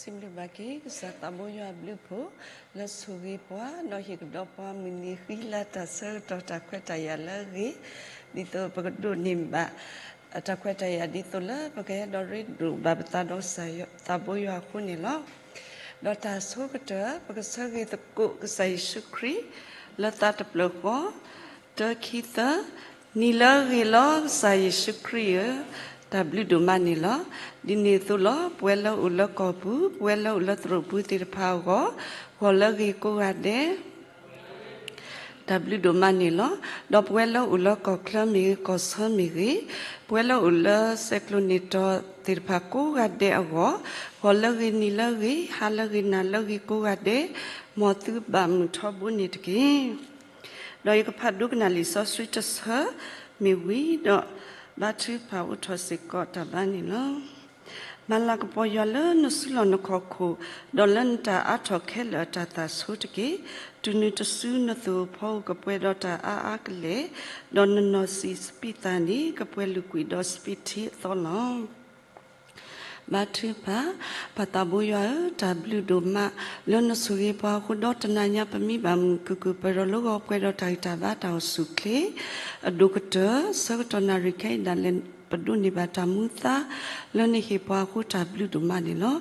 စံးဘျုးဘၣ်က့ၤ ကစၢ်သးဘိယွၤအဘျုးအဖှိၣ် လၢဆိၣ်ဂ့ၤပှၤ ဒီးဟ့ၣ်ကဒီးပှၤမုၢ်နံၤဃံလၤတၢ်ဆၢကတီၢ်တၢ်ခွဲးတၢ်ယာ်လၢအဂ့ၤ, ဒ်သိးပကဒိးန့ၢ်ဘၣ် တၢ်ခွဲးတၢ်ယာ် ဒ်သိးလၢပကဟဲဒီးရ့လိာ်ဘၣ်ပသးဒီးကစၢ်သးဘိယွၤအဃိန့ၣ်လီၤ. ဒီးတၢ်အဆိကတၢၢ် ပကဆၢဂ့ၤသကိးကစၢ်ယ့ၣ်ၡူးခရံာ် လၢသးတဖျၢၣ်ဃီ တၢ ခံ သၢ, နံၤလၢအဂ့ၤလီၤ ကစၢ်ယ့ၣ်ၡူးခရံာ်ဧၢ, တၢ်ဘျုးဒိၣ်မးန့ၣ်လီၤ. ဒ်န့ၣ်အသိးလီၤ ပဝဲလၢအိၣ်လၢကီၢ်ပူၤ, ပဝဲလၢအိၣ်လၢသရိာ်ပူၤသ့ၣ်တဖၣ်အဂီၢ်, ဂီၤလၢအဂ့ၤကိးဂၤဒဲး တၢ်ဘျုးဒိၣ်မးန့ၣ်လီၤ. ဒီးပဝဲလၢအိၣ်လၢကီၢ်ချၢမ့ၢ်ဂ့ၤ, ကီၢ်ဆၢမ့ၢ်ဂ့ၤ, ပဝဲလၢအိၣ်လၢစဲးကျိးန့ၣ်တီၤသ့ၣ်တဖၣ်ကိးဂၤဒဲးအဂီၢ်, ဂီၤလၢအဂ့ၤ, နံၤလၢအဂ့ၤ, ဟါလၢအဂ့ၤ, နၤလၢအဂ့ၤကိးဂၤဒဲး, မ်သုဘၣ်မုာ်ထီဘိန့ၣ်တက့ၢ်. ဒီးယကဖးဒိကနၣ်လံာ်စီဆှံတဆၢမ့ၢ်ဝံၤဒီး ဘါထုကဖၣ်အိးထီၣ်စ့ၢ်ကီးတၢ်ဘါန့ၣ်လီၤ. မၤလၤကပီၤယွၤလၢနစုလီၢ်နခီၣ်ခိၣ်, ဒီးလၢနတၢ်အါထီၣ်ခဲလၢာ်အတၢ်သၣ်ဆိတက့ၢ်. တုၤနုၤတစုနသိၣ်ဖီဧိၤကပှဲၤဒီးတၢ်အါအါကလဲာ်, ဒီးနနီၢ်ဆံးစပံးသၣ်န့ၣ် ကပှဲၤလုာ်ကွံာ်ဒီးစပံးထံအသီလီၤ. ဘါထုကဖၣ်, ပၢ်သးဘိယွၤဧၢ, တၢ်ဘျုးဒိၣ်မး လၢနဆိၣ်ဂ့ၤပှၤအဃိဒီး တနၤညါပမံဘၣ်မုာ် ကုၢ်ကုၢ်ပၢၤပၢၤဒီးလၢဂီၤပှဲၤဒီးတၢ်ဂံၢ်တၢ်ဘါတၢ်အိၣ်ဆူၣ်အိၣ်ချ့ အဒိၣ်ကတၢၢ် ဆၢကတီၢ်နၣ်ရံၣ်ခဲအံၤဒၣ်လဲာ် ပဒိးန့ၢ်ဘၣ်တၢ်မူသါ လၢနဟ့ၣ်ပှၤအဃိ တၢ်ဘျုးဒိၣ်မးန့ၣ်လီၤ.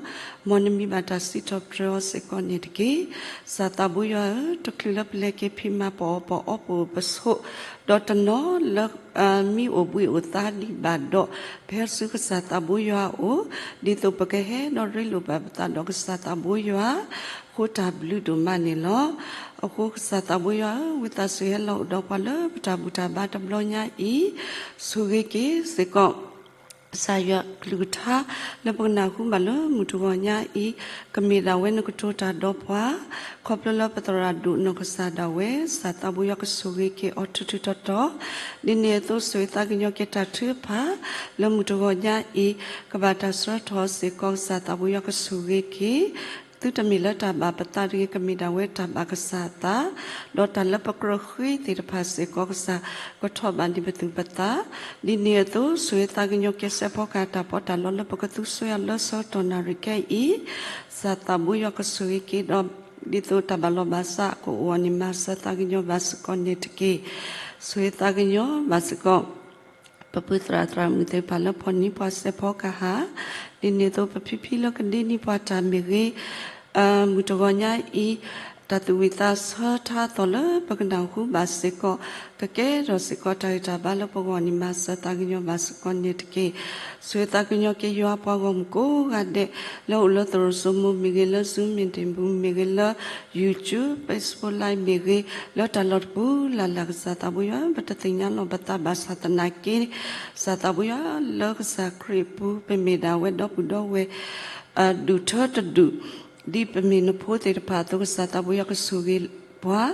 မ်နမံဘၣ်တၢ်စံးထီၣ်ပတြၢၤအီၤစ့ၢ်ကီးန့ၣ်တက့ၢ်. ကစၢ်သးဘိယွၤဧၢ, တချုးလၢပလဲၤက့ၤဖံးမၤပီၣ်အီၣ်ပီၣ်အီပအိၣ်ပဆိး, ဒီးတနီၤလၢ မံအိၣ်ဘှံးအိၣ်သါဒံးဘၣ်ဒီး ပဟဲဆူကစၢ်သးဘိယွၤအအိၣ်, ဒ်သိးပကဟဲဒီးရ့လိာ်ဘၣ်ပသးဒီးကစၢ်သးဘိယွၤအဃိ တၢ်ဘျုးဒိၣ်မးန့ၣ်လီၤ. အဃိကစၢ်သးဘိယွၤဧၢ, ဝံသးစူၤဟဲလီၤအိၣ်ဒီးပှၤလၢပတၢ်ဘူၣ်တၢ်ဘါတဘျီညါအံၤ, ဆိၣ်ဂ့ၤက့ၤစ့ၢ်ကီး ကစၢ်ယွၤကလုၢ်ကထါလၢပကနၢ်ဟူဘၣ်လၢမုၢ်တဂီၤညါအံၤ, ကမ့ၢ်ဒၣ်ဝဲနကတိၤတၢ်ဒီးပှၤ, ခီဖျိလၢပသရၣ်ဒိၣ်နီၢ်ကစၢ်ဒၣ်ဝဲ, ကစၢ်သးဘိယွၤကဆိၣ်ဂ့ၤက့ၤအီၤထူးထူးတီၤတီၤ, ဒ်န့ၣ်အသိးဆိၣ်ဂ့ၤသးကညီၤက့ၤတၢ်ထုကဖၣ် လၢမုၢ်တဂီၤညါအံၤ, ကဘၣ်တၢ်စၢထီၣ်စ့ၢ်ကီး ကစၢ်သးဘိယွၤကဆိၣ်ဂ့ၤက့ၤ သုတမ့ၢ်လၢတၢ်ဘၣ်ပသးတဂ့ၤ, ကမ့ၢ်ဒၣ်ဝဲတၢ်ဘၣ်ကစၢ်အသး, ဒီးတၢ်လၢပကြၢးဃ့သ့ၣ်တဖၣ်စ့ၢ်ကီး ကစၢ်ကထီၣ်ဘၣ်န့ၢ်ပသူၣ်ပသး, ဒ်န့ၣ်အသိး ဆိၣ်ဂ့ၤသးကညီၤက့ၤစဲးဖီကဟၣ်တၢ်ပီးတၢ်လီလၢပကသူဆိၣ်ဂ့ၤအီၤလၢဆၢကတီၢ်နၣ်ရံၣ်ခဲအံၤ, ကစၢ်သးဘိယွၤကဆိၣ်ဂ့ၤက့ၤဒီး ဒ်သိးတၢ်ဘၣ်လီၤဘၣ်စးကအိၣ်အီၤန့ၣ် မၤစၢၤသးကညီၤဘၣ်စ့ၢ်ကီးန့ၣ်တက့ၢ်. ဆိၣ်ဂ့ၤသးကညီၤဘၣ်စ့ၢ်ကီး ပပုၢ်သရၣ်သရၣ်မုၣ်သ့ၣ်တဖၣ်လၢဖီၣ်န့ၢ်ပှၤစဲးဖီကဟၣ်, ဒ်န့ၣ်အသိးပဖံဖံလၢကဒ့န့ၢ်ပှၤတၢ်မ့ၢ်ဂ့ၤ, မုၢ်တဂီၤညါအံၤ, တၢ်သူၣ်ဝံၣ်သးဆၢထါအသီၣ်လၢပကနၢ်ဟူဘၣ်စ့ၢ်ကီး, ကကဲထီၣ်စ့ၢ်ကီးတၢ်ဂံၢ်တၢ်ဘါလၢပဂီၢ်န့ၣ် မၤစၢၤသးကညီၤဘၣ်စ့ၢ်ကီးန့ၣ်တက့ၢ်. ဆိၣ်ဂ့ၤသးကညီၤက့ၤယွၤပှၤဂီၢ်မုၢ်ကိးဂၤဒဲး, လၢအိၣ်လၢသရိာ်စိမိၤမ့ၢ်ဂ့ၤ, လၢ Zoom meeting ပူၤမ့ၢ်ဂ့ၤ, လၢ YouTube, Facebook Live မ့ၢ်ဂ့ၤ, လၢတၢ်လီၢ်တပူၤလၢ်လၢ် ကစၢ်သးဘိယွၤ ပတသ့ၣ်ညါလီၤပသးဘၣ်ဆၣ်သနာ်က့, ကစၢ်သးဘိယွၤလၢကစၢ်ခရံာ်အပူၤ ပမ့ၢ်ဒၣ်ဝဲဒီပုၢ်ဒီဝဲၢ် ဒူၣ်ထၢတဒူၣ်, ဒ်ပမ့ၢ်နဖိသ့ၣ်တဖၣ်အသိး ကစၢ်သးဘိယွၤကဆိၣ်ဂ့ၤပှၤ,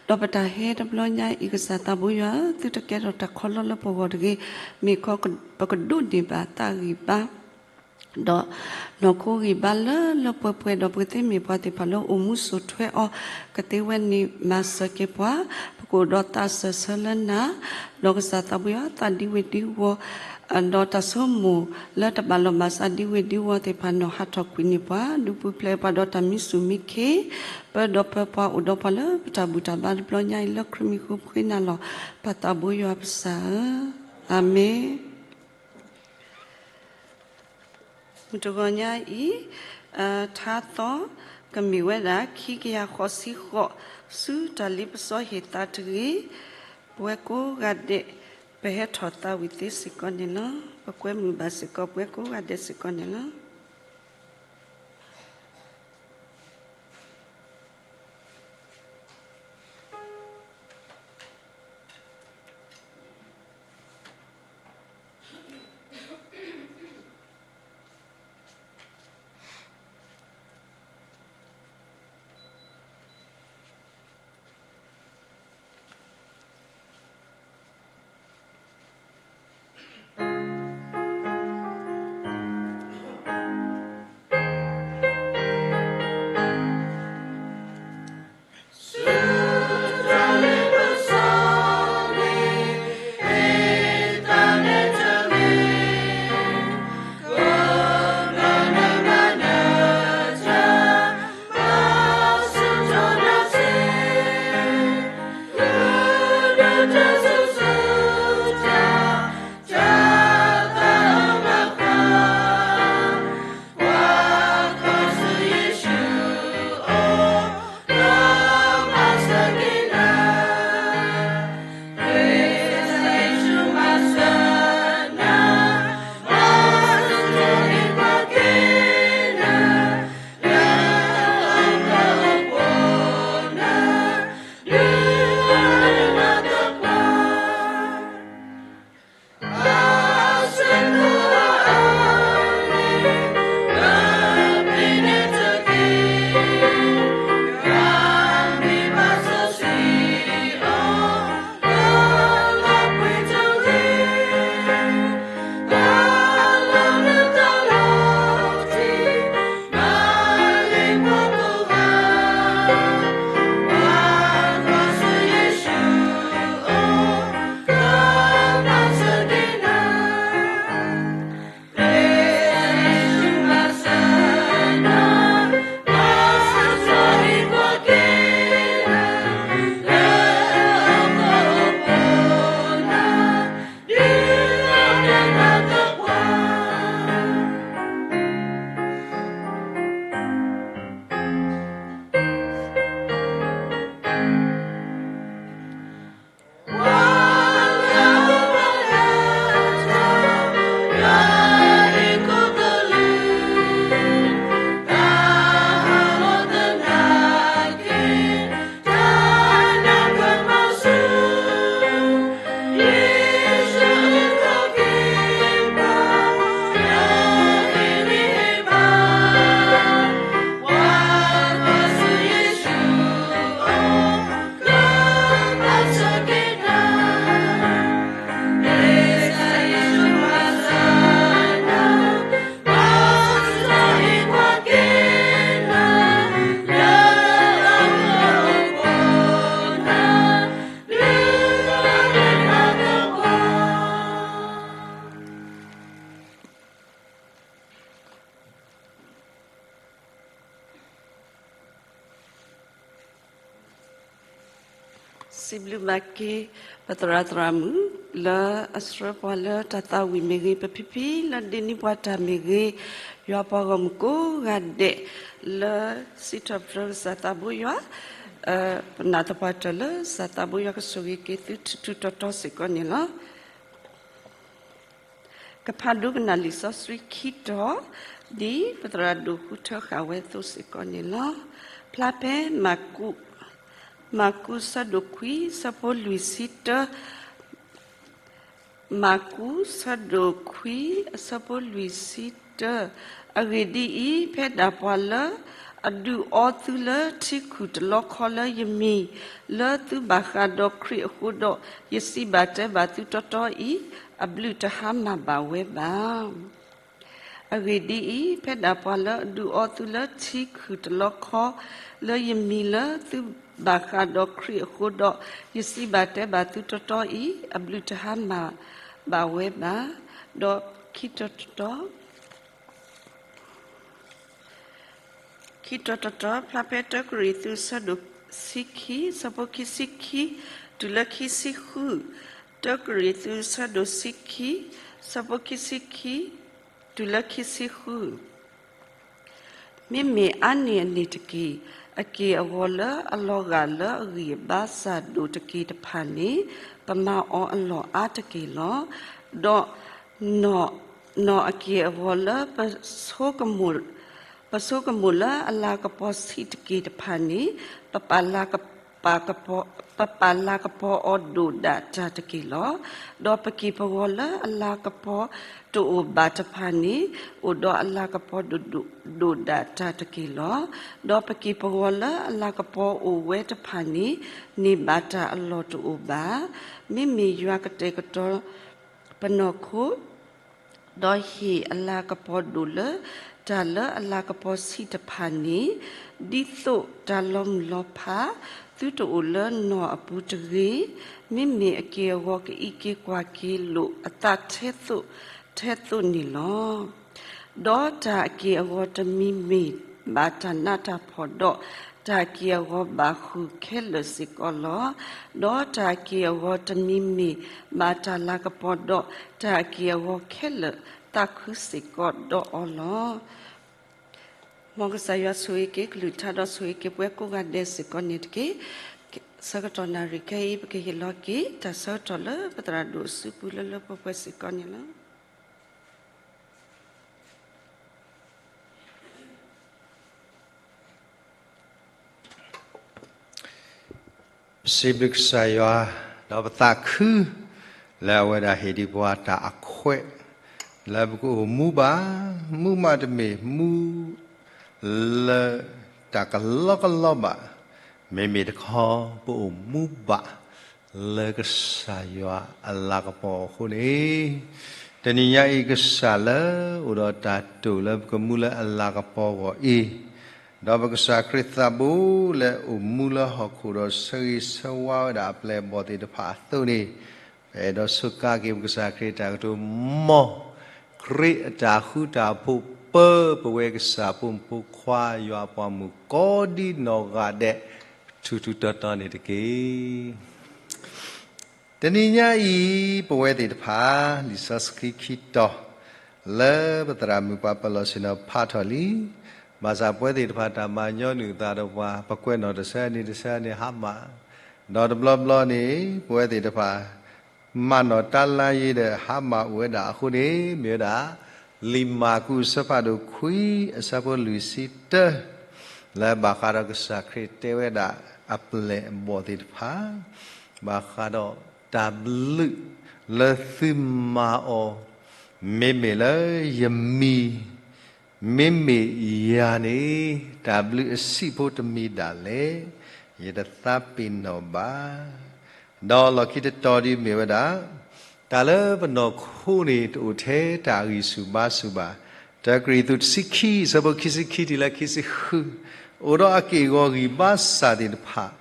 ဒီးပတၢ်ဟဲတဘျီညါအံၤ ကစၢ်သးဘိယွၤ သုတကဲထီၣ်တၢ်ခီလီလၢပဂီၢ်တဂ့ၤ, မ့ၢ်ခီပကဒိးန့ၢ်ဘၣ်သးဂံၢ်ဘါ ဒီးနီၢ်ခိဂံၢ်ဘါလၢလၢပှဲၤပှဲၤ ဒီးပကသ့မ့ၢ်ပှၤသ့ၣ်တဖၣ်လၢအိၣ်မူစိာ်ထွဲအီၤကသ့ဝဲန့ၣ် မၤစၢၤက့ၤပှၤ, ပကအိၣ်ဒီးသးစၢၢ်ဆၢလၢနၤ, ဒီးကစၢ်သးဘိယွၤသးဒံဝ့ၤဒံဝီၤ, ဒီးတၢ်ဆိကမိၣ်လၢတဘၣ်လီၢ်ဘၣ်စးဒံဝ့ၤဒံဝီၤသ့ၣ်တဖၣ် နီၢ်ဟးထီၣ်ကွံာ်န့ၢ်ပှၤ, ဒုးပူၤဖျဲးပှၤဒီးတၢ်မံဆူၣ်မံခ့, ပၢဒီးပၢပှၤအိၣ်ဒီးပှၤလၢပတၢ်ဘူၣ်တၢ်ဘါတဘျီညါအံၤ လၢခရံာ်မံၤဃိဖှ့နၤလီၤ. ပၢ်သးဘိယွၤပစၢ်ဧၢ, အၤမ့ၣ်. မုၢ်တဂီၤညါအံၤ, ထါသီ ကမ့ၢ်ဝဲဒၣ် ခံကယၤဃိးဆံဃိး, ဆူတၢ်လ့ပစီဟ့ၣ်သးတဂ့ၤ, ပဝဲကိးဂၤဒဲး ပဟဲထီၣ်သးဝံၣ်သ့စ့ၢ်ကီးန့ၣ်လီၤ. ပကွဲမုာ်ဘၣ်စ့ၢ်ကီး ပဝဲကိးဂၤဒဲးစ့ၢ်ကီးန့ၣ်လီၤ. စံးဘျုးဘၣ်က့ၤ ပသရၣ်သရၣ်မုၣ် လၢအဆှၢပှၤလၢတၢ်သးဝံၣ်မ့ၢ်ဂ့ၤ, ပဖံဖံလၢဒ့န့ၢ်ပှၤတၢ်မ့ၢ်ဂ့ၤ, ယွၤပှၤဂီၢ်မုၢ်ကိးဂၤဒဲး လၢစံးထီၣ်ပတြၢၤကစၢ်သးဘိယွၤ, ပနာ်သပှၢ်တၢၢ်လၢကစၢ်သးဘိယွၤကဆိၣ်ဂ့ၤက့ၤသုထူးထူးတီၤတီၤစ့ၢ်ကီးန့ၣ်လီၤ. ကဖးဒိကနၣ်လံာ်စီဆှံခံတီၤ, ဒ်ပသရၣ်ဒိၣ်ဃုထၢဃာ်ဝဲအသိးစ့ၢ်ကီးန့ၣ်လီၤ. ဖျါဖဲ မၢ်ကူး မၢ်ကူးဆၢဒိၣ်ခွံ ဆၢဖိလွံၢ်ဆံတၢ, မၢ်ကူးဆၢဒိၣ်ခွံ အဆၢဖိလွံၢ်ဆံတၢ, အဂ့ၢ်ဒ်အံၤ, ဖဲဒၣ်ပှၤလၢအဒုးအီသုလၢထံခုၣ်တလီခီလၢယမံၤ, လၢသုဘၣ်ဃးဒီးခရံာ်အဃိဒီး, ယစံးဘၣ်တဲဘၣ်သုတီတီအံၤ, အဘျုးတဟါမၢ်ဘၣ်ဝဲဘၣ်. အဂ့ၢ်ဒ်အံၤ, ဖဲဒၣ်ပှၤလၢအဒုးအီသုလၢထံခုၣ်တလီခီ လၢယမံၤလၢသုဘၣ်ဃးဒီးခရံာ်အဃိဒီး, ယစံးဘၣ်တဲဘၣ်သုတီတီအံၤ, အဘျုးတဟါမၢ်ဘၣ်ဝဲဘၣ်. ဒီးခံတီၤတတီၤ ခံတီၤတတီၤ ဖျါဖဲတၢကရံၣ်သူး ဆၢဒိၣ်ဆံခံ ဆၢဖိခံဆံခံ တုၤလၢခံဆံဃု, တၢကရံၣ်သူး ဆၢဒိၣ်ဆံခံ ဆၢဖိခံဆံခံ တုၤလၢခံဆံဃု. မ့မ့ၢ်အါန့ၢ်အန့ၣ်တက့ၢ်, အက့ၢ်အဂီၤလၢအလီၤဂာ်လၢအဂံၢ်အဘါစၢ်ဒိၣ်တက့ၢ်တဖၣ်န့ၣ်, ပမၤအီၤအလီၢ်အါတက့ၢ်လီၤ. ဒီး နီၢ်အက့ၢ်အဂီၤလၢ ပဆိကမိၣ်လၢအလၤကပီၤဆံးတက့ၢ်တဖၣ်န့ၣ်, ပပာ်လၤကပီၤအီၤဒိၣ်ဒၣ်တၢ်တက့ၢ်လီၤ. ဒီးပက့ၢ်ပဂီၤလၢအလၤကပီၤတအိၣ်ဘၣ်တဖၣ်န့ၣ်, အိၣ်ဒီးအလၤကပီၤဒိၣ်ဒၣ်တၢ်တက့ၢ်လီၤ. ဒီးပက့ၢ်ပဂီၤလၢအလၤကပီၤအိၣ်ဝဲတဖၣ်န့ၣ်, န့ၢ်ဘၣ်တၢ်အလီၢ်တအိၣ်ဘၣ်. မ့မ့ၢ်ယွၤကတဲာ်ကတီၤ ပနီၢ်ခိ ဒီးဟ့ၣ်အလၤကပီၤဒိၣ်လၢ တၢ်လၢအလၤကပီၤဆံးတဖၣ်န့ၣ်, ဒ်သိးတၢ်လီၤမုၢ်လီၤဖး သုတအိၣ်လၢနီၢ်အပူၤတဂ့ၤ. မ့မ့ၢ်အက့ၢ်အဂီၤ ကအံးက့ၤကွၢ်က့ၤလိာ်အသးထဲသိးထဲသိးန့ၣ်လီၤ. ဒီးတၢ်အက့ၢ်အဂီၤတမံၤမ့ၢ်ဘၣ်တၢ်နးတၢ်ဖှီၣ်ဒီး, တၢ်အက့ၢ်အဂီၤဘၣ်ဃုာ်ခဲလၢာ်စ့ၢ်ကီးလီၤ. ဒီးတၢ်အက့ၢ်အဂီၤတမံၤမ့ၢ်ဘၣ်တၢ်လၤကပီၤဒီး, တၢ်အက့ၢ်အဂီၤခဲလၢာ်သးခုစ့ၢ်ကီးဒီးအီၤလီၤ. မ်ကစၢ်ယွၤဆိၣ်ဂ့ၤက့ၤကလုၢ်ကထါဒီးဆိၣ်ဂ့ၤက့ၤပှၤကိးဂၤဒဲးစ့ၢ်ကီးန့ၣ်တက့ၢ်. ဆၢကတီၢ်နၣ်ရံၣ်ခဲအံၤ ပကဟ့ၣ်လီၤက့ၤ တၢ်ဆၢကတီၢ်လၢပသရၣ်ဒိၣ်အစုပူၤလၢလၢပှဲၤပှဲၤစ့ၢ်ကီးန့ၣ်လီၤ. ပစံးဘျုးကစၢ်ယွၤ, ဒီးပသးခု လၢအဝဲဒၣ်ဟ့ၣ်ဒံးပှၤတၢ်အခွဲး လၢပကအိၣ်မူဘၣ်, မူမးတမ့ၢ်မူ လၢတၢ်ကလီကလီဘၣ်, မ့မ့ၢ်တခီ ပအိၣ်မူဘၣ် လၢကစၢ်ယွၤအလၤကပီၤအဃိန့ၣ်, တနံၤညါအံၤ ကစၢ်လၢအိၣ်ဒီးတၢ်တိာ်လၢပကမူလၢအလၤကပီၤအဂီၢ်အံၤ, ဒီးပကစၢ်ခရံာ်သးဘိလၢအိၣ်မူလၢဟီၣ်ခိၣ်ဒီး ဆၢဂ့ၤဆၢဝါဝဲဒၣ်အပျဲၢ်အဘီၣ်သ့ၣ်တဖၣ်အသိးန့ၣ်, ပအဲၣ်ဒိးစူးကါက့ၤပကစၢ်ခရံာ်အတၢ်ကတိၤ, မ်ခရံာ်အတၢ်ဃူတၢ်ဖိး ပၢပဝဲကစၢ်ဖိမုၣ်ဖိခွါ ယွၤအပှၤမုၣ်ကိးဒ်နီၢ်ဂၤဒဲး ထူးထူးတီၤတီၤန့ၣ်တက့ၢ်. တနံၤညါအံၤ ပဝဲသ့ၣ်တဖၣ် လံာ်စီဆှံခံတီၤ လၢပသရၣ်မုၣ်ပှၤပၢၤလီၢ်ဆ့ၣ်နီၤဖးထီၣ်လံ. ဘၣ်ဆၣ်ပဝဲသ့ၣ်တဖၣ် တၢ်မၤညီနုၢ်အသးဒီးပှၤ ပကွဲးနီၣ်တဆၢန့ၣ်တဆၢန့ၣ်ဟါမၢ်, ဒီးတဘျီဘျီန့ၣ် ပဝဲသ့ၣ်တဖၣ် မၤနီၣ်တၢ်လၢယ့ၤဒီးဟါမၢ်အိၣ်ဝဲဒၣ်အဃိန့ၣ် မ့ၢ်ဝဲဒၣ် လံာ်မၢ်ကူးအဆၢဖးဒိၣ်ခွံ အဆၢဖိလွံၢ်ဆံတၢ လၢဘၣ်ဃးဒီးကစၢ်ခရံာ်တဲဝဲဒၣ်အပျဲၢ်အဘီၣ်သ့ၣ်တဖၣ် ဘၣ်ဃးဒီးတၢ်ဘျုးလၢသုမၤအီၤ မ့မ့ၢ်လၢယမံၤ မ့မ့ၢ်ယၤန့ၣ် တၢ်ဘျုးအဆံးဖိတမံၤဒၣ်လဲာ် ယတသးပ့ၤနီၣ်ဘၣ်. ဒီးလီၢ်ခံတတီၤဒ်မ့ၢ်ဝဲဒၣ် တၢ်လၢပနီၢ်ခိန့ၣ် တအိၣ်ထဲတၢ်ဂံၢ်ဆူၣ်ဘါဆူၣ်ဘၣ်. တၢကရံၣ်သူးတဆံခံ အဆၢဖိခံဆံခံတုၤလၢခံဆံဃု အိၣ်ဒီးအက့ၢ်အဂီၤဂံၢ်ဘါစၢ်သ့ၣ်တဖၣ်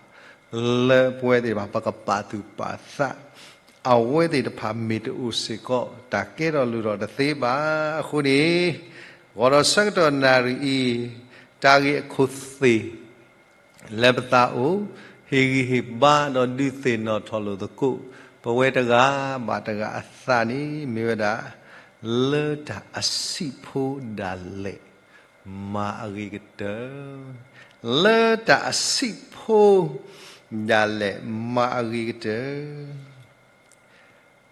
လၢပဝဲသ့ၣ်တဖၣ် ပကပာ်သူၣ်ပာ်သး အဝဲသ့ၣ်တဖၣ်မ့ၢ်တအိၣ်စ့ၢ်ကီး တၢ်ကဲထီၣ်လိၣ်ထီၣ်တသ့ဘၣ်. အဃိန့ၣ် ဂီၤဒီးဆၢကတီၢ်နၣ်ရံၣ်အံၤ တၢ်ဂ့ၢ်အခိၣ်သ့ၣ် လၢပသးအိၣ် ဟ့ၣ်ဂံၢ်ဟ့ၣ်ဘါဒီးဒုးသ့ၣ်နီၣ်ထီၣ်လိာ်သကိး ပဝဲတဂၤဘၣ်တဂၤအသးန့ၣ် မ့ၢ်ဝဲဒၣ် လၢတၢ်အဆံးဖိဒၣ်လဲာ် မၤအဂ့ၤကတၢၢ်, လၢတၢ်အဆံးဖိဒၣ်လဲာ် မၤအဂ့ၤကတၢၢ်.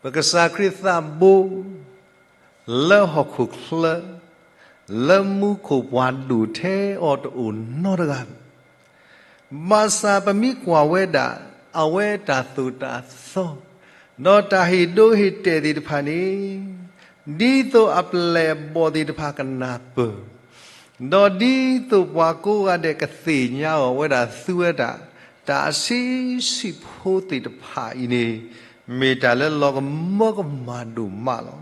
ပကစၢ်ခရံာ်သးဘိ လၢဟီၣ်ခိၣ်ချၢ လၢမူခိၣ်ပှၤဒိၣ်ထဲအီၤတအိၣ်နီတဂၤ, ဘၣ်ဆၣ်ပမ့ၢ်ကွၢ်ဝဲဒၣ် အဝဲတၢ်သိၣ်တၢ်သီ ဒီးတၢ်ဟ့ၣ်ဒိဟ့ၣ်တဲာ်သ့ၣ်တဖၣ်န့ၣ် ဒ်သိးအပျဲၢ်အဘီၣ်သ့ၣ်တဖၣ်ကနၢ်ပၢၢ် ဒီးဒ်သိးပှၤကိးဂၤဒဲးကသ့ၣ်ညါအီၤဝဲဒၣ် သူဝဲဒၣ် တၢ်အဆံးဆံးဖိသ့ၣ်တဖၣ်အံၤန့ၣ် မ့ၢ်တၢ်လၢလီၤကမၢကမၣ်ဒိၣ်မးလီၤ.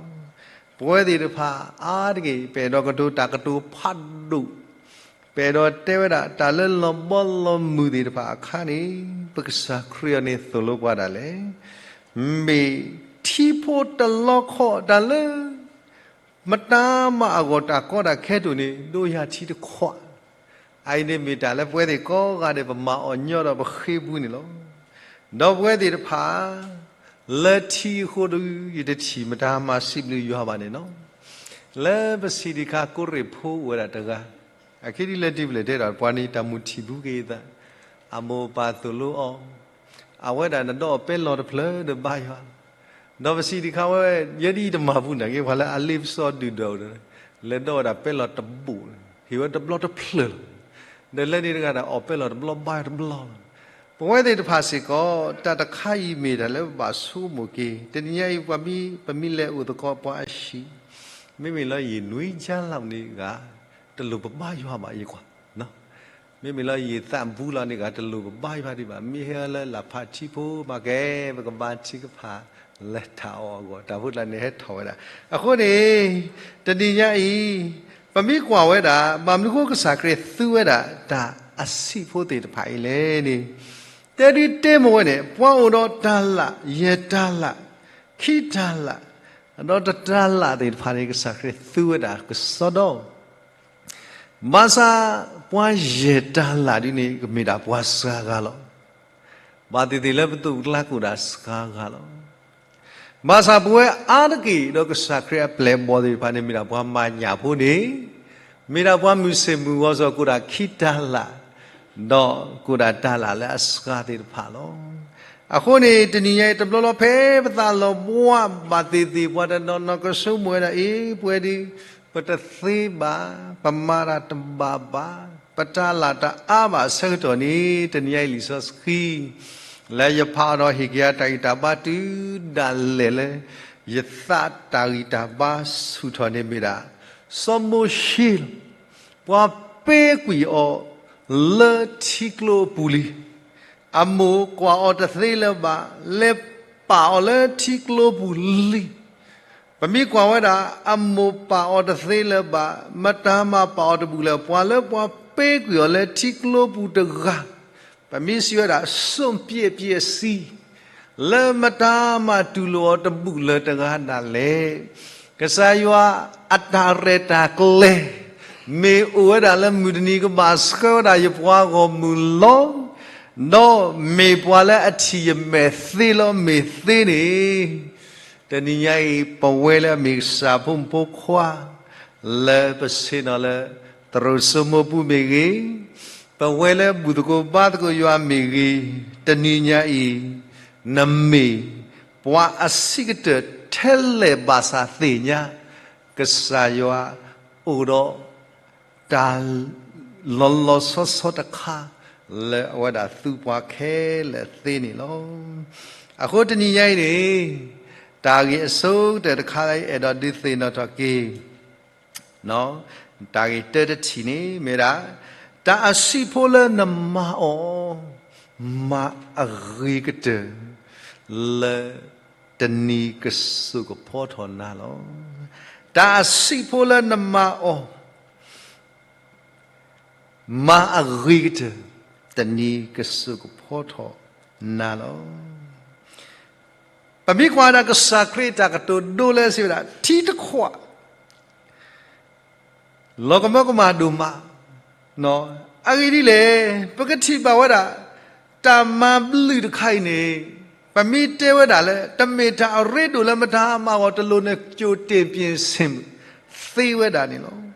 ပဝဲသ့ၣ်တဖၣ်အါတက့ၢ် ပအဲၣ်ဒိးကတိၤတၢ်ကတိၤဖးဒိၣ် ပအဲၣ်ဒိးတဲဝဲဒၣ် တၢ်လၢလီၤဘီလီၤမုၢ်သ့ၣ်တဖၣ်အခါန့ၣ် ပကစၢ်ခရံာ်အံၤန့ၣ်သိၣ်လိပှၤဒၣ်လဲာ် မ့ၢ်ထံဖိတလီခီၣ်တၢ်လၢ မတၤမၤအဂီၢ်တၢ်ကီတၢ်ခဲတအိၣ်န့ၣ် ဒိယၤထံတခွး, အအံၤန့ၣ်မ့ၢ်တၢ်လၢပဝဲသ့ၣ်ကိးဂၤဒဲး ပမၤအီၤညီဒီးပဃ့ပူၤန့ၣ်လီၤ. ဒီးပဝဲသ့ၣ်တဖၣ် လၢထံအဃိဒီး ယတထံၣ်မတၤမၤစံးဘျုးယွၤဘၣ်န့ၣ်လီၤ. လၢပစံးတခါ ကိရ့ၣ်ဖိအိၣ်ဝဲဒၣ်တဂၤ, အခံဒ်လၢထံဖျၢၣ်တဲဒီး ပှၤန့ၣ်တၢ်မုၢ်ထံၣ်ဘူးက့ၤအသး, အမိၢ်အပၢ်သိၣ်လိအီၤ, အဝဲဒၣ်နဒီးအီၤပဲလီၤတဖျၢၣ်ဒီးဘါယွၤ, ဒီးပစံးတခါဝဲ ယဲဒ်အံၤတမၤဘူးနာ်က့ ပှၤလၢအလ့ပစီဒုၣ်ဒီး လဲၤဒီးဝဲဒၣ်ပဲလီၤတဘိၣ်, ဟ့ၣ်ဝဲတဘျီတဖျၢၣ်လီၤ. ဒီးလၢန့ၣ်တဂၤဒီး အီၣ်ပဲလီၤတဘျီဘါယွၤတဘျီလီၤ. ပဝဲသ့ၣ်တဖၣ်စ့ၢ်ကီး တၢ်တခါအံၤမ့ၢ်တၢ်လၢပဘၣ်ဆိကမိၣ်က့ၤ, တနံၤညါအံၤ ပမ့ၢ်လဲၤအိၣ်သကိးပှၤအဟံၣ်, မ့မ့ၢ်လၢယနွံကၠါလီၤန့ၣ်ဂၤ တလိၣ်ပဘါယွၤဘၣ်ယကွၢ် မ့မ့ၢ်လၢယသးဘူးလီၤန့ၣ်ဂၤတလိၣ်ပဘါယွၤဒံးဘၣ်. မ့ၢ်ဟဲလၢလၢ်ဖးထံဖိမၤကဲ ပကဘါထံကဖၣ်လၢတၢ်အီၣ်အဂီၢ် တၢ်ဖိတၢ်လံၤန့ၣ်ဟဲထီၣ်ဝဲဒၣ်. အဃိန့ၣ် တနံၤညါအံၤ ပမ့ၢ်ကွၢ်ဝဲဒၣ် ဘၣ်မနုၤဃိကစၢ်ခရံာ်သူဝဲဒၣ် တၢ်အဆံးဖိသ့ၣ်တဖၣ်အံၤလဲၣ်န့ၣ် တဲဒုးတဲမ့ၢ်ဝဲန့ၣ် ပှၤအိၣ်ဒီးတၢ်လၢ် ယဲၢ်တၢ်လၢ် ခံတၢ်လၢ် ဒီးတတၢ်လၢ်သ့ၣ်တဖၣ်န့ၣ် ကစၢ်ခရံာ်သူဝဲဒၣ်ကစီဒီ ဘၣ်ဆၣ် ပှၤယဲၢ်တၢ်လၢ်ဒ်န့ၣ် ကမ့ၢ်ဒၣ်ပှၤစှၤဂၤလီၤ. ဘၣ်သ့ၣ်သ့ၣ်လၢပသူၣ်ပကျါကအိၣ်ဒၣ်စှၤဂၤလီၤ. ဘၣ်ဆၣ်ပဝဲအါတက့ၢ်ဒီးကစၢ်ခရံာ်အပျဲၢ်အဘီၣ်သ့ၣ်တဖၣ်န့ၣ် မ့ၢ်ဒၣ်ပှၤမၤညၣ်ဖိန့ၣ်, မ့ၢ်ဒၣ်ပှၤမုၢ်ဆ့ၣ်မုၢ်ဂီၤစ့ၢ်ကီး ကအိၣ်ဒၣ်ခံတၢ်လၢ်, ဒီးကအိၣ်ဒၣ်တၢ်လၢ်လၢအစှၤသ့ၣ်တဖၣ်လီၤ. အဃိန့ၣ် တနံၤညါအံၤ တဘျီလီၤဖဲပသးလီၤဘှါဘၣ်သ့ၣ်သ့ၣ် ပှၤတနီၤနီၤကဆိကမိၣ်ဝဲဒၣ် အ့ ပဝဲဒၣ် ပတသ့ဘၣ်, ပမၤတၢ်တဘၣ်ဘၣ်, ပတၢ်လၢ်တအါဘၣ်အဆၢကတီၢ်န့ၣ် တနံၤညါအံၤလံာ်စီဆှံ လၢယဖးအီၤဒီးဟ့ၣ်က့ၤယၤတၢ်ဂံၢ်တၢ်ဘါတုၤဒၣ်လဲာ်လၢ ယသးတၢ်ဂံၢ်တၢ်ဘါဆူၣ်ထီၣ်န့ၣ်မ့ၢ်ဒၣ် စီၤမိၤၡ့လီၤ. ပှၤပ့ၤကွံာ်အီၤလၢထံကျိအပူၤလံ. အမိၢ်ကွၢ်အီၤတသ့လၢၤဘၣ်, လဲၤပာ်အီၤလၢထံကျိပူၤလံ. ပမ့ၢ်ကွၢ်ဝဲဒၣ် အမိၢ်ပာ်အီၤတသ့လၢၤဘၣ်, မတၤမၤပာ်အီၤတဘူၣ်လၢၤ, ပှၤလၢပှၤပ့ၤကွံာ်အီၤလၢထံကျိပူၤတဂၤ ပမ့ၢ်စံးဝဲဒၣ် စွန့်ပစ်ပျက်စီး လၢမတၤမၤတူၢ်လိာ်အီၤတဘူၣ်လၢၤတဂၤဒၣ်လဲာ်. ကစၢ်ယွၤအတၢ်ရဲၣ်တၢ်ကျဲၤ မ့ၢ်အိၣ်ဝဲဒၣ်လၢမုၢ်တနံၤကဘၣ်ဆှၢဝဲဒၣ်ယပှၤဂီၢ်မုၢ်လီၤ. ဒီးမ့ၢ်ပှၤလၢအထံၣ်ယမဲာ်သ့လီၤမ့ၢ်သ့န့ၣ် တနံၤညါအံၤ ပဝဲလၢအမ့ၢ်ကစၢ်ဖိမုၣ်ဖိခွါ လၢပဆ့ၣ်နီၤလၢ သရိာ်စိမိပူၤမ့ၢ်ဂ့ၤ, ပဝဲလၢဘူၣ်သကိးဘါသကိးယွၤမ့ၢ်ဂ့ၤ, တနံၤညါအံၤ နမ့ၢ်ပှၤအဆံးကတၢၢ်ထဲလဲၣ်ဘၣ်ဆၣ်သ့ၣ်ညါ ကစၢ်ယွၤအိၣ်ဒီး တၢ်လီၤလီၤဆီဆီတခါ လၢအဝဲဒၣ်သူပှၤခဲလၢာ်သ့န့ၣ်လီၤ. အဃိတနံၤညါအံၤန့ၣ် တၢ်ဂ့ၢ်အဆိကတၢၢ်တခါလၢယအဲၣ်ဒိးဒုးသ့ၣ်နီၣ်ထီၣ်က့ၤ တၢ်ဂ့ၢ်တၢတထံၣ်န့ၣ်မ့ၢ်ဒၣ် တၢ်အဆံးဖိလၢနမၤအီၤ မၤအဂ့ၤကတၢၢ် လၢတနံၤကစိာ်ကဖီထီၣ်နၤလီၤ. တၢ်အဆံးဖိလၢနမၤအီၤ မၤအဂ့ၤကတၢၢ် တနံၤကစိာ်ကဖီထီၣ်နၤလီၤ. ပမ့ၢ်ကွၢ်ဒၣ်ကစၢ်ခရံာ်တၢ်ကတိၤဒိလၢစံးဝဲဒၣ် ထံတခွး လီၤကမၢကမၣ်ဒိၣ်မး, အဂ့ၢ်ဒ်လဲၣ်, ပကထံၣ်ဘၣ်ဝဲဒၣ် တၢ်မၤဘျုးတခါအံၤန့ၣ် ပမ့ၢ်တဲဝဲဒၣ်လၢ တမ့ၢ်တၢ်အရ့ဒိၣ်လၢမတၤမၤအီၤတလိၤန့ၣ် ကြိုတင်ပြင်ဆင် သ့ဝဲဒၣ်န့ၣ်လီၤ.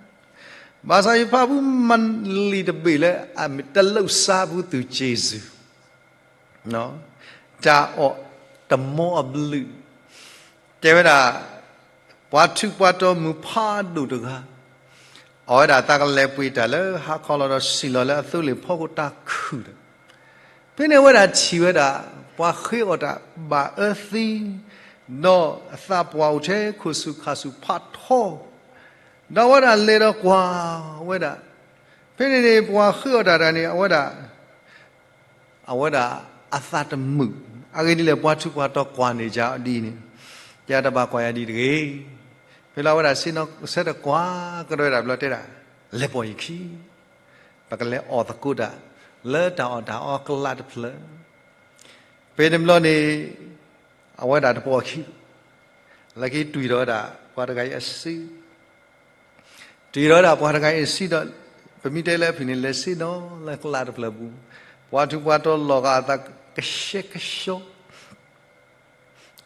ဘၣ်ဆၣ်ယဖးဖုမလံာ်တဘ့ၣ်လၢ တလိၤစါဖုသုးက့ၣ်စူ တၢ်အီၣ်တမီအဘျုး တဲဝဲဒၣ် ပှၤထူးပှၤတီၤမုၣ်ဖးဒိၣ်တဂၤ အဝဲဒၣ်သးကလဲၤပှ့ၤတၢ်လၢဟါခီလီၤဒီးစံၣ်လီၤလၢအသိလ့ၣ်ဖီခိၣ်တၢ်ခုၣ်ဒီး ဖဲန့ၣ်အဝဲဒၣ်ထံၣ်ဝဲဒၣ် ပှၤဃ့အီၣ်တၢ်ဘၣ်အၢသံ ဒီးအသးပှၢ်အိၣ်ထဲခိၣ်ဆူၣ်ခါဆူၣ်ဖးထီ ဒီးအဝဲဒၣ်လဲၤဒီးကွၢ်ဝဲဒၣ် ဖဲန့ၣ်န့ၣ် ပှၤဃ့အီၣ်တၢ်တဂၤန့ၣ် အဝဲဒၣ် အဝဲဒၣ်အသးတမုာ်, အဂ့ၢ်ဒ်လဲၣ် ပှၤထူးပှၤတီၤကွၢ်န့ၢ်ဒ်အံၤန့ၣ်, ယတဘၣ်ကွၢ်ယၤဒ်တဂ့ၤ. ဖဲလၢအဝဲဒၣ်ဆ့ၣ်နီၤဆၢတကွၢ်ကဒီးဝဲဒၣ်ဘျီတဲဒၣ်, လဲၤပိာ်ယခံ, ပကလဲၤအီၣ်သကိးတၢ် လၢတၢ်အီၣ်တၢ်အီအကျါတဖျၢၣ်, ဖဲန့ၣ်ဘျီန့ၣ် အဝဲဒၣ်တပိာ်ခံ, လၢခံတွံၢ်ထီၣ်ဝဲဒၣ် ပှၤတဂၤအံၤအစု တွံၢ်ထီၣ်ဝဲဒၣ်ပှၤတဂၤအံၤအစုဒီး, ပမ့ၢ်တဲလၢအဖုၣ်န့ၣ် လဲၤဆ့ၣ်နီၤလၢကျါတဖျၢၣ်ပူၤ, ပှၤထူးပှၤတီၤလီၤဂာ်အသးကဆှဲကဆှီ,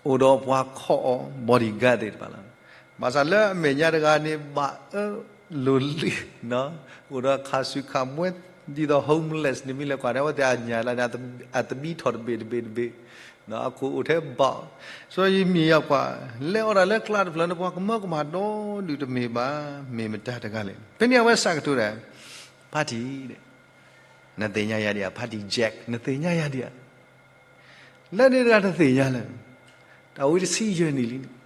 အိၣ်ဒီးပှၤခိးအီၤ bodyguard သ့ၣ်တဖၣ်လီၤ. ဘၣ်ဆၣ်လၢအမဲာ်ညါတဂၤန့ၣ် ဘၣ်အၢလိၤလံ, အိၣ်ဒီးခါဆူၣ်ခါမွဲ ဒ်သိး homeless န့ၣ် မ့ၢ်လဲၤကွၢ်န့ၣ် အဝဲသ့ၣ်အညၣ်လၢန့ၣ် အတဘံထီၣ်တဘ့ၣ်တဘ့ၣ်တဘ့ၣ် အခိၣ်အိၣ်ထဲဘၣ်, စီၤယံးမံယၤကွၢ်, လဲၤအီၣ်တၢ်လၢကျါတဖျၢၣ်န့ၣ် ပှၤကမၢကမၣ်ဒီဒုးတမ့ၢ်ဘၣ်, မ့ၢ်မတၤတဂၤလဲၣ်. ဖဲန့ၣ်အဝဲစးကတိၤဒၣ်, ဖါတံၢ်, နသ့ၣ်ညါယၤဒံးဧါ, ဖါတံၢ် Jack နသ့ၣ်ညါယၤဒံးဧါ, လၢန့ၣ်တဂၤတသ့ၣ်ညါလၢၤ, တၢ်ဝံတဆံယဲၢ်နံၣ်လံန့ၣ်,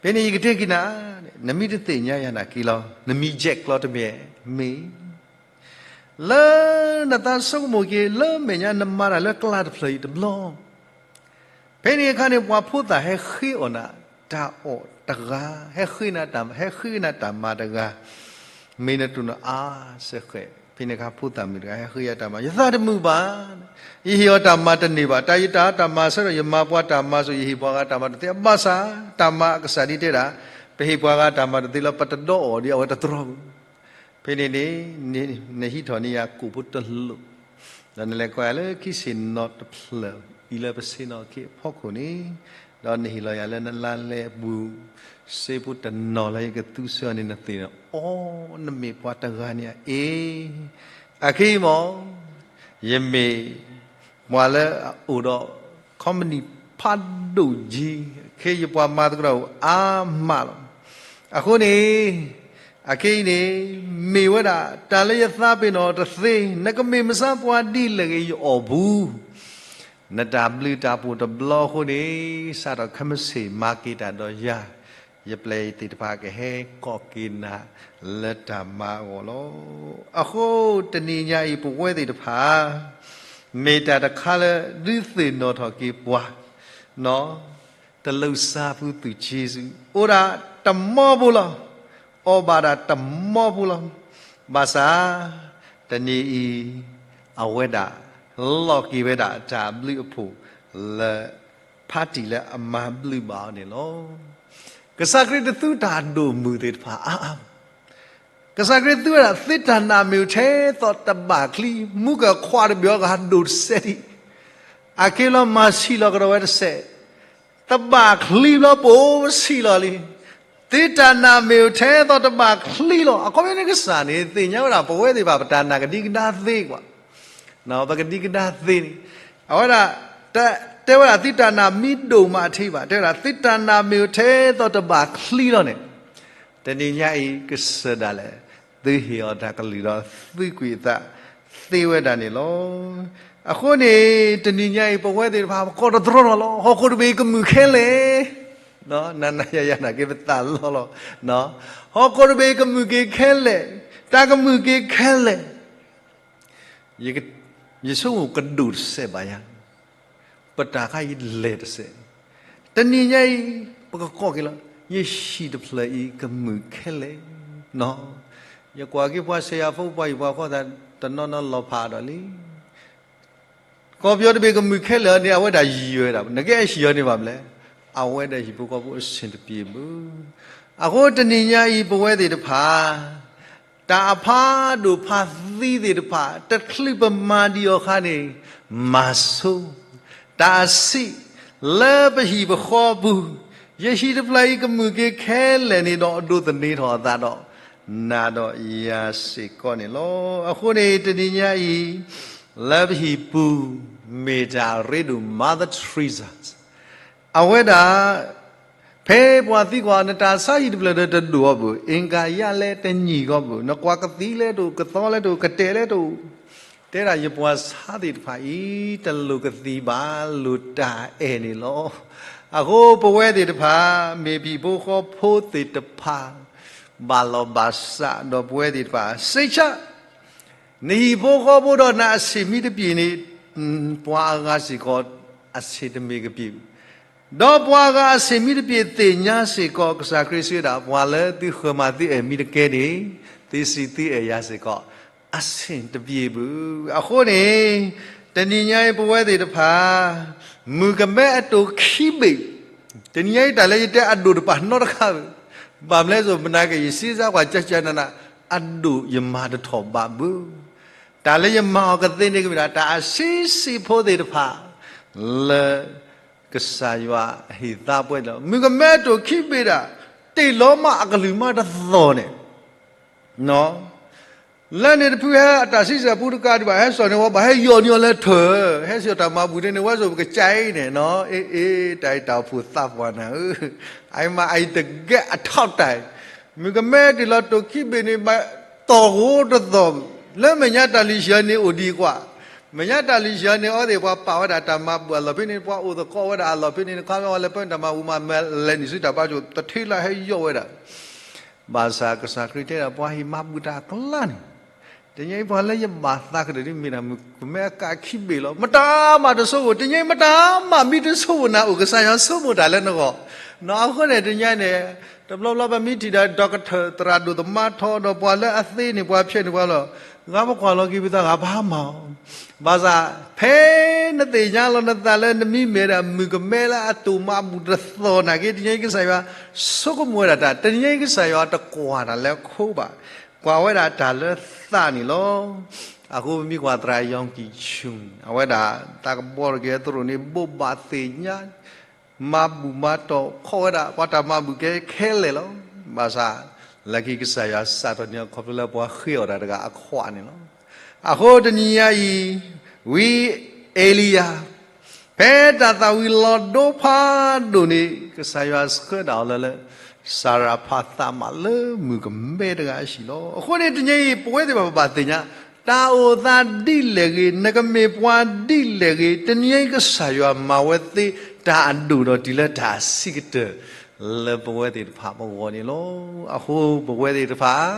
ဖဲန့ၣ်ယကတဲက့ၤနၤ, နမ့ၢ်တသ့ၣ်ညါယၤနာ်က့လီၤ, နမံ Jack လီၤတမ့ၢ်, မ့ၢ် လၢနသးဆိကမိၣ်က့ၤ လၢမဲာ်ညါနမၤတၢ်လၢကျါတဖျၢၣ်အံၤတဘျီ, ဖဲန့ၣ်အခါန့ၣ် ပှၤဖိသၣ်ဟဲဃ့အီၣ်နၤတၢ်အီၣ်တဂၤ, ဟဲဃ့နၤတၢ်, ဟဲဃ့နၤတၢ်မၤတဂၤ, မ့ၢ်နတိၢ်နီၣ်အါစ့ၢ်ကီး, ဖဲန့ၣ်အခါဖိသၣ်မုၣ်တဂၤ ဟဲဃ့ယၤတၢ်မၤ, ယသးတမုာ်ဘၣ်, ယဟ့ၣ်အီၤတၢ်မၤတန့ၢ်ဘၣ်, တၢ်ယတၢ်တၢ်မၤဆၢဒီး ယမၤပှၤတၢ်မၤစ့ၢ် ယဟ့ၣ်ပှၤဂၤတၢ်မၤတသ့, ဘၣ်ဆၣ် တၢ်မၤအကစၢ်ဒ်တဲဒၣ်, ပဟ့ၣ်ပှၤဂၤတၢ်မၤတသ့လၢ ပတဒီအီၣ်ဒ်အဝဲတတြီပူၤ ဖဲန့ၣ်န့ၣ်, နဟံးထီၣ်န့ၢ်ယၤကိာ်ဖိတလိာ်, ဒီးနလဲၤကွၢ်ယၤလၢခံဆ့ၣ်နီၤတဖျၢၣ်အံၤလၢပဆ့ၣ်နီၤခ့အဖီခိၣ်န့ၣ်, ဒီးနဟ့ၣ်လီၤယၤလၢနလါလဲအပူၤ, စ့ဖိတနီၤလၢယကသူစ့အီၤန့ၣ် နသ့ၣ်နီၣ်အီၤ, နမ့ၢ်ပှၤတဂၤန့ၣ်အအ့, အခဲအံၤမ့ၢ် ယမ့ၢ်ပှၤလၢအအိၣ်ဒီး company ဖးဒိၣ်က့, ခဲအံၤယပှၤမၤသကိးတၢ်အိၣ်အါမးလီၤ. အဃိန့ၣ်, အခဲအံၤန့ၣ်, မ့ၢ်ဝဲဒၣ်တၢ်လၢယသးပ့ၤနီၣ်တသ့, နကမ့ၢ်မဆါပှၤဒ်လဲၣ်ဂ့ၤ ယအီၣ်ပူၤ, နတၢ်ဘျုးတၢ်ဖှိၣ်တဘျီအဃိန့ၣ်, စးထီၣ်ခဲမုၢ်ဆ့ၣ်မၤက့ၤတၢ်ဒီးယၤ, ယပျဲၢ်သ့ၣ်တဖၣ်ကဟဲကိးက့ၤနၤ လၢတၢ်မၤအဂီၢ်လီၤ. အဃိတနံၤညါအံၤ ပဝဲသ့ၣ်တဖၣ် မ့ၢ်တၢ်တခါလၢဒုးသ့ၣ်နီၣ်ထီၣ်က့ၤပှၤ, တလိၤစါဖုသုးက့ၣ်စူ, အိၣ်ဒၣ်တမီဖိလီၤ, အီၣ်ဘၣ်ဒၣ်တမီဖိလီၤ. ဘၣ်ဆၣ် တနံၤအံၤ အဝဲဒၣ်လီၤက့ၤဝဲဒၣ်တၢ်ဘျုးအဖှိၣ်လၢ ဖါတံၢ်လၢအမၤဘျုးဘၣ်အီၤန့ၣ်လီၤ. ကစၢ်ခရံာ်တသူတၢ်ဒိၣ်မုၢ်သ့ၣ်တဖၣ်အါအါ ကစၢ်ခရံာ်သူဝဲဒၣ် သုတၢ်နာ်မ့ၢ်အိၣ်ထဲသိးတဘၣ်ချံ, မူကခွါတဘ့ၣ်အဂၤဒိၣ်တစဲးဒံး, အက့လီၤမၤဆံးလီၤကဒီးဝဲတစဲး, တဘၣ်ချံဘျီပိာ်ဆံးလီၤလံ. သုတၢ်နာ်မ့ၢ်အိၣ်ထဲသိးတဘၣ်ချံလီၤ. အခီပညီန့ၣ်ကစၢ်န့ၣ် သ့ၣ်ညါဝဲဒၣ်ပဝဲသ့ၣ်တဖၣ် ပတၢ်နာ်ကဒံကဒါသ့ကွၢ် ပကဒံကဒါသ့န့ၣ်, အဝဲဒၣ် တဲဝဲဒၣ် သုတၢ်နာ်မ့ၢ်ဒိၣ်မးထံဘၣ်, တဲဝဲဒၣ် သုတၢ်နာ်မ့ၢ်အိၣ်ထဲသိးတဘၣ်ချံလီၤန့ၣ်, တနံၤညါအံၤ ကစၢ်ဒၣ်လဲာ် သုဟ့ၣ်အီၤတၢ်ကလုၢ်ဒီးသုကွံာ်အသးသ့ဝဲဒၣ်န့ၣ်လီၤ. အဃိန့ၣ် တနံၤညါအံၤ ပဝဲသ့ၣ်တဖၣ် ပကိးတတြီထီၣ်လီၤ. ဟီၣ်ခိၣ်တဘ့ၣ်ကမုာ်ခဲလၢာ်, နၤနၤယၤယၤနာ်က့ ပသးလီလီၤ. ဟီၣ်ခိၣ်တဘ့ၣ်ကမုာ်က့ၤခဲလၢာ်, တၢ်ကမုာ်က့ၤခဲလၢာ် ယဆိကမိၣ်ကဒိၣ်တစဲးဘၣ်ယၤ, ပတၢ်ခါအံၤလဲၤတစဲး, တနံၤညါအံၤ ပကကိးက့ၤလီၤ. ယဟံၣ်တဖျၢၣ်အံၤကမုာ်ခဲလၢာ်, ယကွၢ်က့ၤပှၤစဲးယၤဖိ ပှၤဟံၣ်ပှၤဃီသး တနီၤနီၤလီၤဖးဒီးလံ ကီၢ်ပယီၤတဘ့ၣ်ကမုာ်ခဲလၢာ်န့ၣ် အဝဲဒၣ်ယံာ်ဝဲဒၣ်, နကဲအဟံၣ်အီၤန့ၣ်ဘၣ်မလဲၣ်, အဝဲဒၣ်ဟံၣ်ဖိဃီဖိအဆင်တပြေဘၣ်. အဃိတနံၤညါအံၤ ပဝဲသ့ၣ်တဖၣ် တၢ်အဖးဒိၣ်ဖးသံသ့ၣ်တဖၣ် တချုးပမၤဒံးအီၤအခါန့ၣ် မၤဆိ တၢ်အဆံးလၢပဟံၣ်ပဃီပူၤ, ယဟံၣ်တဖျၢၣ်အံၤကမုာ်က့ၤခဲလၢာ်န့ၣ်ဒီး အဒိးသန့ၤထီၣ်အသးဒီး နၤဒီးယၤစ့ၢ်ကီးန့ၣ်လီၤ. အဃိန့ၣ် တနံၤညါအံၤ လၢပဟံၣ်ပူၤ မ့ၢ်တၢ်ရ့ဒိၣ် Mother Teresa အဝဲဒၣ် ဖဲပှၤသံကွၢ် နတၢ်ဆါဟံၣ်တဖျၢၣ်ဒီးတဒိၣ်အီၤဘၣ်, အ့ၣ်ကယၣ်လဲတညံၣ်ကီဘၣ်, နကွၢ်ကသံလဲတအိၣ်, ကသီလဲတအိၣ်, ကတဲာ်လဲတအိၣ်, တဲဒၣ်ယပှၤဆါသ့ၣ်တဖၣ်အံၤ တလိၣ်ကသံဘၣ်, လိၣ်တၢ်အဲၣ်န့ၣ်လီၤ. အဃိပဝဲသ့ၣ်တဖၣ် မ့ၢ်ပဟံၣ်ဖိဃီဖိသ့ၣ်တဖၣ် ဘၣ်လီၤဘၣ်စးဒီးပဝဲသ့ၣ်တဖၣ်, စ့းဆါ နဟံၣ်ဖိဃီဖိဒီးနၤအဆ့ၣ်မံတပျ့ၤန့ၣ်, ပှၤအဂၤစ့ၢ်ကီး အဆ့ၣ်တမ့ၢ်ကပျ့ၤ, ဒီးပှၤအဂၤအဆ့ၣ်မံတပျ့ၤသ့ၣ်ညါစ့ၢ်ကီး ကစၢ်ခရံာ်စံးဝဲဒၣ် ပှၤလၢသုဃၢၤမၤသုအဲၣ်မံတကဲန့ၣ် သုစံးသုအဲၣ်ယၤစ့ၢ်ကီး အဆ့ၣ်တပျ့ၤဘၣ်. အဃိန့ၣ် တနံၤညါအံၤပဝဲသ့ၣ်တဖၣ် မုၣ်ကမဲအတိၢ်ခံဘ့ၣ်, တနံၤညါအံၤတၢ်လၢယတဲအဒိၣ်တပာ်နီတခါဘၣ်, ဘၣ်မနုၤလဲၣ် ပနာ်က့ၤယစံးစါကွၢ်ကကနန, အဒိၣ်ယမၤတထီၣ်ဘးဘၣ်. တၢ်လၢယမၤအီၤကသ့န့ၣ်ကမ့ၢ်ဒၣ် တၢ်အဆံးဆံးဖိသ့ၣ်တဖၣ် လၢကစၢ်ယွၤအဟံၣ်သါပှဲၤလီၤ. မုၣ်ကမဲတိၢ်ခံဘ့ၣ်ဒၣ် တ့ၢ်လီၤမးအကလုၢ်မးတသီၣ်န့ၣ် လၢန့ၣ်တဖုဟဲအတၢ်ဆံးစၢ်ပူတကးဒံးဘၣ် ဟဲစိာ်န့ၢ်ဝဲဘၣ် ဟဲယီၢ်န့ၢ်အီၤလၢထၢၣ်, ဟဲစိာ်တၢ်မၤဘူၣ်န့ၣ်န့ၣ် ဝဲစိာ်ပကစၢ်အံၤန့ၣ်နီၤ, အ့ အ့ တၢ်အံၤတၢ်အိၣ်ဖှိၣ်သးပှၢ်နၤဧၢ, အအံၤမးအံၤတကဲအထီၣ်တၢ်အံၤ, မုၣ်ကမဲတ့ၢ်လီၤတိၢ်ခံဘ့ၣ်န့ၣ် ဘၣ်သီၣ်ဂိတသီၣ်, လၢမဲာ်ညါတၢ်လံၤဆှၢန့ၣ်အိၣ်ဒံးကွၢ်, မဲာ်ညါတၢ်လံၤဆှၢန့ၣ်အီၤသ့ၣ် ပှၤပာ်ဝဲဒၣ်တၢ်မၤဘူၣ်အလီၢ်ဖဲန့ၣ် ပှၤအိၣ်သကိးဝဲဒၣ်အလီၢ်ဖဲန့ၣ် နခီဖဲအီၤလဲၤပၢတၢ်မၤဘူၣ်မး မလဲၤနုာ်ဆူတၢ်ဘါကၠိ တထံလၢဟဲယီၢ်ဝဲဒၣ် ဘၣ်ဆၣ်ကစၢ်ခရံာ်တဲဒၣ် ပှၤဟ့ၣ်မၤဘူၣ်တၢ်အကျါန့ၣ်, တနံၤအံၤပှၤလၢယဘၣ်သးကတၢၢ်ဒ်မ့ၢ်ဒၣ်မုၣ်ကမဲအကးခံဘ့ၣ်လီၤ. မတၤမးတဆိကမိၣ်, တနံၤအံၤမတၤမးမ့ၢ်တဆိကမိၣ်နၤအိၣ် ကစၢ်ယွၤဆိကမိၣ်တၢ်လၢနဂီၢ်, နီၤအဃိန့ၣ် တနံၤအံၤန့ၣ် တဘျီဘျီပမ့ၢ်ထံၣ်ဒီး doctor သရၣ်ဒိၣ်သမါထီဒီးပှၤလၢအသ့န့ၣ် ပှၤဖျဲးန့ၢ်ပှၤလီၤ, ဂၤပကွၢ်လီၤက့ၤပသးဂၤဘၣ်မး ဘၣ်ဆၣ် ဖဲနသ့ၣ်ညါလီၤနသးလၢနမံၤမ့ၢ်ဒၣ် မုၣ်ကမဲလၢအတိၢ်မၤဘူၣ်တသီၣ်နာ်က့ တနံၤအံၤကစၢ်ယွၤ ဆိကမိၣ်ဝဲဒၣ်တၢ်, တနံၤအံၤကစၢ်ယွၤတကွၢ်တၢ်လၢခိဘၣ်, ကွၢ်ဝဲဒၣ်တၢ်လၢသးန့ၣ်လီၤ. အဃိပမ့ၢ်ကွၢ်သရၣ်ယီၤကံၣ်ဆူၣ်န့ၣ် အဝဲဒၣ် သးကဘီတက့ၢ်သရိာ်န့ၣ် ဘိးဘၣ်သ့ၣ်ညါ မၤဘူၣ်မၤတီၢ်ခီၣ်ဝဲဒၣ် ပှၤတၢ်မၤဘူၣ်ကဲခဲလၢာ်လီၤ. ဘၣ်ဆၣ် လၢခံကစၢ်ယွၤစးထီၣ်န့ၢ်အီၤခီဖျိလၢပှၤဃ့အီၣ်တၢ်တဂၤအခွးန့ၣ်လီၤ. အဃိတနံၤညါအံၤ ဝံအ့လံယၤ ဖဲတၢ်သၣ်ဝံၤလီၤဒိဖးဒိၣ်န့ၣ် ကစၢ်ယွၤဆှၢဒၣ်အီၤလၢ လၢ စၤရဖးသးမးလၢမုၣ်ကမဲတဂၤအဟံၣ်လီၤ. အဃိန့ၣ်တနံၤအံၤ ပဝဲသ့ၣ်တဖၣ်ပဘၣ်သ့ၣ်ညါ တၢ်အိၣ်သးဒ်လဲၣ်ဂ့ၤ, နကမ့ၢ်ပှၤဒ်လဲၣ်ဂ့ၤ, တနံၤအံၤကစၢ်ယွၤမၤဝဲသ့ တၢ်အဒိၣ်ဒီးတုၤလၢတၢ်ဆံးကတၢၢ် လၢပဝဲသ့ၣ်တဖၣ်ပဂီၢ်န့ၣ်လီၤ. အဃိပဝဲသ့ၣ်တဖၣ်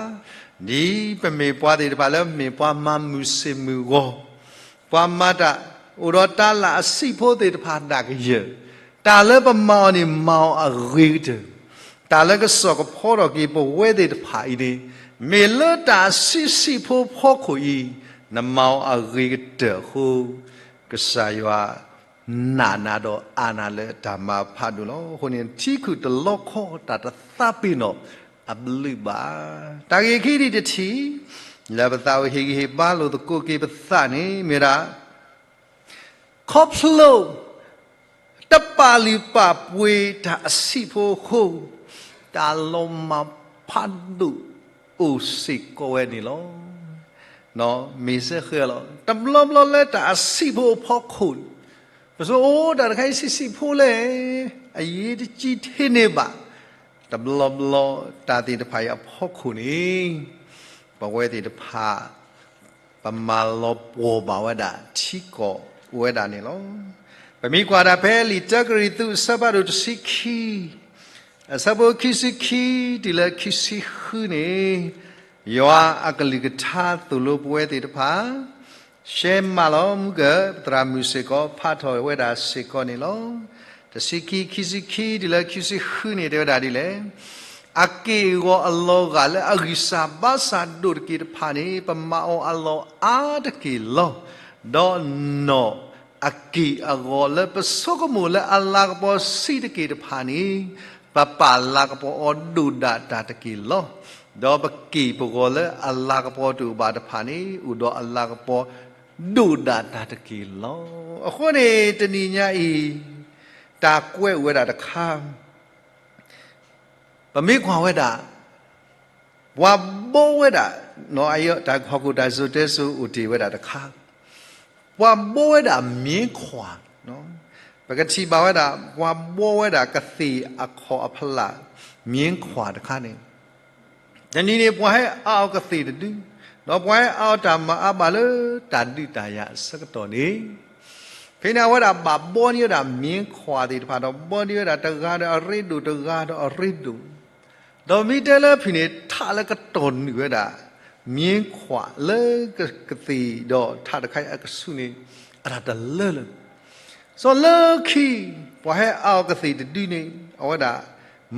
ဒ်ပမ့ၢ်ပှၤသ့ၣ်တဖၣ်လၢမ့ၢ်ပှၤမၤမုာ်ဆ့ၣ်မုာ်ဂီၤ, ပှၤမၤတၢ်အိၣ်ဒီးတၢ်လၢအဆံးဖိသ့ၣ်တဖၣ်ဒၣ်ကယၢၢ်, တၢ်လၢပမၤအီၤန့ၣ် မၤအီၤအဂ့ၤကတၢၢ်, တၢ်လၢကစိာ်ကဖီထီၣ်က့ၤပဝဲသ့ၣ်တဖၣ်အံၤန့ၣ် မ့ၢ်လၢတၢ်ဆံးဆံးဖိဖီခိၣ်အံၤ နမၤအီၤအဂ့ၤကတၢၢ်အဃိ ကစၢ်ယွၤနာ်နၤဒီးအါနၤလၢတၢ်မၤဖးဒိၣ်လီၤ. အဃိန့ၣ် ထံခုၣ်တလီခီ တၢ်တသးပ့ၤနီၣ်အဘျုးဘၣ်. တၢ်ဂ့ၢ်ခံဒံးတထံၣ် လၢပသးအိၣ်ဟ့ၣ်ဂံၢ်ဟ့ၣ်ဘါလိာ်သကိးက့ၤပသးန့ၣ် မ့ၢ်ဒၣ် ခီဖျိ တပာ်လုၢ်ပာ်ပှ့ၤတၢ်အဆံးဖိအဃိ တၢ်လီၤမၢ်ဖးဒိၣ်အိၣ်စ့ၢ်ကီးဝဲန့ၣ်လီၤ. မ့ၢ်စ့ၢ်ကီးလီၤ. တဘျီဘျီလၢတၢ်အဆံးဖိအဖီခိၣ်န့ၣ် ပဆိကမိၣ်အိၣ်တၢ်တခါအံၤဆံးဆံးဖိလဲၣ်, အယံာ်တကံၢ်ထဲန့ၣ်ဘၣ်. တဘျီဘျီတၢ်သ့ၣ်တဖၣ်အံၤအဖီခိၣ်န့ၣ် ပဝဲသ့ၣ်တဖၣ် ပမၤလီၤပှီၢ်ဘၣ်ဝဲဒၣ် ထံကီၢ်အိၣ်ဝဲဒၣ်န့ၣ်လီၤ. ပမ့ၢ်ကွၢ်ဒၣ်ဖဲလံာ်တၢကရံၣ်သူး အဆၢဖးဒိၣ်တဆံခံ အဆၢဖိခံဆံခံတုၤလၢခံဆံဃုန့ၣ်, ယွၤအကလုၢ်ကထါသိၣ်လိပဝဲသ့ၣ်တဖၣ် ရှဲမးလီၤ. မုၢ်ကၢ ပသရၣ်မုၣ်စ့ၢ်ကီး ဖးထီၣ်ဝဲဒၣ်စ့ၢ်ကီးန့ၣ်လီၤ. တဆံခံ ခံဆံခံတုၤလၢခံဆံဃုန့ၣ် တဲဝဲဒၣ်ဒ်လဲၣ်. အက့ၢ်အဂီၤအလီၤဂာ်လၢအဂံၢ်စၢ်ဘါစၢ်ဒိၣ်တက့ၢ်တဖၣ်န့ၣ် ပမၤအီၤအလီၢ်အါတက့ၢ်လီၤ. ဒီးနီၢ်အက့ၢ်အဂီၤလၢပဆိကမိၣ်လၢအလၤကပီၤဆံးတက့ၢ်တဖၣ်န့ၣ် ပပာ်လၤကပီၤအီၤဒိၣ်ဒၣ်တၢ်တက့ၢ်လီၤ. ဒီးပက့ၢ်ပဂီၤလၢအလၤကပီၤတအိၣ်ဘၣ်တဖၣ်န့ၣ် အိၣ်ဒီးအလၤကပီၤဒိၣ်ဒၣ်တၢ်တက့ၢ်လီၤ. အဃိန့ၣ် တနံၤညါအံၤ တၢ်ကွဲးအိၣ်ဝဲဒၣ်တခါ ပမ့ၢ်ကွၢ်ဝဲဒၣ် ပှၤဘီဝဲဒၣ် တၢ်ဟီၣ်ခိၣ်တၢ်စံၣ်စိၤတဲစိၤအိၣ်တ့ၢ်ဝဲဒၣ်တခါ, ပှၤဘီဝဲဒၣ်မ့ခွၣ်, ပကထံၣ်ဘၣ်ဝဲဒၣ် ပှၤဘီဝဲဒၣ်ကသ့ၣ်အခီၣ်အဖျၢၣ် မ့ခွၣ်တခါန့ၣ်, တနံၤန့ၣ် ပှၤဟဲအါအီၤကသ့ၣ်တဒု, ဒီးပှၤဟဲအါအီၤတၢ်မၤအါဘၣ်လၢတၢ်ဒုးတၢ်ယၤအဆၢကတီၢ်န့ၣ်, ဖဲန့ၣ်အဝဲဒၣ်ဘၣ်ဘီန့ၢ်ဝဲဒၣ်မ့ခွၣ်သ့ၣ်တဖၣ်ဒီး ဘီန့ၢ်ဝဲဒၣ်တဂၤဒီးအရ့ဒိၣ် တဂၤဒီးအရ့ဒိၣ်, ဒီးမ့ၢ်တဲလၢဖုၣ်န့ၣ် ထးလၢကတီၢ်နုာ်ဝဲဒၣ် မ့ခွၣ်လၢကသ့ၣ်ဒီး ထးတခါအံၤအကဆူးန့ၣ် အတၢ်တလၢလၢၤ, စီၤလၢခံ ပှၤဟဲအါအီၤကသ့ၣ်တဒုန့ၣ် အဝဲဒၣ်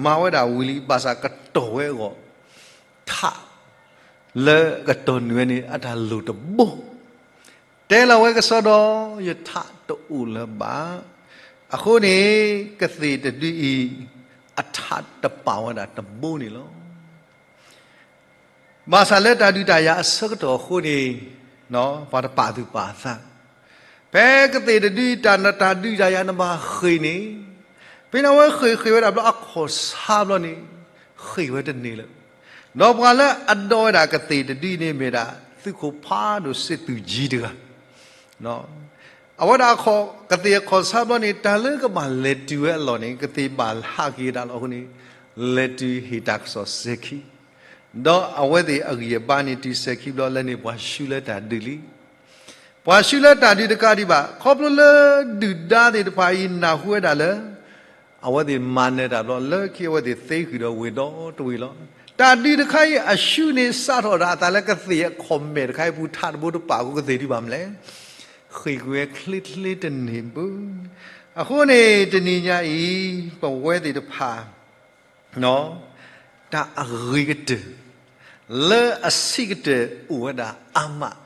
မၤဝဲဒၣ်ဝံၤလံ ဘၣ်ဆၣ်ကတီၢ်ဝဲအဂီၢ် ထးလၢကတီၢ်နုာ်ဝဲန့ၣ် အတၢ်လိၣ်တဘိ, တဲလီၤဝဲကစီဒီး ယထးတအိၣ်လၢၤဘၣ်. အဃိန့ၣ် ကသ့ၣ်တဒုအံၤ အထးတပာ်ဝဲဒၣ်တဘိန့ၣ်လီၤ. ဘၣ်ဆၣ်လၢတၢ်ဒုးတၢ်ယၤအဆၢကတီၢ်အဃိန့ၣ် ပှၤတပာ်သူၣ်ပာ်သး, ဖဲကသ့ၣ်တဒုအံၤ တၢ်နတၢ်ဒုးတၢ်ယၤနဘၣ်ဃ့ၢ်န့ၣ်, ဖဲန့ၣ်အဝဲဃ့ၢ်ဃ့ၢ်ဝဲဒၣ်ဘျီအခီၣ်ဆါဘျီန့ၣ် ဃ့ၢ်ဝဲတန့ၢ်လၢၤ, ဒီးပှၤလၢအဒီဝဲဒၣ်ကသ့ၣ်တဒုန့ၣ်မ့ၢ်ဒၣ် သုးခိၣ်ဖးဒိၣ်စ့သူၣ်ကၠံတဂၤ အဝဲဒၣ်ကသ့ၣ်အခီၣ်ဆါဘျီန့ၣ် တၢ်လၢကဘၣ်လဲၤတုၤဝဲအလီၢ်န့ၣ် ကသ့ၣ်ဘၣ်ဟးက့ၤဒၣ်လီၤအဃိန့ၣ်, လဲၤတုၤဟ့ၣ်တၢ်ကစီၣ်စဲၤခံ, ဒီးအဝဲသ့ၣ်အဂံၢ်အဘါန့ၣ်တုၤစဲၤခံဘျီလၢန့ၣ် ပှၤဆူလၢတၢ်ဒုးလံ, ပှၤဆူလၢတၢ်ဒုးတကးဒံးဘၣ် ခီဖျိလၢဒုၣ်ဒါသ့ၣ်တဖၣ်အံၤနၢ်ဟူဝဲဒၣ်လၢ အဝဲသ့ၣ်မၤနၢၤတၢ်ဘျီ လၢခံအဝဲသ့ၣ်သ့ဃုာ်ဒီးဝ့ၢ်ဒီတဝ့ၢ်လီၤ. တၢ်ဒုးတခါအံၤအဆူန့ၣ် စးထီၣ်ဒၣ်အသးလၢကသ့ၣ်အခီၣ်မဲာ်တခါအံၤပူၤ ထးတဘိတပာ်အဃိ ကသ့ၣ်ဒုးဘၣ်မနုၤလဲၣ်, ဃ့ၢ်ကွံာ်ဝဲချ့ချ့တန့ၢ်ဘၣ်. အဃိန့ၣ် တနံၤညါအံၤ ပဝဲသ့ၣ်တဖၣ် တၢ်အဂ့ၤကတၢၢ် လၢအဆံးကတၢၢ်အိၣ်ဝဲဒၣ်အါမး,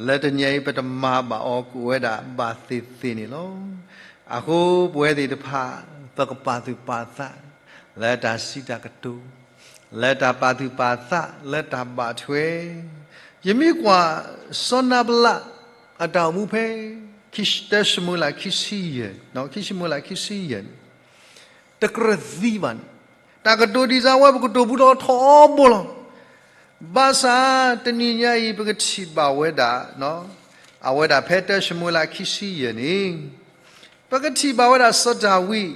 လၢတနံၤအံၤပတမၤဘၣ်အီၤကအိၣ်ဝဲဒၣ်ဘၣ်သ့ၣ်သ့ၣ်န့ၣ်လီၤ. အဃိပဝဲသ့ၣ်တဖၣ် ပကပာ်သူၣ်ပာ်သး လၢတၢ်စံးတၢ်ကတိၤ, လၢတၢ်ပာ်သူၣ်ပာ်သး လၢတၢ်ဘၣ်ထွဲ, ယမ့ၢ်ကွၢ် စီၤနၤဘလး အတၢ်အိၣ်မူဖဲ တၢၡမူၤအ့လး ခံဆံယဲၢ်, ခံၡမူၤအ့လး ခံဆံယဲၢ်န့ၣ် တကြၢးသံဘၣ်န့ၣ်, တၢ်ကတိၤဒ်သိးဝဲပကတိၤဘူးထီၣ်ထီဘိလီၤ. ဘၣ်ဆၣ်တနံၤညါအံၤ ပကထံၣ်ဘၣ်ဝဲဒၣ် အဝဲဒၣ်ဖဲတၢၡမူၤအ့လး ခံဆံယဲၢ်န့ၣ် ပကထံၣ်ဘၣ်ဝဲဒၣ်စီၤဒၤဝံး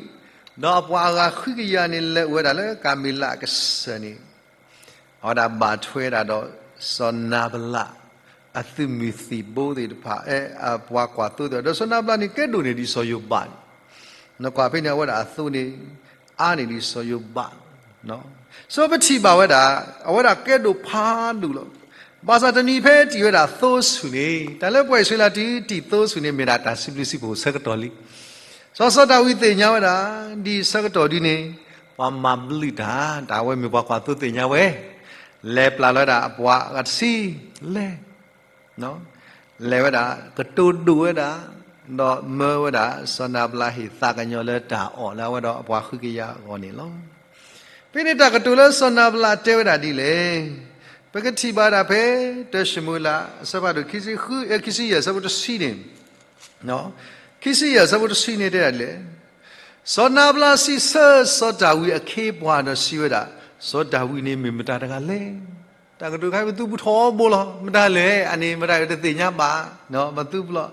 ဒီးအပှၤအဂၤဃုကယၤန့ၣ် လဲၤအိၣ်ဝဲဒၣ်လၢကၤမ့လးအကစၢၢ်န့ၣ် အဝဲဒၣ်ဘၣ်ထွဲဒၣ်ဒီး စီၤနၤဘလး အသုးမုၢ်သံၣ်ဘိသ့ၣ်တဖၣ် အပှၤကွၢ်သိသ့ၣ်တဖၣ် ဒီးစီၤနၤဘလးန့ၣ် ကဲဒိၣ်န့ၢ်ဒံးစီၤယိၤဘးန့ၣ်, နကွၢ်ဖဲန့ၣ် အဝဲဒၣ်အသိန့ၣ် အါန့ၢ်ဒံးစီၤယိၤဘး စီၤပထံၣ်ဘၣ်ဝဲဒၣ် အဝဲဒၣ်ကဲဒိၣ်ဖးဒိၣ်လီၤ. ဘၣ်ဆၣ်တနံၤဖဲတံၢ်ဝဲဒၣ်သိဆူၣ်န့ၣ် တၢ်လၢပှၤအံၣ်စရ့လးတံၢ်တံၢ်သိဆူၣ်န့ၣ် မ့ၢ်ဒၣ်တၢ်စံးဘျုးစံးဖှိၣ်ဆၢကတီၢ်လံ. စီၤစီၤဒၤဝံးသ့ၣ်ညါဝဲဒၣ် ဒ်ဆၢကတီၢ်ဒ်န့ၣ် ပှၤမၤဘျုးတၢ် တၢ်ဝဲမ့ၢ်ပှၤကွၢ်သိသ့ၣ်ညါဝဲ လဲၤပျၢ်လီၤဝဲဒၣ်အပှၤအဂၤတဆံ လဲၤ လဲၤဝဲဒၣ် ကတိၤဒိၣ်ဝဲဒၣ် ဒီးမၢဝဲဒၣ် စီၤနၤဘလးဟ့ၣ်သးကညီၤလၢတၢ်အီၣ်လၢအဝဲဒီးအပှၤဃုကယၤအဂီၢ်န့ၣ်လီၤ. ဖဲန့ၣ်တၢ်ကတိၤလၢစီၤနၤဘလးတဲဝဲဒၣ်ဒ်လဲၣ်, ပကထံၣ်ဘၣ်ဒၣ်ဖဲ တၢၡမူၤအ့လး အဆၢဖးဒိၣ် ခံဆံယဲၢ် အဆၢဖိတဆံန့ၣ်, ခံဆံယဲၢ် အဆၢဖိတဆံန့ၣ်တဲဒၣ်ဒ်လဲၣ်, စီၤနၤဘလးစံးဆၢစီၤဒၤဝံးအခ့အပှၤဒီးစံးဝဲဒၣ်, စီၤဒၤဝံးန့ၣ်မ့ၢ်မတၤတဂၤလဲၣ်. တၢ်ကတိၤခါပသူဘူးထီဘိလီၤ မတၤလဲၣ် အန့ၣ်မတၤတသ့ၣ်ညါဘၣ်, ပသူဘူးလီၤ.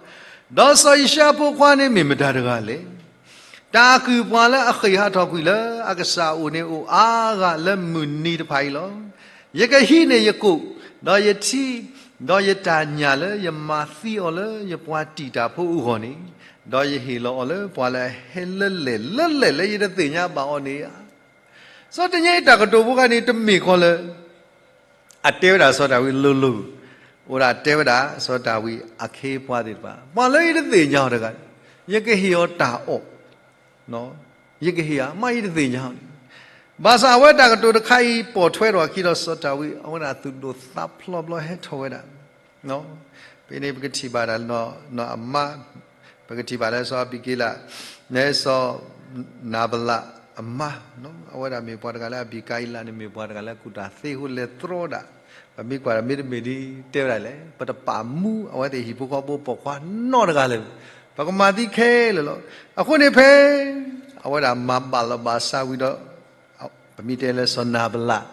ဒီးစီၤယၡါဖိခွါန့ၣ်မ့ၢ်မတၤတဂၤလဲၣ်. တၢ်အကုၢ်ပှၤလၢအဃ့ၢ်ဟးထီၣ်ကွံာ်လၢအကစၢ်အအိၣ်န့ၣ်အိၣ်အါဂၤလၢမုၢ်နံၤတဖၣ်အံၤလီၤ. ယကဟံးန့ၢ်ယကိၣ်, ဒီးယထံ, ဒီးယတၢ်ညၣ်လၢယမၤသံအီၤလၢယပှၤတံာ်တာ်ဖိအဂီၢ်န့ၣ်, ဒီးယဟ့ၣ်လီၤအီၤလၢပှၤလၢအဟဲလၢလဲၣ်လၢလဲၣ်လၢယတသ့ၣ်ညါဘၣ်အီၤန့ၣ်ဧါ. စီၤတညါအံၤတၢ်ကတိၤဖိခါန့ၣ် တမ့ၢ်ကီးလၢ အတဲဝဲဒၣ်စီၤဒၤဝံးလိၤလိၤ, အိၣ်ဒၣ်တဲဝဲဒၣ်စီၤဒၤဝံးအခ့အပှၤသ့ၣ်တဖၣ် ပှၤလၢယတသ့ၣ်ညါအီၤတဂၤ, ယကဟ့ၣ်အီၤတၢ်အီၣ်, ယကဟ့ၣ်ဧါ မ့ၢ်ယတသ့ၣ်ညါအီၤန့ၣ်. ဘၣ်ဆၣ်အဝဲတၢ်ကတိၤတခါအံၤပိာ်ထွဲထီၣ်အခံဒီးစီၤဒၤဝံး အဝဲဒၣ်သူၣ်ဒိၣ်သးဖျိးဘျီဟဲထီၣ်ဝဲဒၣ် ဖဲန့ၣ်ပကထံၣ်ဘၣ်ဒၣ်နီၢ်အမါ, ပကထံၣ်ဘၣ်လၢစီၤအဘံက့လး, နဲစီၤနၤဘလး အမါ, အဝဲဒၣ်မ့ၢ်ပှၤတဂၤလၢအဘံၣ်ကၤအံလးန့ၣ် မ့ၢ်ပှၤတဂၤလၢအကူၣ်တၢ်သ့အဃိလဲၤတြီဒၣ်, ပမ့ၢ်ကွၢ်ဒီးမ့တမ့ၢ်ဒ်တဲဝဲဒၣ်လဲၣ်, ပတပာ်မူအဝဲသ့ၣ်ဟံၣ်ဖိဃီဖိပိာ်ခွါနီတဂၤလၢၤဘၣ်, ပကမၤသံခဲလၢာ်လီၤ. အဃိန့ၣ်ဖဲ အဝဲဒၣ်မၤဘၣ်လီၤဘၣ်စးဝံၤဒီး ပမ့ၢ်တဲလၢစီၤနၤဘလး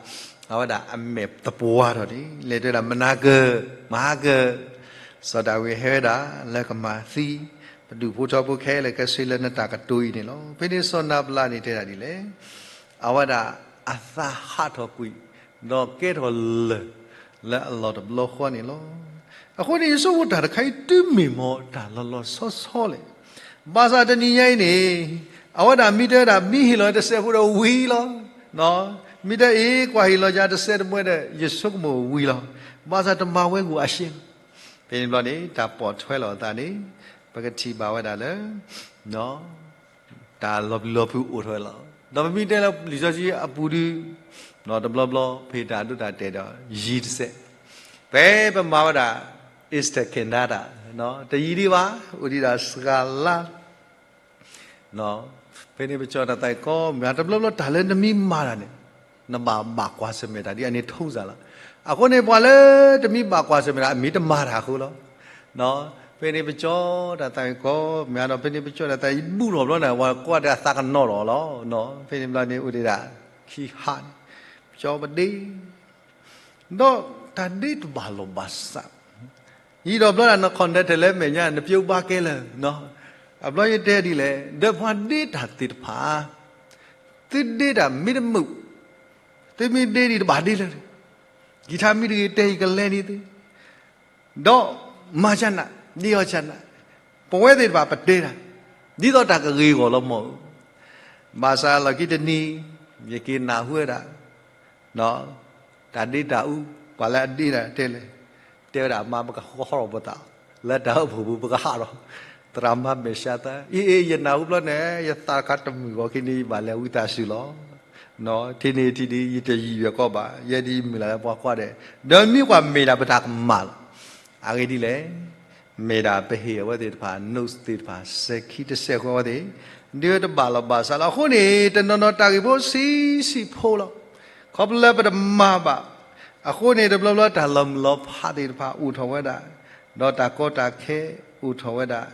အဝဲဒၣ်အမဲာ်သပှၢ်ထီၣ်န့ၣ် လဲၤတဲဒၣ် မနၤကၢၢ် မဟါကၢၢ်, စီၤဒၤဝံးဟဲဝဲဒၣ်လၢကမၤသံ ပဒူၣ်ဖိထၢဖိခဲလၢာ်ခဲဆ့လၢနတၢ်ကတိၤအံၤန့ၣ်လီၤ. ဖဲန့ၣ်စီၤနၤဘလးန့ၣ်တဲဒၣ်ဒ်လဲၣ်, အဝဲဒၣ်အသးဟးထီၣ်ကွံာ် ဒီးကဲထီၣ်လၢၢ်လၢအလီၢ်တဘျီဃီန့ၣ်လီၤ. အဃိန့ၣ် ယဆိကမိၣ်တၢ်တခါအံၤတုၤမ့ၢ်မ့ၢ်တၢ်လီၤလီၤဆီဆီလဲၣ်. ဘၣ်ဆၣ်တနံၤညါအံၤန့ၣ် အဝဲဒၣ်မ့ၢ်တဲဒၣ် မ့ၢ်ဟ့ၣ်လီၤတစဲးဖိဒီးဝံၤလီၤ. မ့ၢ်တဲအ့ၣ် ကွၢ်ဟ့ၣ်လီၤယၤတစဲးတမှဲဒီး ယဆိကမိၣ်ဝံၤလီၤ. ဘၣ်ဆၣ်တမၤဝဲဂုာ်အရှဲလီၤ. ဖဲန့ၣ်ဘျီန့ၣ် တၢ်ပိာ်ထွဲလီၤအသးန့ၣ် ပကထံၣ်ဘၣ်ဝဲဒၣ်လၢ တၢ်လီၤပျံၤလီၤဖုးအိၣ်ထီၣ်ဝဲလီၤ. ဒီးပမ့ၢ်တဲလၢလံာ်စီဆှံအပူၤဒု တဘျီဘျီ ဖဲတၢ်ဒိတၢ်တဲာ်ဒီး ယံၤတစဲး, ဖဲပမၤဝဲဒၣ် Easter Canada တယံၤဒံးဘၣ် အိၣ်ဒံးဒၣ်စှၤလါ ဖဲန့ၣ်ပကၠီတၢ်သးဝံၣ်ကိးမံၤ တဘျီဘျီတၢ်လၢနမ့ၢ်မၤတၢ်န့ၣ် နဘၣ်ဘၣ်ကွၢ်ဆၢၣ်မဲာ်တၢ်ဒ်အန့ၣ်ထုံးစၢ်လီၤ. အဃိန့ၣ် ပှၤလၢတမ့ၢ်ဘၣ်ကွၢ်ဆၢၣ်မဲာ်တၢ် အမ့ၢ်တမၤတၢ်အဃိလီၤ. ဖဲန့ၣ်ပကၠီတၢ်သးဝံၣ်ကိးမံၤဒီး ဖဲန့ၣ်ပကၠီတၢ်သးဝံၣ်ဘူၣ်ထီၣ်ဘျီန့ၣ် ပှၤကွၢ်ဒီးအသးကနီၤထီၣ်လီၤ. ဖဲန့ၣ်ဘျီန့ၣ်အိၣ်ဒံးဒၣ် ခံဟါန့ၣ် ပကၠီပဒ့ ဒီးတၢ်ဒ့တဘၣ်လီၢ်ဘၣ်စး ယံၤဒီးဘျီဒၣ်န conductor လၢမဲာ်ညါ နပျိဘါကဲလၢာ်, အဘျီယတဲဒ်လဲၣ် ဒီးပှၤဒ့တၢ်သ့ၣ်တဖၣ် သုဒ့တၢ်မ့ၢ်တမုာ် သုမ့ၢ်ဒ့ဒံးတဘၣ်ဒ့လၢာ်, ကံၣ်ထါမ့ၢ်တဂ့ၤတဲယကလဲၤန့ၢ်သု, ဒီးမၤကနၣ် ဒ့အီၤကနၣ်, ပဝဲသ့ၣ်တဖၣ်ပတဲတၢ် ဒ်သိးတၢ်ကဂ့ၤအဂီၢ်လီၤမၢ်ဧၢ. ဘၣ်ဆၣ်လီၢ်ခံတနံၤ ယက့ၤနၢ်ဟူဝဲဒၣ် တၢ်ဒ့တၢ်အူ ပှၤလၢအဒ့တၢ်တဲလဲၣ်, တဲဝဲဒၣ်မါ ပကဟီထီၣ်ပသး လၢတၢ်အိၣ်ဖှိၣ်ပူၤ ပကဟးထီၣ် သရၣ်မါမဲာ်ဆှးသၢ အ့ၣ်အ့ၣ် ယနၢ်ဟူဘျီန့ၣ် ယသးတခါတမုာ်ဂီၤခံန့ၣ် ယဘၣ်လဲၤဝံသးစူၤလီၤ. ထံၣ်န့ၢ်ထံၣ်ဒ် ယတယံာ်ယဲၢ်ကီးဘၣ် ယဲဒ်ယမုၢ်လၢ်လၢပှၤကွၢ်ဒဲး ဒီးမ့ၢ်ကွၢ်မ့ၢ်ဒၣ်ပတၢ်ကမၣ်လီၤ. အဂ့ၢ်ဒ်လဲၣ် မ့ၢ်ဒၣ်ပဟ့ၣ်အဝဲသ့ၣ်တဖၣ် notes သ့ၣ်တဖၣ် စဲၤခံတစဲးဃီဝဲသ့ၣ် ဒ်ဝဲတဘၣ်လီၢ်ဘၣ်စးလီၤ. အဃိန့ၣ် တနီၤနီၤတၢ်ဂ့ၢ်ဖိဆံးဆံးဖိလီၤ. ခီဖျိလၢပတမၤဘၣ် အဃိန့ၣ် တဘျီဘျီတၢ်လီၤမုၢ်လီၤဖးသ့ၣ်တဖၣ်အိၣ်ထီၣ်ဝဲဒၣ်, ဒီးတၢ်ကီတၢ်ခဲအိၣ်ထီၣ်ဝဲဒၣ်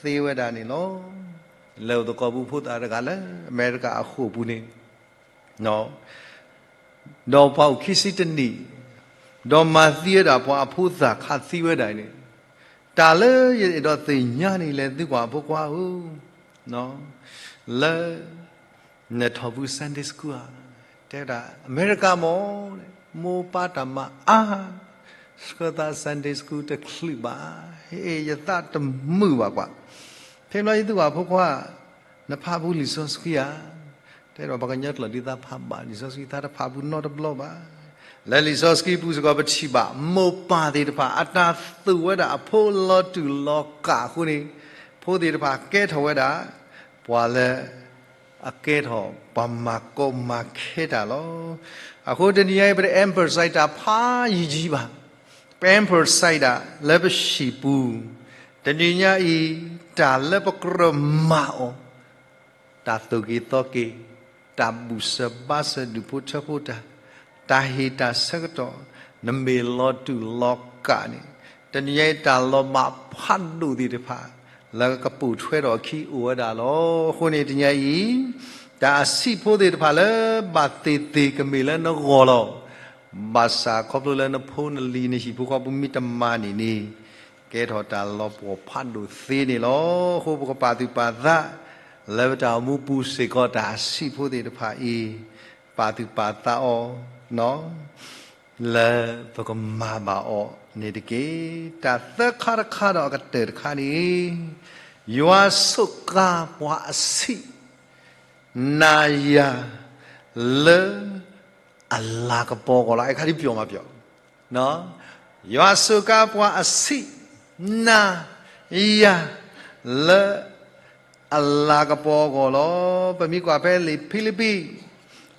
သ့ဝဲဒၣ်န့ၣ်လီၤ. လၢအိၣ်သကိးပူဖိသၣ်တဂၤလၢအမဲရကၤအဃိာ်ပူၤန့ၣ် ဒီးပှၤအိၣ်ခံဆံတနံၣ်, ဒီးမၤသံဝဲဒၣ်ပှၤအဖိသၣ်ခးသံဝဲဒၣ်အံၤန့ၣ်, တၢ်လၢယအဲၣ်ဒိးသ့ၣ်ညါန့ၣ်လဲၣ် သုကွၢ်ဖိခွါဧၢ, လၢ နထီၣ်ဘု Sunday School ဧါ, တဲဝဲဒၣ် အမဲရကၤမ့ၢ် မိၢ်ပၢ်တၢ်မၤအါ, ဆှၢသး Sunday School တချုးဘၣ်, ဟ့ၣ်ယသးတမုာ်ဘၣ်ကွၢ်, ဖဲဘျီယသုကွၢ်ဖိခွါ, နဖးဘုလံာ်စီဆှံဧါ, တဲဒီးပှၤကညီကျိာ်ဒ်သးဖးဘၣ်လံာ်စီဆှံ သးတဖးဘုနီတဘျီဘၣ်, လၢလံာ်စီဆှံပူၤစ့ၢ်ကီးပထံၣ်ဘၣ် မိၢ်ပၢ်သ့ၣ်တဖၣ် အတၢ်သူၣ်ဝဲဒၣ်အဖိလီၤတူာ်လီၤကာ်အဃိန့ၣ်, ဖိသ့ၣ်တဖၣ်ကဲထီၣ်ဝဲဒၣ် ပှၤလၢ အကဲထီၣ်ပှၤမၤကီမၤခဲတၢ်လီၤ. အဃိတနံၤညါအံၤ ပတ emphasize တၢ်ဖးယံာ်ယံာ်ဘၣ်, ပ emphasize ဒၣ်လၢပဟံၣ်ပူၤ, တနံၤညါအံၤ တၢ်လၢပကြၢးမၤအီၤ, တၢ်သိၣ်က့ၤသီက့ၤ, တၢ်ဘူၣ်စၢၤဘါစၢၤဒူၣ်ဖိထၢဖိတၢ်, တၢ်ဟ့ၣ်တၢ်ဆၢကတီၢ်, နမ့ၢ်လီၤတူာ်လီၤကာ်န့ၣ်, တနံၤညါအံၤတၢ်လီၤမၢ်ဖးဒိၣ်သ့ၣ်တဖၣ် လၢကပိာ်ထွဲထီၣ်အခံအိၣ်ဝဲဒၣ်လီၤ. အဃိန့ၣ်တနံၤညါအံၤ, တၢ်အဆံးဖိသ့ၣ်တဖၣ်လၢဘၣ်သ့ၣ်သ့ၣ်ကမ့ၢ်လၢနဂီၢ်လီၤ. ဘၣ်ဆၣ်ခီဖျိလၢနဖိနလံၤနဟံၣ်ဖိဃီဖိမ့ၢ်တမၤန့ၣ်န့ၣ်, ကဲထီၣ်တၢ်လီၤပှီၢ်ဖးဒိၣ်သ့န့ၣ်လီၤ. အဃိပကပာ်သူၣ်ပာ်သး လၢပတၢ်အိၣ်မူပူၤစ့ၢ်ကီးတၢ်အဆံးဖိသ့ၣ်တဖၣ်အံၤ, ပာ်သူၣ်ပာ်သးအီၤ လၢပကမၤဘၣ်အီၤန့ၣ်တက့ၢ်. တၢ်သၢခါတခါဒီးအကတၢၢ်တခါန့ၣ်, ယွၤစူးကါပှၤအဆံး နၤယၤ လၢအလၤကပီၤအဂီၢ်လီၤ. အခါဒ်ပျီမးပျီ, ယွၤစူးကါပှၤအဆံး နၤယၤ လၢအလၤကပီၤအဂီၢ်လီၤ. ပမ့ၢ်ကွၢ်ဖဲလံာ်ဖံလံးပံး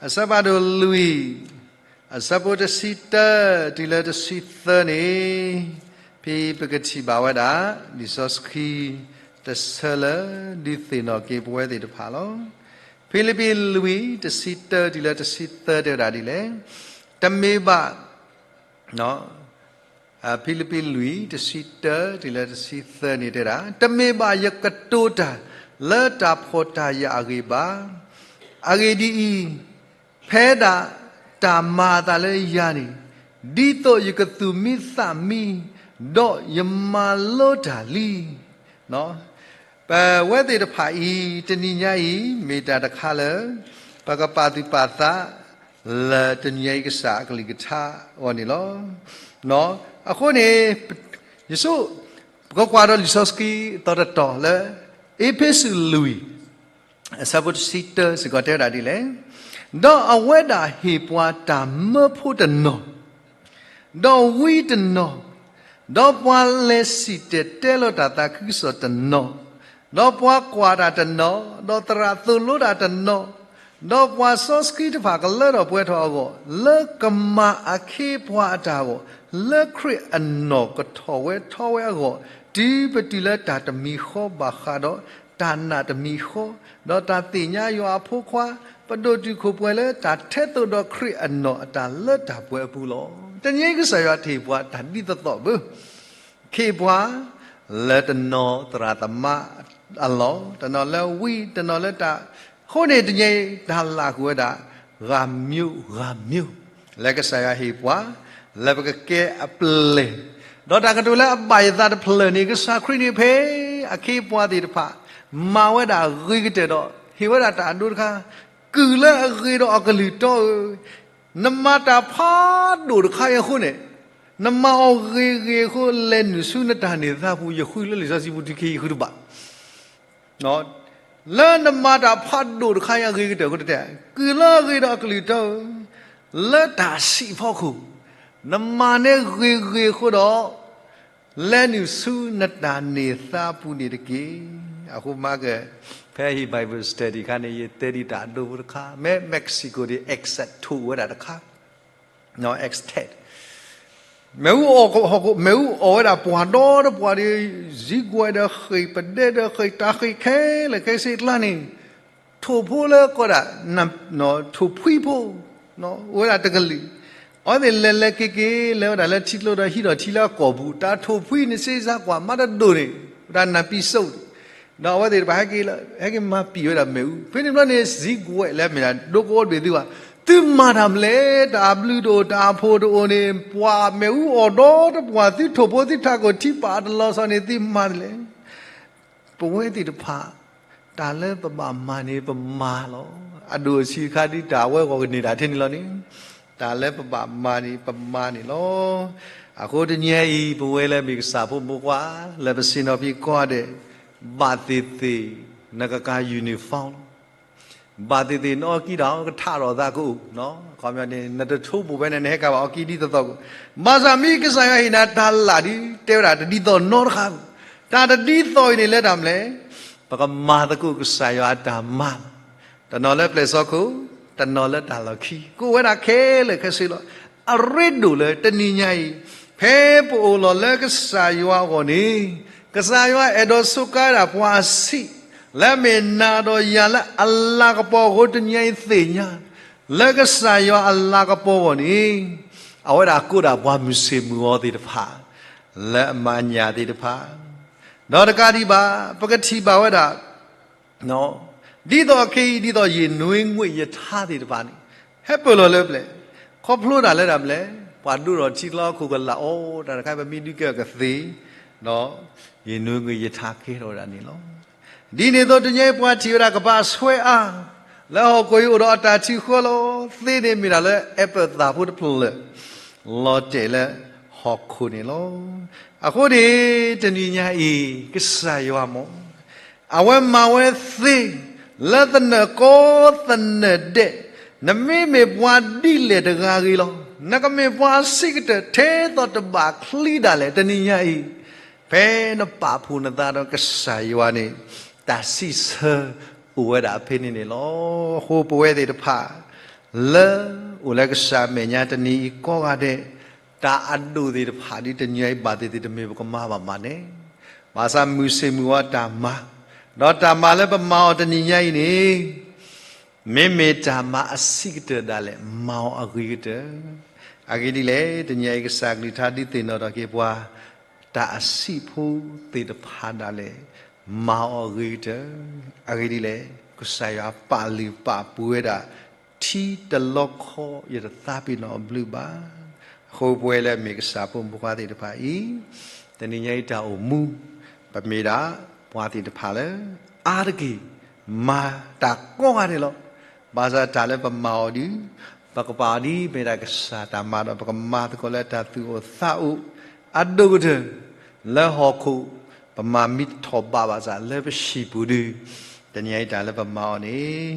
အဆၢဖးဒိၣ်လွံၢ် အဆၢဖိတဆံတၢ တုၤလၢတဆံသၢန့ၣ်, ဖဲပကထံၣ်ဘၣ်ဝဲဒၣ် လံာ်စီဆှံတဆၢလၢ ဒုးသ့ၣ်နီၣ်က့ၤပဝဲသ့ၣ်တဖၣ်လီၤ. ဖံလံးပံးလွံၢ် တဆံတၢတုၤလၢတဆံသၢတဲဝဲဒၣ်ဒ်လဲၣ်. တမ့ၢ်ဘၣ်, ဖံလံးပံးလွံၢ် တဆံတၢတုၤလၢ တဆံသၢန့ၣ်တဲဒၣ်, တမ့ၢ်ဘၣ်ယကတိၤတၢ်လၢတၢ်ဖှီၣ်တၢ်ယာ်အဂ့ၢ်ဘၣ်. အဂ့ၢ်ဒ်အံၤ, ဖဲဒၣ်တၢ်မၤအသးလၢယၤန့ၣ်, ဒ်သိးယကသူၣ်မံသးမံ, ဒီးယမၤလိတၢ်လံ. ပဝဲသ့ၣ်တဖၣ်အံၤ တနံၤညါအံၤ မ့ၢ်တၢ်တခါလၢ ပကပာ်သူၣ်ပာ်သး လၢတနံၤညါအံၤကစၢ်အကလုၢ်ကထါအဂီၢ်န့ၣ်လီၤ. အဃိန့ၣ် ယဆိ ပကကွၢ်ဒီးလံာ်စီဆှံအသီတတီၤလၢ အ့းဖ့းစူးလွံၢ် အဆၢဖိတဆံတၢစ့ၢ်ကီးတဲဝဲဒၣ်ဒ်လဲၣ်. ဒီးအဝဲဒၣ်ဟ့ၣ်ပှၤတၢ်မၢဖိတနီၤ, ဒီးဝံတနီၤ, ဒီးပှၤလဲၤစံၣ်တဲၤတဲလီၤတၢ်သးခုကစီၣ်တနီၤ, ဒီးပှၤကွၢ်တၢ်တနီၤ, ဒီးသရၣ်သိၣ်လိတၢ်တနီၤ, ဒီးပှၤစီဆှံတဖၣ်ကလၢထီၣ်ပှဲၤထီၣ်အဂီၢ်, လၢကမၤအခ့အပှၤအတၢ်အဂီၢ်, လၢခရံာ်အနီၢ်ကထီၣ်ဝဲထီဝဲအဂီၢ်, တုၤပတုၤလၢတၢ်တမံၤဃီဘၣ်ဃးဒီး တၢ်နာ်တမံၤဃီ, ဒီးတၢ်သ့ၣ်ညါယွၤအဖိခွါ, ပဒိၣ်တုာ်ခိၣ်ပှဲၤလၢတၢ်ထဲသိးဒီးခရံာ်အနီၢ်အတၢ်လၢတၢ်ပှဲၤအပူၤလီၤ. တနံၤအံၤကစၢ်ယွၤတဟ့ၣ်ပှၤတၢ်ဒ်သိးသိးဘၣ် ခ့ပှၤ လၢတနီၤသရၣ်သမါအလီၢ်, တနီၤလၢဝံ, တနီၤလၢတၢ်, အဃိန့ၣ်တနံၤအံၤ တၢ်လၢ်ကွံာ်ဝဲဒၣ် ဂၤမံၤဂၤမံၤ လၢကစၢ်ယွၤဟ့ၣ်ပှၤ လၢပကကဲအပျဲၢ်, ဒီးတၢ်ကတိၤလၢအဘၣ်ယသးတဖျၢၣ်န့ၣ် ကစၢ်ခရံာ်န့ၣ်ဖဲ အခ့အပှၤသ့ၣ်တဖၣ် မၤဝဲဒၣ်ဂ့ၤကတၢၢ်ဒီး ဟ့ၣ်ဝဲဒၣ်တၢ်အဒိတခါ, ကုၢ်လၢအဂ့ၤဒီးအကလုၢ်တီဧၢ, နမၤတၢ်ဖးဒိၣ်တခါအံၤအဃိန့ၣ်, နမၤအီၤဂ့ၤဂ့ၤအဃိ လဲၤနုာ်ဆူနတၢ်န့ၢ်သါပူၤ ယဃုလၢလံာ်စီဆှံပူၤ တုၤခဲအံၤယဃုတဘၣ်. လၢနမၤတၢ်ဖးဒိၣ်တခါအံၤအဂ့ၤကတၢၢ်အဃိတတဲ, ကုၢ်လၢအဂ့ၤဒီးအကလုၢ်တီဧၢ, လၢတၢ်ဆံးအဖီခိၣ်, နမၤန့ၢ်ဂ့ၤဂ့ၤအဃိဒီး လဲၤနုာ်ဆူနတၢ်န့ၢ်သါပူၤန့ၣ်တက့ၢ်. အဃိမၤက, ဖဲဟံၣ် Bible study အခါန့ၣ် ယတဲဒံးတၢ်အဒိဖိတခါ, မ့ၢ် Mexico ဒီး accent ထိၣ်ဝဲဒၣ်တခါ, accent မ့ၣ်အူအီၣ်, မ့ၣ်အူအီၣ်ဝဲဒၣ်ပှၢ်ဒီတပှၢ်ဒီး စံကွဲးဒီးဃ့ၢ်ပဒဲဒီးဃ့ၢ်တၢ်ဃ့ၢ်ခဲလၢာ်ခဲဆ့အကျါန့ၣ်, ထိၣ်ဖိလၢကိးဒၣ် ထိၣ်ဖှံဖိ အိၣ်ဝဲဒၣ်တကလုာ်, အဝဲသ့ၣ်လဲၤလဲၤက့ၤက့ၤ လဲၤဝဲဒၣ်လၢထံကျိဒီးဟံးထီၣ်ထံလၢအကီၢ်ပူၤ, တၢ်ထိၣ်ဖှံန့ၣ်စ့စးကွၢ်မးတဒိၣ်န့ၣ်, ဝဲဒၣ်နၢ်ပံၤစိးန့ၣ်, ဒီးအဝဲသ့ၣ်တဖၣ်ဟဲက့ၤလၢ ဟဲက့ၤမၤပံာ်ဝဲဒၣ်မ့ၣ်အူ, ဖဲန့ၣ်ဘျီန့ၣ် စံကွဲးလၢအမ့ၢ်ဒၣ် ဒိကအိၣ်တဘ့ၣ်သုဘၣ်, သုမၤတၢ်မနုၤလဲၣ်, တၢ်အဘျုးတအိၣ် တၢ်အဖှိၣ်တအိၣ်န့ၣ် ပှၢ်မ့ၣ်အူအီၣ်ဒီတပှၢ် သုထိၣ်ဖိသုထးခိၣ်ထံပာ်အတလီၤဆီန့ၣ် သုမၤဒ်လဲၣ်. ပဝဲသ့ၣ်တဖၣ် တၢ်လၢပဘၣ်မၤန့ၣ် ပမၤလီၤ. အဒိၣ်အဆံးအခါဒ်တၢ်အဝဲဂီၢ်ကန့ၢ်တၢ်ထဲန့ၣ်လီၤန့ၣ်, တၢ်လၢပဘၣ်မၤန့ၣ် ပမၤန့ၣ်လီၤ. အဃိတနံၤအံၤ ပဝဲလၢမ့ၢ်ကစၢ်ဖိမိၢ်ပှၢ် လၢပဆ့ၣ်နီၤဖံးကိးဂၤဒဲး, ဘၣ်သ့ၣ်သ့ၣ် နကကၤ uniform လီၤ. ဘၣ်သ့ၣ်သ့ၣ်နအီကံဒၣ် ကထးထီၣ်သးကအိၣ်, အခီပညီန့ၣ် နတထိးဘူးဖဲန့ၣ် နဟဲကၤဘၣ်အီကံဒ်သိးသိးကအိၣ်, ဘၣ်ဆၣ်မ့ၢ်ကစၢ်ယွၤဟ့ၣ်နၤတၢ်လၢ်ဒ် တဲဝဲဒၣ်တဒ်သိးနီတခါ, တၢ်တဒ်သိးအံၤန့ၣ်လၢတၢ်မနုၤလဲၣ်, ပကမၤသကိးကစၢ်ယွၤအတၢ်မၤ, တနီၤလၢပျဲၢ်စီခိၣ်, တနီၤလၢတၢ်လီၢ်ခံ, ကအိၣ်ဝဲဒၣ်ခဲလၢာ်ခဲဆ့လီၤ. အရ့ဒိၣ်လၢတနံၤညါအံၤ, ဖဲပအိၣ်လီၤလၢကစၢ်ယွၤအဂီၢ်န့ၣ်, ကစၢ်ယွၤအဲၣ်ဒိးစူးကါဝဲဒၣ်ပှၤအဆံး, လၢမ့ၢ်နၤဒီးယၤလၢအလၤကပီၤအဃိ တနံၤညါအံၤသ့ၣ်ညါ, လၢကစၢ်ယွၤအလၤကပီၤအဂီၢ်န့ၣ်, အဝဲဒၣ်ကိးဒၣ်ပှၤမုၢ်ဆ့ၣ်မုၢ်ဂီၤသ့ၣ်တဖၣ်, လၢအမၤညၣ်သ့ၣ်တဖၣ်, ဒီးတကးဒံးဘၣ် ပကထံၣ်ဘၣ်ဝဲဒၣ် ဒ်သိးအခဲအံၤ ဒ်သိးယ့ၣ်နွ့ငွေ့ယထါသ့ၣ်တဖၣ်န့ၣ်, ဟဲပၢၢ်လီၤလၢပျဲၢ်, ခီဖျိဒၣ်လၢတၢ်မနုၤလဲၣ်, ပှၤဒိၣ်ထီၣ်ထံလီၤခိၣ်ကလာ်အီၤ တၢ်တခါပမ့ၢ်ဒုးကဲအီၤကသ့, ဒီးယ့ၣ်နွ့ငွေ့ယထါကဲထီၣ်ဝဲဒၣ်န့ၣ်လီၤ. ဒ်န့ၣ်အသိးတနံၤအံၤပှၤထံၣ်ဝဲဒၣ်ကဘၣ်အဆွဲအါ, လၢဟီၣ်ခိၣ်အံၤအိၣ်ဒီးအတၢ်ထံၣ်ဃီလီၤ, သ့န့ၣ်မ့ၢ်ဒၣ်လၢ apple သၣ်ဖိတဖျၢၣ် လီၤတဲာ်လၢဟီၣ်ခိၣ်န့ၣ်လီၤ. အဃိန့ၣ် တနံၤညါအံၤ ကစၢ်ယွၤမ့ၢ် အဝဲမၤဝဲသ့ လၢသနၢၣ်ကီသနၢၣ်ဒဲး, နမ့မ့ၢ်ပှၤဒ်လဲၣ်တဂၤဂ့ၤလီၤ. နကမ့ၢ်ပှၤအဆံးကတၢၢ်ထဲသိးတဘၣ်ချံဒၣ်လဲာ် တနံၤညါအံၤ, ဖဲနပာ်ဖှိၣ်နသးဒီးကစၢ်ယွၤန့ၣ်, တၢ်စံးဆၢအိၣ်ဝဲဒၣ်ဖဲန့ၣ်န့ၣ်လီၤ. အဃိပဝဲသ့ၣ်တဖၣ် လၢအိၣ်လၢကစၢ်မဲာ်ညါတနံၤအံၤကိးဂၤဒဲး, တၢ်အဒိၣ်သ့ၣ်တဖၣ်ဒ်တနံၤအံၤဘၣ်သ့ၣ်သ့ၣ်တမ့ၢ်ပကမၤဘၣ်မးန့ၣ်, ဘၣ်ဆၣ်မုၢ်ဆ့ၣ်မုၢ်ဂီၤတၢ်မၤ, ဒီးတၢ်မၤလၢပမၤအီၤတနံၤညါအံၤန့ၣ်, မ့မ့ၢ်တၢ်မၤအဆံးကတၢၢ်ဒၣ်လဲာ် မၤအီၤအဂ့ၤကတၢၢ်. အဂ့ၢ်ဒ်လဲၣ်, တနံၤအံၤကစၢ်ကလုၢ်ကထါဒုးသ့ၣ်နီၣ်ထီၣ်က့ၤပှၤ တၢ်အဆံးဖိသ့ၣ်တဖၣ်ဒၣ်လဲာ် မၤအီၤအဂ့ၤကတၢၢ်. အဂ့ၢ်ဒ်လဲၣ်, ကစၢ်ယွၤပာ်လုၢ်ပာ်ပှ့ၤဝဲဒၣ် ထံတလီခီ ယတသးပ့ၤနီၣ်အဘျုးဘၣ်. အဃိပဝဲလၢအမ့ၢ်ကစၢ်ဖိမုၣ်ဖိခွါသ့ၣ်တဖၣ်အံၤ, တနံၤညါအံၤတၢ်အိၣ်မူ ပမ့ၢ်ဒၣ်ပှၤသ့ၣ်တဖၣ်လၢ အါတက့ၢ် မၤတၢ်ကိးဂၤဒဲးလီၤ. ဘၣ်ဆၣ်တၢ်လၢပမၤအီၤဒီး ပကပာ်အီၤဒ်မ့ၢ်ဒၣ်ကစၢ်တၢ်မၤဒီး ပကမၤသကိးလၢတၢ်သူၣ်အိၣ်သးအိၣ် အဒိၣ်ကတၢၢ် လၢဟီၣ်ခိၣ် ပမၤမ့ၢ်တထီၣ်ဘးဘၣ်ဆၣ်လၢပဟံၣ်ပူၤဒီး တနံၤအံၤတၢ်လၢပမၤအီၤန့ၣ်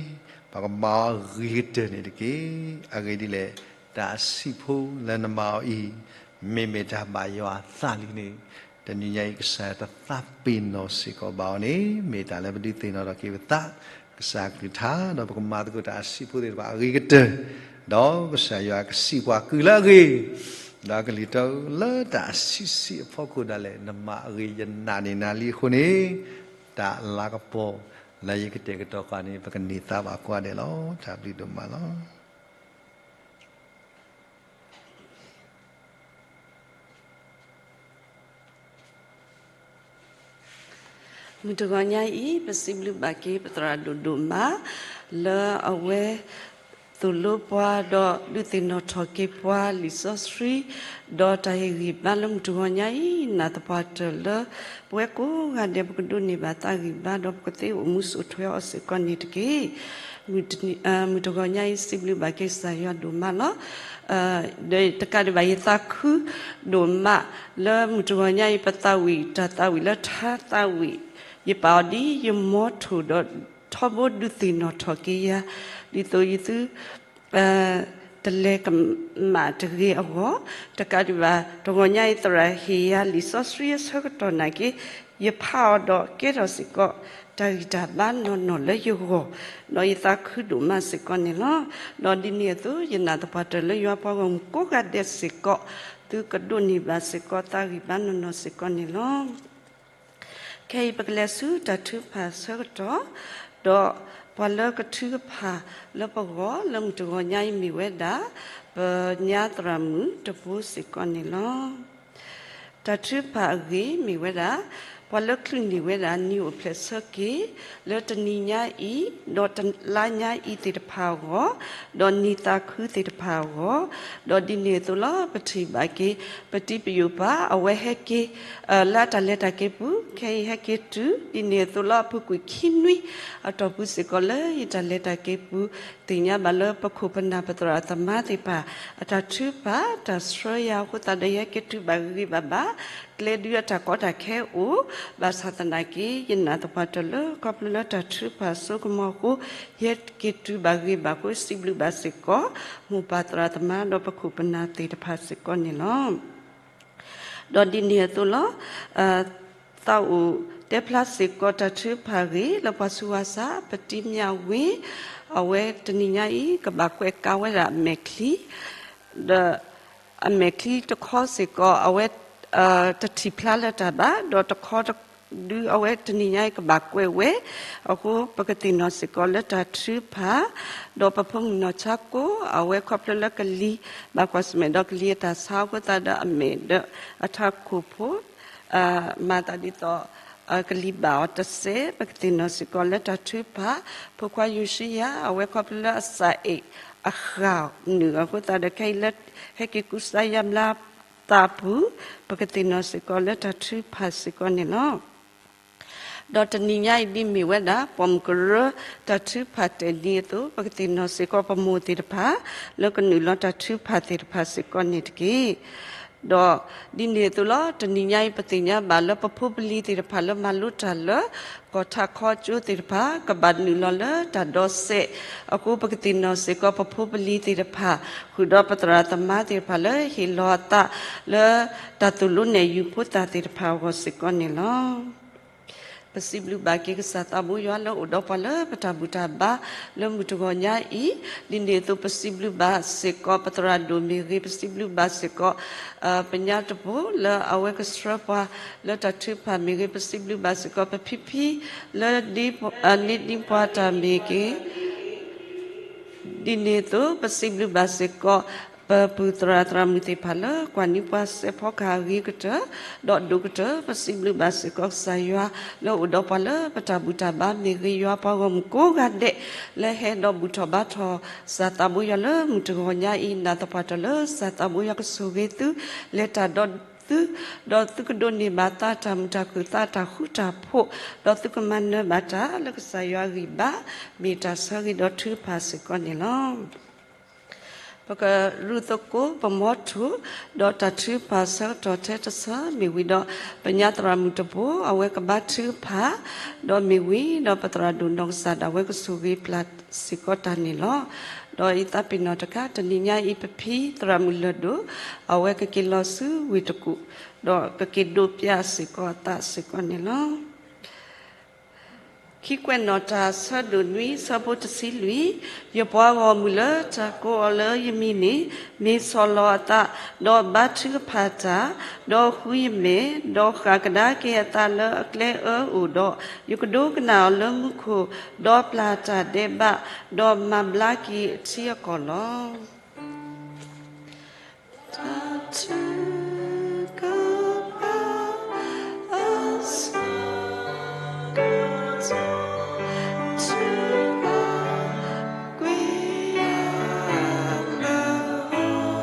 ပကမၤအီၤအဂ့ၤကတၢၢ်န့ၣ်တက့ၢ်. အဂ့ၢ်ဒ်လဲၣ်, တၢ်အဆံးဖိလၢနမၤအီၤအံၤ မ့မ့ၢ်တၢ်ဘၣ်ယွၤအသးလံန့ၣ် တနံၤညါအံၤကစၢ်ယွၤတသးပ့ၤနီၣ်စ့ၢ်ကီးဘၣ်အီၤန့ၣ် မ့ၢ်တၢ်လၢပဒုးသ့ၣ်နီၣ်ထီၣ်က့ၤပသး ကစၢ်ကလုၢ်ကထါ ဒီးပကမၤသကိးတၢ်အဆံးဖိသ့ၣ်တဖၣ်အဂ့ၤကတၢၢ်, ဒီးကစၢ်ယွၤကစံးပှၤကုၢ်လၢအဂ့ၤ, ဒီးကလံၤတၢ်လၢတၢ်အဆံးဆံးအဖီခိၣ်ဒၣ်လဲာ် နမၤအဂ့ၤယနာ်န့ၢ်နၤလံအဃိန့ၣ်, တၢ်လၤကပီၤလၢယကတဲာ်ကတီၤဃာ်န့ၣ် ပကန့ၢ်သါဘၣ်ကိးဂၤဒဲးလီၤ. တၢ်ဘျုးဒိၣ်မးလီၤ. မုၢ်တဂီၤညါအံၤ ပစံးဘျုးဘၣ်က့ၤပသရၣ်ဒိၣ်ဒိၣ်မး လၢအဝဲသိၣ်လိပှၤ ဒီးဒုးသ့ၣ်နီၣ်ထီၣ်က့ၤပှၤလံာ်စီဆှံ ဒီးတၢ်ဟ့ၣ်ဂံၢ်ဘါလၢမုၢ်တဂီၤညါအံၤ နာ်သပှၢ်တၢၢ်လၢ ပဝဲကိးဂၤဒဲး ပကဒိးန့ၢ်ဘၣ်သးဂံၢ်ဘါ ဒီးပကသ့အိၣ်မူဆိးထွဲအီၤစ့ၢ်ကီးန့ၣ်တက့ၢ်. မုၢ်တဂီၤညါအံၤ စံးဘျုးဘၣ်က့ၤကစၢ်ယွၤဒိၣ်မးလီၤ. ဒီးတကးဒံးဘၣ် ယသးခုဒိၣ်မး လၢမုၢ်တဂီၤညါအံၤ ပသးဝံၣ်တၢ်သးဝံၣ်လၢထါသးဝံၣ် ယပာ်အီၤဒ်ယမီထိၣ်ဒီး ထီဘိဒုးသ့ၣ်နီၣ်ထီၣ်က့ၤယၤ ဒ်သိးယသု တလဲၤကမၣ်တဂ့ၤအဂီၢ်, တကးဒံးဘၣ် တဂီၤညါအံၤသရၣ်ဟ့ၣ်ယၤလံာ်စီဆှံအဆၢကတီၢ်နာ်က့ ယဖးအီၤဒီးကဲထီၣ်စ့ၢ်ကီး တၢ်ဂံၢ်တၢ်ဘါနီၢ်နီၢ်လၢယဂီၢ်, ဒီးယသးခုဒိၣ်မးစ့ၢ်ကီးန့ၣ်လီၤ. ဒီးဒ်န့ၣ်အသိး ယနာ်သပှၢ်တၢၢ်လၢယွၤပှၤဂီၢ်မုၢ်ကိးဂၤဒဲးစ့ၢ်ကီး သုကဒိးန့ၢ်ဘၣ်စ့ၢ်ကီးသးဂံၢ်ဘါနီၢ်နီၢ်စ့ၢ်ကီးန့ၣ်လီၤ. ခဲအံၤပကလဲၤဆူတၢ်ထုကဖၣ်အဆၢကတီၢ်, ဒီးပှၤလၢကထုကဖၣ်လၢပဂီၢ်လၢမုၢ်တဂီၤညါအံၤမ့ၢ်ဝဲဒၣ် ပညါသရၣ်မုၣ်တဘိစ့ၢ်ကီးန့ၣ်လီၤ. တၢ်ထုကဖၣ်အဂ့ၢ်မ့ၢ်ဝဲဒၣ် ပှၤလၢကချုးန့ၢ်ဝဲဒၣ်နံၤအိၣ်ဖျဲၣ်ဆၢက့ၤ လၢတနံၤညါအံၤ ဒီးတလါညါအံၤသ့ၣ်တဖၣ်အဂီၢ်, ဒီးနံၤသးခုသ့ၣ်တဖၣ်အဂီၢ်, ဒီးဒ်န့ၣ်အသိးလီၤ ပထံၣ်ဘၣ်က့ၤ ပတံၤပယိာ်ပၤ အဝဲဟဲက့ၤ လၢအတၢ်လဲၤတၢ်က့ၤပူၤ ခဲအံၤဟဲက့ၤတုၤ ဒ်န့ၣ်အသိးလီၤ အပူၤကွံာ်ခံနွံ အတီၢ်ပူၤစ့ၢ်ကီးလၢယတၢ်လဲၤတၢ်က့ၤပူၤ သ့ၣ်ညါဘၣ်လၢပခိၣ်ပနၢ်ပသရၣ်သမါသ့ၣ်တဖၣ် အတၢ်ထုကဖၣ် တၢ်ဆှၢယၤအဃိသတးဒီး ယဟဲက့ၤတုၤဘၣ်ဂ့ၤဂ့ၤဘၣ်ဘၣ် ကျဲဒုအတၢ်ကီတၢ်ခဲအိၣ် ဘၣ်ဆၣ်သနာ်က့ ယနာ်သပှၢ်တၢၢ်လၢ ခီဖျိလၢတၢ်ထုကဖၣ်အစိကမီၤအဃိ ယဟဲက့ၤတုၤဘၣ်ဂ့ၤဘၣ်အဃိ စံးဘျုးဘၣ်စ့ၢ်ကီး မိၢ်ပၢ်သရၣ်သမါဒီးပခိၣ်ပနၢ်သ့ၣ်တဖၣ်စ့ၢ်ကီးန့ၣ်လီၤ. ဒီးဒ်န့ၣ်အသိးလီၤ သးအိၣ်တဲဖျါစ့ၢ်ကီးတၢ်ထုကဖၣ်အဂ့ၢ် လၢပှၤဆူးဝါစၢ် ပတံၤမၠၣ်ဝ့ၢ် အဝဲတနံၤညါအံၤ ကဘၣ်ကွဲးကါဝဲဒၣ်အမဲာ်ချံ ဒီးအမဲာ်ချံတခီစ့ၢ်ကီး အဝဲ တထံၣ်ဖျါလၢတၢ်ဘၣ် ဒီးတခီဒုအဝဲတနံၤညါအံၤကဘၣ်ကွဲးဝဲ အဃိပကသ့ၣ်နီၣ်စ့ၢ်ကီးလၢတၢ်ထုကဖၣ် ဒီးပဖိမုၣ်နီၢ်ဆါကိၣ် အဝဲခီဖျိလၢကလံၤ ဘၣ်ကွၢ်ဆၢၣ်မဲာ်ဒီးကလံၤအတၢ်ဆါအဃိသတးဒီးအမဲာ်ဒီးအထးခိၣ်ဖိ မၤသးဒ်သိး ကလံၤဘၣ်အီၤတစဲး ပကသ့ၣ်နီၣ်စ့ၢ်ကီးလၢတၢ်ထုကဖၣ် ဖိခွါယိၤၡံယၤ အဝဲခီဖျိလၢအစၢ်အဲၣ်အဃၣ်နုာ်အဃိသတးဒီး ခဲအံၤလၢဟဲက့ၤကူစါယါဘျါသးအပူၤ ပကသ့ၣ်နီၣ်စ့ၢ်ကီးလၢတၢ်ထုကဖၣ်စ့ၢ်ကီးန့ၣ်လီၤ. ဒီးတနံၤညါအံၤဒ်မ့ၢ်ဝဲဒၣ် ပိာ်မုၣ်ကရၢတၢ်ထုကဖၣ်တဲာ်ဒ်အသိး ပကသ့ၣ်နီၣ်စ့ၢ်ကီးပမိၢ်သ့ၣ်တဖၣ် လၢကနုာ်လီၤတၢ်ထုကဖၣ်သ့ၣ်တဖၣ်စ့ၢ်ကီးန့ၣ်တက့ၢ်. ဒီးဒ်န့ၣ်အသိးလီၤ တနံၤညါအံၤပသ့ၣ်ညါဘၣ်လၢပဖိပလံၤသ့ၣ်တဖၣ်လၢမၤလိတၢ်လၢ ကီၢ်ထးခီကၠိသ့ၣ်တဖၣ် ကဘၣ်နုာ်လီၤလၢတၢ်ဒီးစဲး အဃိပကသ့ၣ်နီၣ်စ့ၢ်ကီးပဖိပလံၤသ့ၣ်တဖၣ် ဃုာ်ဒီးပသရၣ်သမါသ့ၣ်တဖၣ်လၢဟ့ၣ်လီၤအသးလၢတၢ်သိၣ်လိနဲၣ်ယုၤဖိသၣ်သ့ၣ်တဖၣ်အဂီၢ်စ့ၢ်ကီးန့ၣ်လီၤ. ပစံးဘျုးဘၣ်က့ၤကစၢ်သးဘိယွၤလၢအိၣ်ဒီးပှၤလၢပတၢ်ဘူၣ်တၢ်ဘါလၢမုၢ်တဂီၤညါအံၤ, ဒ်န့ၣ်အသိးပစံးဘျုးဘၣ်စ့ၢ်ကီးပသရၣ်ဒိၣ်မ့ၢ်ဂ့ၤ, ပစံးဘျုးဘၣ်စ့ၢ်ကီး ပညါတဘိလၢအဝဲကဆှၢပှၤလၢတၢ်ထုကဖၣ်မ့ၢ်ဂ့ၤ, ပစံးဘျုးဘၣ်စ့ၢ်ကီးပဖံဖံလၢ န့ၢ်ဒံးပှၤတၢ်မ့ၢ်ဂ့ၤ ဒ်န့ၣ်အသိး ပစံးဘျုးဘၣ်စ့ၢ်ကီး ပပုၢ်သရၣ်သရၣ်မုၣ်သ့ၣ်တဖၣ်လၢ ကွၢ်နံၤပှၤစဲးဖီကဟၣ်အဂ့ၤကတၢၢ် ဒီးဒိၣ်ကတၢၢ် ပစံးဘျုးဘၣ်စ့ၢ်ကီးကစၢ်ယွၤ လၢအိၣ်ဒီးပှၤလၢပတၢ်ဘူၣ်တၢ်ဘါ မ့ၢ်ဂ့ၤယွၤပှၤဂီၢ်မုၢ်ကိးဂၤဒဲး လၢဟဲဒီးဘူၣ်ထီၣ်ဘါထီၣ် ကစၢ်သးဘိယွၤလၢမုၢ်တဂီၤညါအံၤ နာ်သပှၢ်တၢၢ်လၢ ကစၢ်သးဘိယွၤကဆိၣ်ဂ့ၤသု လဲၤတၢ်ဒီးသု ဒီးသုကဒိးန့ၢ်ဘၣ်သးတၢ်မုာ်တၢ်ခုၣ်သးတၢ်ဃူတၢ်ဖိး, ဒီးသုကမၤနၢၤဘၣ်တၢ်လၢကစၢ်ယွၤအဂံၢ်ဘါ, မ့ၢ်တၢ်ဆၢဂ့ၤဒီးထုကဖၣ်စ့ၢ်ကီးန့ၣ်လီၤ. ပကရူၢ်သကိးပမီထိၣ်, ဒီးတၢ်ထုကဖၣ်ဆၢကတီၢ်ထဲတဆၢမ့ၢ်ဝံၤဒီး ပညါသရၣ်မုၣ်တဘိ အဝဲကဘါထုကဖၣ်, ဒီးမ့ၢ်ဝံၤဒီးပသရၣ်ဒိၣ်နီၢ်ကစၢ်ဒၣ်ဝဲကဆိၣ်ဂ့ၤပျၢ်စ့ၢ်ကီးတၢ်န့ၣ်လီၤ. ဒီးအံၤသးပ့ၤနီၣ်တခါ တနံၤညါအံၤ ပဖံသရၣ်မုၣ်လၢၢ်ဒိၣ် အဝဲကက့ၤလီၤဆူဝ့ၢ်တကူၣ်, ဒီးကက့ၤဒိးပျၢ်စ့ၢ်ကီးအသးစ့ၢ်ကီးန့ၣ်လီၤ. ခံကွဲးနီၣ်တၢ်ဆၢဒိၣ်နွံဆၢဖိတဆံလွံၢ်, ယပှၤဂီၢ်မုၢ်လၢတၢ်ကိးအီၤလၢယမံၤန့ၣ် မ့ၢ်ဆီၣ်လီၤအသး, ဒီးဘါထုကဖၣ်တၢ်, ဒီးဃုယမဲာ်, ဒီးဃၣ်ကဒါက့ၤအသးလၢအကျဲအၢအိၣ်ဒီး, ယကဒိကနၣ်အီၤလၢမူခိၣ်, ဒီးပျၢ်တၢ်ဒဲးဘး, ဒီးမၤဘျါက့ၤအထံအကီၢ်လီၤ. တၢ်ထုကဖၣ်အဆၢကတီၢ် ထုကဖၣ်ကွံာ်ယၤ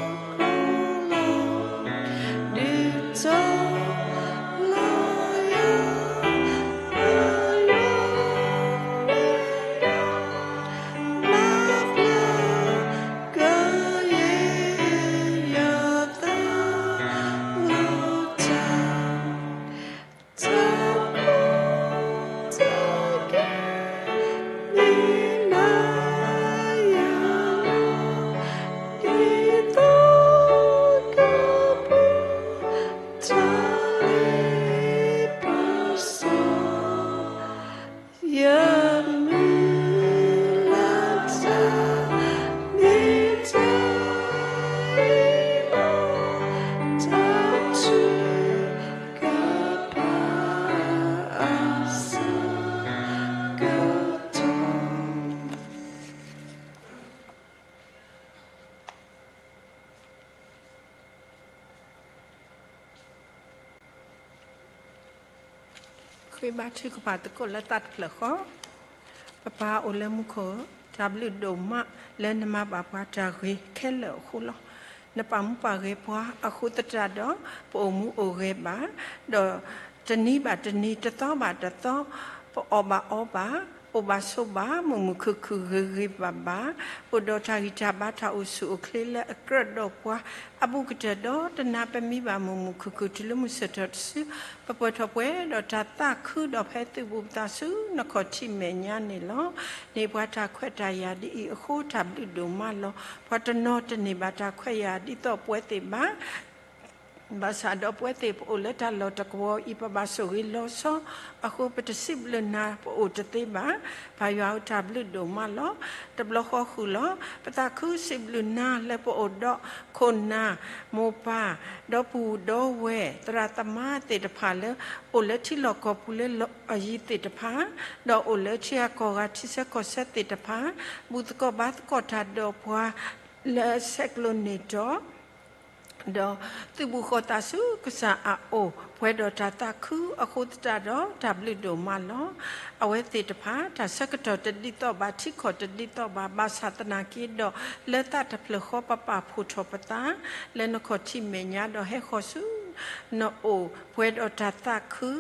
လၢဟီၣ်ခိၣ်လီၤ, ဒုးတီၤလီၤယၤ ယမုၢ်လၢ်တၢ်မ့ၢ်တၢ်အံၤလီၤ, တၢ်ထုကဖၣ်အဆၢကတီၢ်. ဃ့ဘါထုကဖၣ်သကိးလၢသးတဖျၢၣ်ဃီ, ပပၢ်အိၣ်လၢမူခိၣ်, တၢ်ဘျုးဒိၣ်မးလၢနမၤဘၣ်ပှၤတၢ်ဂ့ၤခဲလၢာ်အဃိလီၤ. နပာ်မူပာ်ဂဲၤပှၤအဃိသတးဒီး ပအိၣ်မူအိၣ်ဂဲၤဘၣ်, ဒီးတနံၤဘၣ်တနံၤ တသီဘၣ်တသီ ပအီၣ်ဘၣ်အီဘၣ်, အိၣ်ဘၣ်ဆိးဘၣ် မုာ်မုာ်ခုၣ်ခုၣ်ဂ့ၤဂ့ၤဘၣ်ဘၣ်, အိၣ်ဒီးတၢ်ဂံၢ်တၢ်ဘါတၢ်အိၣ်ဆူၣ်အိၣ်ချ့လၢအကြၢးဒီးပှၤအဘူးကတၢၢ်ဒီး တနၤပမံဘၣ်မုာ်မုာ်ခုၣ်ခုၣ်တုၤလၢမုၢ်ဆၢထၢၣ်တစု, ပပှဲၤထီၣ်ပှဲၤဒီးတၢ်သးခုဒီးဖဲသုးဘူးပသးဆူနခီၣ်ထံးမဲာ်ညါန့ၣ်လီၤ. နဟ့ၣ်ပှၤတၢ်ခွဲးတၢ်ယာ်ဒ်အံၤအဃိ တၢ်ဘျုးဒိၣ်မးလီၤ. ပှၤတနီၤတန့ၢ်ဘၣ်တၢ်ခွဲးယာ်ဒ်သိးပဝဲသ့ၣ်ဘၣ်. ဘၣ်ဆၣ်ဒီးပဝဲသ့ၣ်ပအိၣ်လၢတၢ်လီၢ်တကဝီၤအံၤ ပဘၣ်ဆိၣ်ဂ့ၤလီၤဆီ, အဃိပတစံးဘျုးနၤပအိၣ်တသ့ဘၣ်. ပၢ်ယွၤဧၢ တၢ်ဘျုးဒိၣ်မးလီၤ. တဘျီဃီဃုာ်လီၤ, ပသးခုစံးဘျုးနၤလၢပအိၣ်ဒီးခိၣ်နၢ်, မိၢ်ပၢ်, ဒီပုၢ်ဒီဝဲၢ်, သရၣ်သမါသ့ၣ်တဖၣ်လၢ အိၣ်လၢထံလီၢ်ကီၢ်ပူၤလၢလီၢ်အယံၤသ့ၣ်တဖၣ်, ဒီးအိၣ်လၢထံဂၤကီၢ်ဂၤထံဆၢကီၢ်ဆၢသ့ၣ်တဖၣ်, ဘူၣ်သကိးဘါသကိးတၢ်ဒီးပှၤလၢဆဲးကျိးန့ၢ်တီၤ ဒီးသုးဘူးဃီၤသးဆူကစၢ်အအိၣ်, ပှဲၤဒီးတၢ်သးခုအဃိသတးဒီး တၢ်ဘျုးဒိၣ်မးလီၤ. အဝဲသ့ၣ်တဖၣ် တၢ်ဆၢကတီၢ်တဒ်သိးဘၣ်, ထံကီၢ်တဒ်သိးဘၣ်, ဘၣ်ဆၣ်သနာ်က့ဒီး လၢသးတဖျၢၣ်ဃီပပာ်ဖှိၣ်ထီၣ်ပသး လၢနခီၣ်ထံးမဲာ်ညါဒီးဟဲဃီၤဆူနအိၣ်, ပှဲၤဒီးတၢ်သးခု,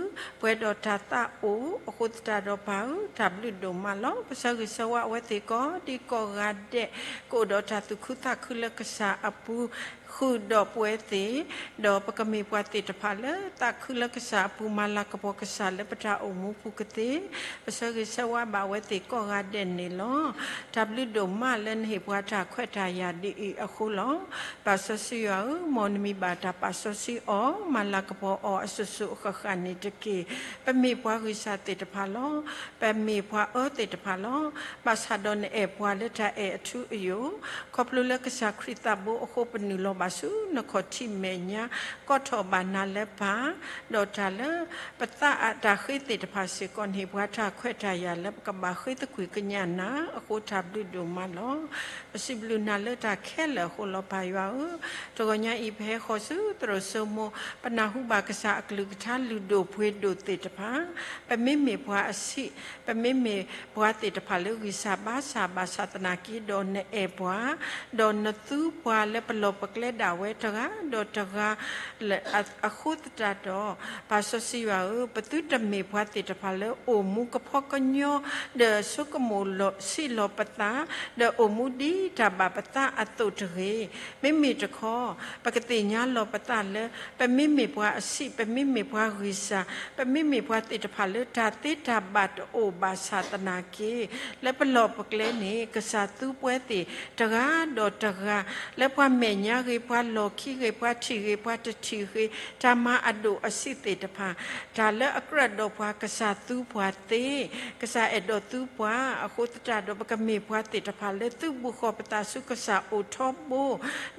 ပှဲၤဒီးတၢ်သးအိၣ်အဃိသတးဒီး ပၢ်ဧၢ တၢ်ဘျုးဒိၣ်မးလီၤ. ပဆၢဂ့ၤဆၢဝါအဝဲသ့ၣ်ကိးဒံကိးဂၤဒဲး ကအိၣ်ဒီးတၢ်သူၣ်ခုသးခုလၢကစၢ်အပူၤ ဃုာ်ဒီးပဝဲသ့ၣ်, ဒီးပကမ့ၢ်ပှၤသ့ၣ်တဖၣ်လၢသးခုလၢကစၢ်အပူၤ မၤလၤကပီၤကစၢ်လၢပတၢ်အိၣ်မူပူၤကသ့, ပဆၢဂ့ၤဆၢဝါဘၣ်အဝဲသ့ၣ်ကိးဂၤဒဲးန့ၣ်လီၤ. တၢ်ဘျုးဒိၣ်မးလၢနဟ့ၣ်ပှၤတၢ်ခွဲးတၢ်ယာ်ဒ်အံၤအဃိလီၤ. ပၢ်စီဆှံယွၤဧၢ, မ်နမံၤဘၣ်တၢ်ပာ်စီဆှံအီၤ, မၤလၤကပီၤအီၤအစိၤစိၤအဃၣ်ဃၣ်န့ၣ်တက့ၢ်. ပမ့ၢ်ပှၤဂံၢ်စၢ်သ့ၣ်တဖၣ်လီၤ. ပမ့ၢ်ပှၤအၢသ့ၣ်တဖၣ်လီၤ. ဘၣ်ဆၣ်ဒီးနအဲၣ်ပှၤလၢတၢ်အဲၣ်အထူအယိာ်, ခီဖျိလၢကစၢ်ခရံာ်သးဘိအဃိပနုာ်လီၤ ပာ်ဆူၣ်နခီၣ်ထံးမဲာ်ညါ, ကိးထီၣ်ဘၣ်နၤလၢပၢ်, ဒီးတၢ်လၢပသးအတၢ်ဃ့သ့ၣ်တဖၣ်စ့ၢ်ကီးန့ၣ် ပှၤတၢ်ခွဲးတၢ်ယာ်လၢပကဘၣ်ဃ့သကွံၢ်ကညးနၤအဃိ တၢ်ဘျုးဒိၣ်မးလီၤ. ပစံးဘျုးနၤလၢတၢ်ခဲလၢာ်အဃိလီၤ ပၢ်ယွၤဧၢ, တဂီၤညါအံၤ ပဟဲဃီၤဆူသရိာ်စိမိၤ, ပနၢ်ဟူဘၣ်ကစၢ်အကလုၢ်ကထါလုၢ်ဒိၣ်ပှ့ၤဒိၣ်သ့ၣ်တဖၣ်, ပမ့မ့ၢ်ပှၤအဆံး, ပမ့မ့ၢ်ပှၤသ့ၣ်တဖၣ်လၢဂံၢ်စၢ်ဘါစၢ် ဘၣ်ဆၣ်သနာ်က့ဒီးနအဲၣ်ပှၤ, ဒီးနသူပှၤလၢပလီၢ်ပကျဲဒၣ်ဝဲတဂၤဒီးတဂၤ အဃိသတးဒီး, ပၢ်စီဆှံယွၤဧၢ, ပသုတမ့ၢ်ပှၤသ့ၣ်တဖၣ်လၢအိၣ်မူကဖီကညီ, ဒီးဆိကမိၣ်လီၤဆံးလီၤပသး, ဒီးအိၣ်မူဒ်တၢ်ဘၣ်ပသးအသိးတဂ့ၤ. မ့မ့ၢ်တခီ, ပကသ့ၣ်ညါလီၤပသးလၢ ပမ့မ့ၢ်ပှၤအဆံး, ပမ့မ့ၢ်ပှၤဂံၢ်စၢ်, ပမ့မ့ၢ်ပှၤသ့ၣ်တဖၣ်လၢတၢ်သ့တၢ်ဘၣ်တအိၣ်ဘၣ်ဆၣ်သနာ်က့, လၢပလီၢ်ပကျဲန့ၣ် ကစၢ်သူပှဲၤသ့ၣ်တဂၤဒီးတဂၤ, လၢပှၤမဲာ်ညါဂ့ၤ, ပှၤလီၢ်ခံဂ့ၤ, ပှၤထံၣ်ဂ့ၤ, ပှၤတထံၣ်ဂ့ၤ, တၢ်မၤအဒိၣ်အဆံးသ့ၣ်တဖၣ်, တၢ်လၢအကြၢးဒီးပှၤ ကစၢ်သူပှၤသ့, ကစၢ်အဲၣ်ဒိးသူပှၤ, အဃိသတးဒီး ပကမ့ၢ်ပှၤသ့ၣ်တဖၣ်လၢသုးဘူးဃီၤပသးဆူကစၢ်အိၣ်ထီဘိ,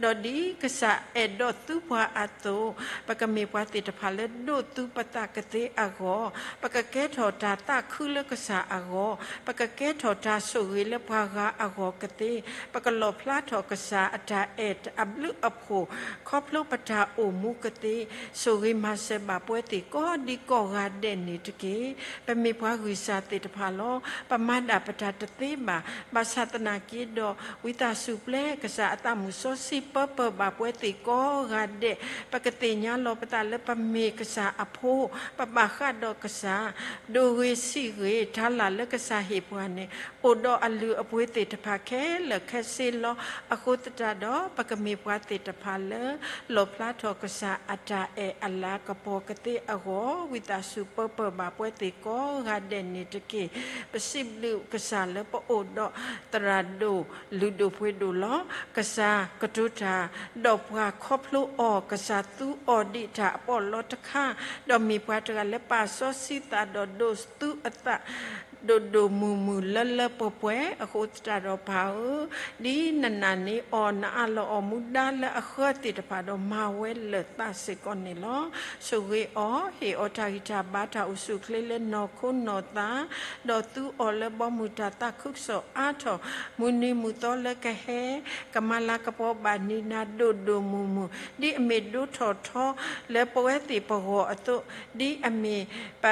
ဒီးဒ်ကစၢ်အဲၣ်ဒိးသူပှၤအသိး, ပကမ့ၢ်ပှၤသ့ၣ်တဖၣ်လၢဒိးသူပသးကသ့အဂီၢ်, ပကကဲထီၣ်တၢ်သးခုလၢကစၢ်အဂီၢ်, ပကကဲထီၣ်တၢ်ဆိၣ်ဂ့ၤလၢပှၤဂၤအဂီၢ်ကသ့, ပကလီၣ်ဖျါထီၣ်ကစၢ်အတၢ်အဲၣ်အဘျုးအဖှိၣ်, ခီဖျိပတၢ်အိၣ်မူကသ့, ဆိၣ်ဂ့ၤမၤစၢၤဘၣ်ပှၤသ့ၣ်ကိးဒံကိးဂၤဒဲးန့ၣ်တက့ၢ်. ပမ့ၢ်ပှၤဂံၢ်စၢ်သ့ၣ်တဖၣ်လီၤ. ပမၤဒၣ်ပတၢ်တသ့ဘၣ်. ဘၣ်ဆၣ်သနာ်က့ဒီး ဝံသးစူၤပျဲကစၢ်အသးမုၢ်စီဆှံပၢပၢၢ်ဘၣ်ပှၤသ့ၣ်ကိးဂၤဒဲး, ပကသ့ၣ်ညါလီၤပသးလၢပမ့ၢ်ကစၢ်အဖိ, ပဘၣ်ဃးဒီးကစၢ်, ဒိၣ်ဂ့ၤဆံးဂ့ၤ, တၢ်လၢ်လၢကစၢ်ဟ့ၣ်ပှၤန့ၣ် အိၣ်ဒီးအလုၢ်အပှ့ၤသ့ၣ်တဖၣ်ခဲလၢာ်ခဲဆ့လီၤ. အဃိသတးဒီး ပကမ့ၢ်ပှၤသ့ၣ်တဖၣ်လၢ လီၣ်ဖျါထီၣ်ကစၢ်အတၢ်အဲၣ်အလၤကပီၤကသ့အဂီၢ်, ဝံသးစူၤပၢပၢၢ်ဘၣ်ပှၤသ့ၣ်ကိးဂၤဒဲးန့ၣ်တက့ၢ်. ပစံးဘျုးကစၢ်လၢပအိၣ်ဒီးသရၣ်ဒိၣ်လုၢ်ဒိၣ်ပှ့ၤဒိၣ်လီၤ. ကစၢ်ကတိၤတၢ်ဒီးပှၤခီဖျိအီၤ, ကစၢ်သူအီၤဒ်တၢ်အပီးလီတခါ, ဒီးမ့ၢ်ပှၤတဂၤလၢပာ်စီဆှံသးဒီးဒိးသူအသး ဒိၣ်ဒိၣ်မုၢ်မုၢ်လၢလၢပှဲၤပှဲၤ, အဃိသတးဒီးပၢ်ဧၢ, ဒ်နနာ်န့ၢ်အီၤ နအးလီၤအီၤမူဒါလၢအဃၢသ့ၣ်တဖၣ်ဒီး မၤဝဲလၢာ်သးစ့ၢ်ကီးန့ၣ်လီၤ. ဆိၣ်ဂ့ၤအီၤ, ဟ့ၣ်အီၤတၢ်ဂံၢ်တၢ်ဘါတၢ်အိၣ်ဆူၣ်အိၣ်ချ့လၢနီၢ်ခိနီၢ်သး, ဒီးသူအီၤလၢဘီမုၢ်တၢ်သးခုကစီၣ်အါထီၣ်, မုၢ်နံၤမုၢ်သီလၢကဟဲ ကမၤလၤကပီၤဘၣ်နံၤနၤဒိၣ်ဒိၣ်မုၢ်မုၢ်, ဒ်အမ့ၢ်ဒိးထီၣ်ထီလၢပဝဲသ့ၣ်ပဂီၢ်အသိး, ဒ်အမ့ၢ်ပ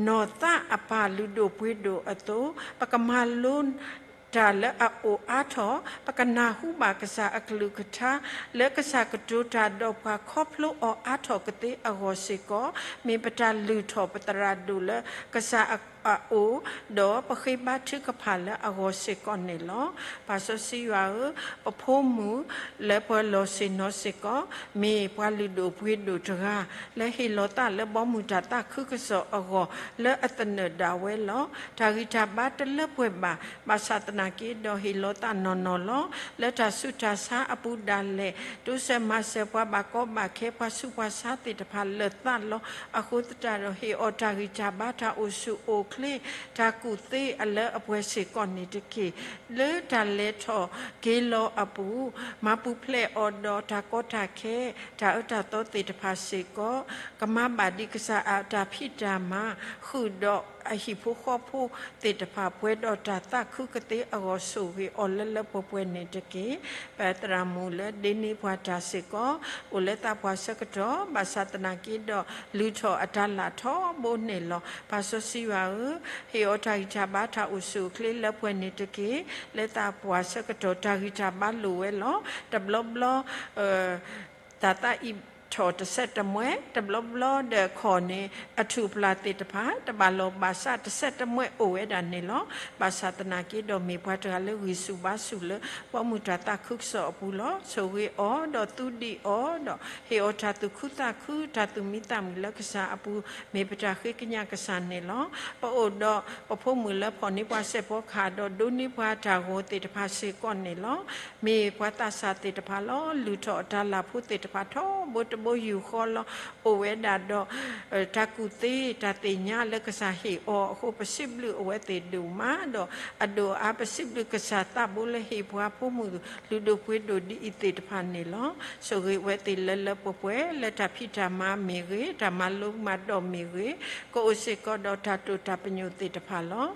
နီၢ်သးအပၢ်လုၢ်ဒိၣ်ပှ့ၤဒိၣ်အသိး, ပကမၤလိတၢ်လၢအအိၣ်အါထီၣ်, ပကနၢ်ဟူဘၣ်ကစၢ်အကလုၢ်ကထါ, လၢကစၢ်ကတိၤတၢ်ဒီးပှၤခီဖျိအီၤအါထီၣ်ကသ့အဂီၢ်စ့ၢ်ကီး, မ့ၢ်ပတၢ်လုၢ်ထီၣ်ပသရၣ်ဒိၣ်လၢကစၢ်အအိၣ်, ဒီးပဃ့ဘါထုကဖၣ်လၢအဂီၢ်စ့ၢ်ကီးန့ၣ်လီၤ. ပၢ်စီဆှံယွၤဧၢ, ပဖိမုၣ်လၢပှၤလီၢ်ဆ့ၣ်နီၤစ့ၢ်ကီး, မ့ၢ်ပှၤလုၢ်ဒိၣ်ပှ့ၤဒိၣ်တဂၤ, လၢဟ့ၣ်လီၤသးလၢဘီမုၢ်တၢ်သးခုကစီၣ်အဂီၢ်, လၢအသနၢၣ်ဒၣ်ဝဲလီၤ. တၢ်ဂံၢ်တၢ်ဘါတလၢပှဲၤဘၣ်, ဘၣ်ဆၣ်သနာ်က့ဒီးဟ့ၣ်လီၤသးနီၢ်နီၢ်လီၤ. လၢတၢ်ဆူးတၢ်ဆါအပူၤဒၣ်လဲာ်, တိစၢၤမၤစၢၤပှၤဘၣ်ကီဘၣ်ခဲ ပှၤဆူးပှၤဆါသ့ၣ်တဖၣ်လၢာ်သးလီၤ. အဃိသတးဒီး ဟ့ၣ်အီၤတၢ်ဂံၢ်တၢ်ဘါတၢ်အိၣ်ဆူၣ်အိၣ်ချ့, တၢ်ကူၣ်သ့အလၢအပှဲၤစ့ၢ်ကီးန့ၣ်တက့ၢ်. လၢတၢ်လဲၤထီၣ်က့ၤလီၤအပူၤ, မၤပူၤဖျဲးအီၤဒီးတၢ်ကီတၢ်ခဲ, တၢ်အၢတၢ်သီသ့ၣ်တဖၣ်စ့ၢ်ကီး, ကမၤဘၣ်ဒ်ကစၢ်အတၢ်ဖံးတၢ်မၤ, ဃုာ်ဒီးအဟံၣ်ဖိဃီဖိသ့ၣ်တဖၣ် ပှဲၤဒီးတၢ်သးခုကသ့အဂီၢ် ဆိၣ်ဂ့ၤအီၤလၢလၢပှဲၤပှဲၤန့ၣ်တက့ၢ်. ပသရၣ်မုၣ်လၢဒ့န့ၢ်ပှၤတၢ်စ့ၢ်ကီး, အိၣ်လၢသးပှၢ်ဆၢကတီၢ်, ဘၣ်ဆၣ်သနာ်က့ဒီး လုၢ်ထီၣ်အတၢ်လၢ်ထီဘိန့ၣ်လီၤ. ပၢ်စီဆှံယွၤဧၢ, ဟ့ၣ်အီၤတၢ်ဂံၢ်တၢ်ဘါတၢ်အိၣ်ဆူၣ်အိၣ်ချ့လၢပှဲၤန့ၣ်တက့ၢ်. လၢသးပှၢ်ဆၢကတီၢ် တၢ်ဂံၢ်တၢ်ဘါလိၣ်ဝဲလီၤ. တဘျီဘျီ တၢ်သးအံးထီၣ်တဆဲးတမှဲ, တဘျီဘျီဒီးခီၣ်န့ၣ် အထူၣ်ပျၢ်သ့ၣ်တဖၣ် တဘၣ်လီၢ်ဘၣ်စးတဆဲးတမှဲအိၣ်ဝဲဒၣ်န့ၣ်လီၤ. ဘၣ်ဆၣ်သနာ်က့ဒီး မ့ၢ်ပှၤတဂၤလၢဂံၢ်ဆူၣ်ဘါဆူၣ်လၢ ဘီမုၢ်တၢ်သးခုကစီၣ်အပူၤလီၤ. ဆိၣ်ဂ့ၤအီၤဒီးသူဒံးအီၤဒီး ဟ့ၣ်အီၤတၢ်သူၣ်ခုသးခု တၢ်သူၣ်မံသးမုာ်လၢကစၢ်အပူၤ မ့ၢ်ပတၢ်ဃ့ကညးကစၢ်န့ၣ်လီၤ. ပအိၣ်ဒီးပဖိမုၣ်လၢဖီၣ်န့ၢ်ပှၤစဲးဖီကဟၣ်ဒီး ဒိးန့ၢ်ပှၤတၢ်ဂီၤသ့ၣ်တဖၣ်စ့ၢ်ကီးန့ၣ်လီၤ. မ့ၢ်ပှၤသးစၢ်သ့ၣ်တဖၣ်လီၤ. လုၢ်ထီၣ်အတၢ်လၢ်ဖိသ့ၣ်တဖၣ်ထီဘိ တဘိယူၢ်ဃီလီၤ. အိၣ်ဝဲဒၣ်ဒီး တၢ်ကူၣ်သ့ တၢ်သ့ၣ်ညါလၢကစၢ်ဟ့ၣ်အီၤအဃိ ပစံးဘျုးအဝဲသ့ၣ်ဒိၣ်မးဒီး အဒိၣ်အါ ပစံးဘျုးကစၢ်သးဘိလၢဟ့ၣ်ပှၤဖိမုၣ်လုၢ်ဒိၣ်ပှ့ၤဒိၣ်ဒ်အံၤသ့ၣ်တဖၣ်န့ၣ်လီၤ. ဆိၣ်ဂ့ၤအဝဲသ့ၣ်လၢလၢပှဲၤပှဲၤ လၢတၢ်ဖံးတၢ်မၤမ့ၢ်ဂ့ၤ, တၢ်မၤလိမၤဒိးမ့ၢ်ဂ့ၤ, ကအိၣ်စ့ၢ်ကီးဒီးတၢ်တိာ်တၢ်ပညိၣ်သ့ၣ်တဖၣ်လီၤ.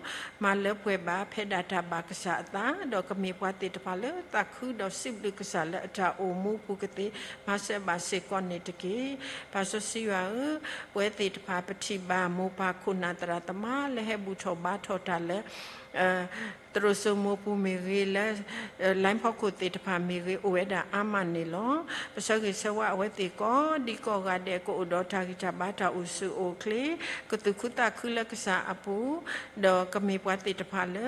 မၤလၢပှဲၤဘၣ် ဖဲဒၣ်တၢ်ဘၣ်ကစၢ်အသး ဒီးကမ့ၢ်ပှၤသ့ၣ်တဖၣ်လၢသးခုဒီးစံးဘျုးကစၢ်လၢအတၢ်အိၣ်မူပူၤကသ့ မၤစၢၤဘၣ်စ့ၢ်ကီးန့ၣ်တက့ၢ်. ပၢ်စီဆှံယွၤဧၢ, ပဝဲသ့ၣ်တဖၣ်ပထံၣ်ဘၣ်မိၢ်ပၢ်ခိၣ်နၢ်သရၣ်သမါလၢဟဲဘူၣ်ထီၣ်ဘါထီၣ်တၢ်လၢ သရိာ်စိမိၤပူၤမ့ၢ်ဂ့ၤ, လၢ လါဖီခိၣ်သ့ၣ်တဖၣ်မ့ၢ်ဂ့ၤ အိၣ်ဝဲဒၣ်အါမးန့ၣ်လီၤ. ပဆၢဂ့ၤဆၢဝါအဝဲသ့ၣ်ကိးဒံကိးဂၤဒဲး ကအိၣ်ဒီးတၢ်ဂံၢ်တၢ်ဘါ တၢ်အိၣ်ဆူၣ်အိၣ်ချ့, ကသူၣ်ခုသးခုလၢကစၢ်အပူၤ, ဒီးကမ့ၢ်ပှၤသ့ၣ်တဖၣ်လၢ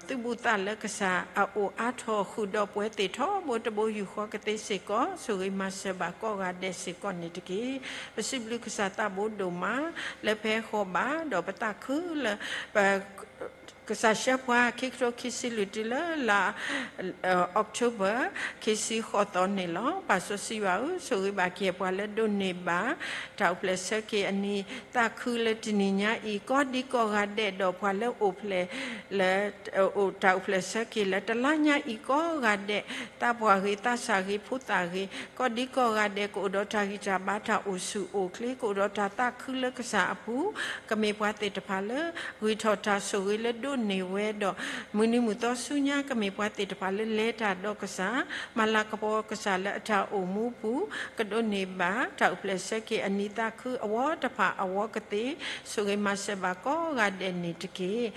သုးဘူးသးလၢကစၢ်အအိၣ်အါထီၣ် ဃုာ်ဒီးပဝဲသ့ၣ်ထီဘိတဘိယူၢ်ဃီကသ့စ့ၢ်ကီး ဆိၣ်ဂ့ၤမၤစၢၤဘၣ်ကိးဂၤဒဲးစ့ၢ်ကီးန့ၣ်တက့ၢ်. ပစံးဘျုးကစၢ်သးဘိဒိၣ်မး လၢပဟဲဃီၤဘၣ် ဒီးပသးခုလၢ ပ ကစၢ်ရှဲပှၤ ခံကထိခံဆံလွံၢ်တုၤလၢလါ October ခံဆံဃိးသီန့ၣ်လီၤ. ပၢ်စီဆှံယွၤဧၢ, ဆိၣ်ဂ့ၤဘၣ်က့ၤပှၤလၢဒိးန့ၢ်ဘၣ် တၢ်အိၣ်ဖျဲၣ်ဆၢက့ၤအနံၤသးခုလၢတနံၤညါအံၤ ကိးဒံကိးဂၤဒဲး ဒီးပှၤလၢအိၣ်ဖျဲၣ် လၢ အိၣ်တၢ်အိၣ်ဖျဲၣ်ဆၢက့ၤလၢတလါညါအံၤကိးဂၤဒဲး, သးပှၢ်ဂ့ၤ သးစၢ်ဂ့ၤ ဖိသၣ်ဂ့ၤ, ကိးဒံကိးဂၤဒဲး ကအိၣ်ဒီးတၢ်ဂံၢ်တၢ်ဘါ တၢ်အိၣ်ဆူၣ်အိၣ်ချ့, ကအိၣ်ဒီးတၢ်သးခုလၢကစၢ်အပူၤ, ကမ့ၢ်ပှၤသ့ၣ်တဖၣ်လၢ ဂံၢ်ထီၣ်တၢ်ဆိၣ်ဂ့ၤလၢဒိးန့ၢ်ဝဲဒီး မုၢ်နံၤမုၢ်သီဆူညါ ကမ့ၢ်ပှၤသ့ၣ်တဖၣ်လၢလဲၤတၢ်ဒီးကစၢ်, မၤလၤကပီၤကစၢ်လၢအတၢ်အိၣ်မူပူၤ, ကဒိးန့ၢ်ဘၣ် တၢ်အိၣ်ဖျဲၣ်ဆၢက့ၤအနံၤသးခုအဝီတဖၣ်အဝီကသ့, ဆိၣ်ဂ့ၤမၤစၢၤဘၣ်ကိးဂၤဒဲးန့ၣ်တက့ၢ်.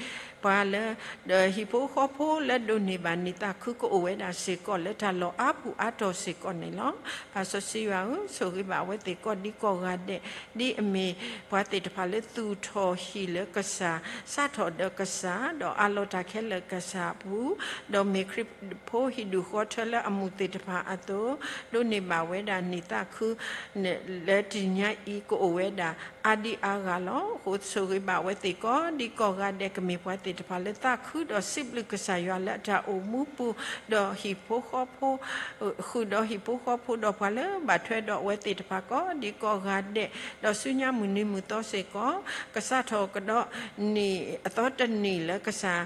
ပှၤလၢ ဒီးဟံၣ်ဖိဃီဖိလၢဒိးန့ၢ်ဘၣ်နံၤသးခု ကအိၣ်ဝဲဒၣ်စ့ၢ်ကီးလၢတၢ်လီၢ်အါပူၤအါတီၤစ့ၢ်ကီးန့ၣ်လီၤ. ပၢ်စီဆှံယွၤဧၢ, ဆိၣ်ဂ့ၤဘၣ်အဝဲသ့ၣ်ကိးဒံကိးဂၤဒဲး, ဒ်အမ့ၢ်ပှၤသ့ၣ်တဖၣ်လၢသူၣ်ထီၣ်ဟံၣ်လၢကစၢ်, စးထီၣ်ဒီးကစၢ်, ဒီးအးလီၤတၢ်ခဲလၢာ်ကစၢ်အပူၤ, ဒီးမ့ၢ်ခရံာ်ဖိဟံၣ်ဒူၣ်ဃီထၢလၢအမူးသ့ၣ်တဖၣ်အသိး, ဒိးန့ၢ်ဘၣ်ဝဲဒၣ်နံၤသးခု လၢတနံၤညါအံၤ ကအိၣ်ဝဲဒၣ်အါဒံအါဂၤလီၤ. အဃိဆိၣ်ဂ့ၤဘၣ်အဝဲသ့ၣ်ကိးဒံကိးဂၤဒဲး ကမ့ၢ်ပှၤသ့ၣ်တဖၣ်လၢသးခုဒီးစံးဘျုးကစၢ်ယွၤလၢအတၢ်အိၣ်မူပူၤ, ဒီးဟံၣ်ဖိဃီဖိ ဃုာ်ဒီးဟံၣ်ဖိဃီဖိဒီးပှၤလၢဘၣ်ထွဲဒီးအဝဲသ့ၣ်တဖၣ်ကိးဒံကိးဂၤဒဲး, ဒီးဆူညါမုၢ်နံၤမုၢ်သီစ့ၢ်ကီး, ကစးထီၣ်ကဒီးနံၤအသီတနံၤလၢကစၢ်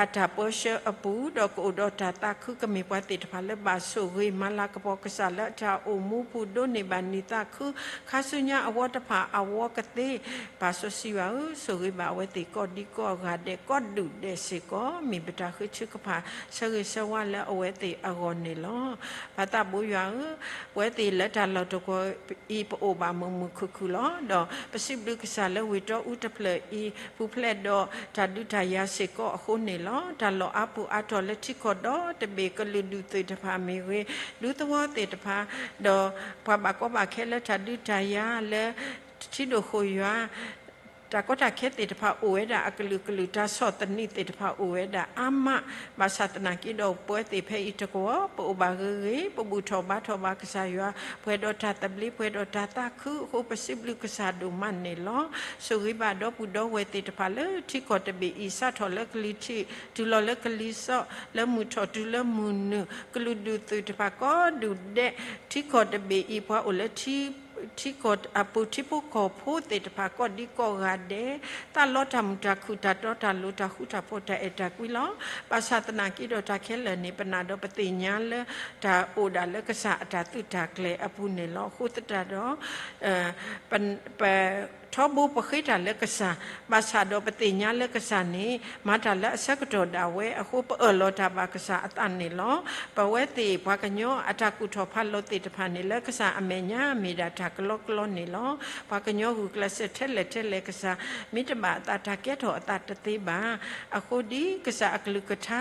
အတၢ်ပၢဆှၢအပူၤ, ဒီးကအိၣ်ဒီးတၢ်သးခု ကမ့ၢ်ပှၤသ့ၣ်တဖၣ်လၢဘၣ်ဆိၣ်ဂ့ၤ မၤလၤကပီၤကစၢ်လၢအတၢ်အိၣ်မူပူၤ ဒိးန့ၢ်ဘၣ်နံၤသးခု ခါဆူညါအဝီတဖၣ်အဝီကသ့, ပၢ်စီဆှံယွၤဧၢ, ဆိၣ်ဂ့ၤဘၣ်အဝဲသ့ၣ်ကိးဒံကိးဂၤဒဲး ကိးဒူၣ်ဒဲးစ့ၢ်ကီး မ့ၢ်ပတၢ်ဃ့ထုကဖၣ် ဆၢဂ့ၤဆၢဝါလၢအဝဲသ့ၣ်အဂီၢ်န့ၣ်လီၤ. ပၢ်သးဘိယွၤဧၢ, ပဝဲသ့ၣ်လၢတၢ်လီၢ်တကဝီၤအံၤ ပအိၣ်ဘၣ်မုာ်မုာ်ခုၣ်ခုၣ်လီၤ. ဒီးပစံးဘျုးကစၢ်လၢဝ့ၢ်တီအူတဖျၢၣ်အံၤ ပူၤဖျဲးဒီးတၢ်ဒုးတၢ်ယၤစ့ၢ်ကီးအဃိန့ၣ်လီၤ. တၢ်လီၢ်အါပူၤအါတီၤလၢထံကီၢ်ဒီတဘ့ၣ် ကလုာ်ဒူၣ်သ့ၣ်တဖၣ်မ့ၢ်ဂ့ၤ, ဒူသဝီသ့ၣ်တဖၣ်, ဒီးပှၤဘၣ်ကီဘၣ်ခဲလၢတၢ်ဒုးတၢ်ယၤလၢ ထံဒိၣ်ဃိၣ်ယွၤ တၢ်ကီတၢ်ခဲသ့ၣ်တဖၣ်အိၣ်ဝဲဒၣ်အကလုာ်ကလုာ်, တၢ်ဆီၣ်သနံးသ့ၣ်တဖၣ်အိၣ်ဝဲဒၣ်အါမး, ဘၣ်ဆၣ်သနာ်က့ဒီးပဝဲသ့ၣ်ဖဲအံၤတကဝီၤ ပအိၣ်ဘၣ်ဂ့ၤဂ့ၤ, ပဘူၣ်ထီၣ်ဘါထီၣ်ဘၣ်ကစၢ်ယွၤ, ပှဲၤဒီးတၢ်သဘျ့ ပှဲၤဒီးတၢ်သးခုအဃိ ပစံးဘျုးကစၢ်ဒိၣ်မးန့ၣ်လီၤ. ဆိၣ်ဂ့ၤဘၣ်ဒီပုၢ်ဒီဝဲၢ်သ့ၣ်တဖၣ်လၢထံကီၢ်တဘ့ၣ်အံၤ စးထီၣ်လၢကလံၤထံး တုၤလီၤလၢကလံၤစိး လၢမုၢ်ထီၣ်တုၤလၢမုၢ်နုာ် ကလုာ်ဒူၣ်သ့ၣ်တဖၣ်ကိးဒူၣ်ဒဲး, ထံကီၢ်တဘ့ၣ်အံၤ ပှၤအိၣ်လၢ ထံကီၢ်အပူၤ ထံဖိကီၢ်ဖိသ့ၣ်တဖၣ်ကိးဒံကိးဂၤဒဲး, သးလီတၢ်မုာ်တၢ်ခုၣ် တၢ်တီတၢ်လိၤ တၢ်ဃူတၢ်ဖိး တၢ်အဲၣ်တၢ်ကွံလီၤ. ဘၣ်ဆၣ်သနာ်က့ဒီးတၢ်ခဲလၢာ်န့ၣ် ပနာ်ဒီးပသ့ၣ်ညါလၢ တၢ်အိၣ်ဒၣ်လၢကစၢ်အတၢ်သုးတၢ်ကျဲၤအပူၤန့ၣ်လီၤ. အဃိသတးဒီး ပ ထီဘိပဃ့တၢ်လၢကစၢ်, ဘၣ်ဆၣ်ဒီးပသ့ၣ်ညါလၢကစၢ်န့ၣ် မၤတၢ်လၢအဆၢကတီၢ်ဒၣ်ဝဲအဃိ ပအၢၣ်လီၤတၢ်ဘၣ်ကစၢ်အသးန့ၣ်လီၤ. ပဝဲသ့ၣ်ပှၤကညီအတၢ်ကူၣ်ထီၣ်ဖးလီၤသ့ၣ်တဖၣ်န့ၣ် လၢကစၢ်အမဲာ်ညါမ့ၢ်ဒၣ်တၢ်ကလီကလီန့ၣ်လီၤ. ပှၤကညီဂုာ်ကျဲးစၢးထဲလဲၣ်ထဲလဲၣ်ကစၢ်, မ့တမ့ၢ်အသးတၢ်ကဲထီၣ်အသးတသ့ဘၣ်. အဃိဒ်ကစၢ်အကလုၢ်ကထါ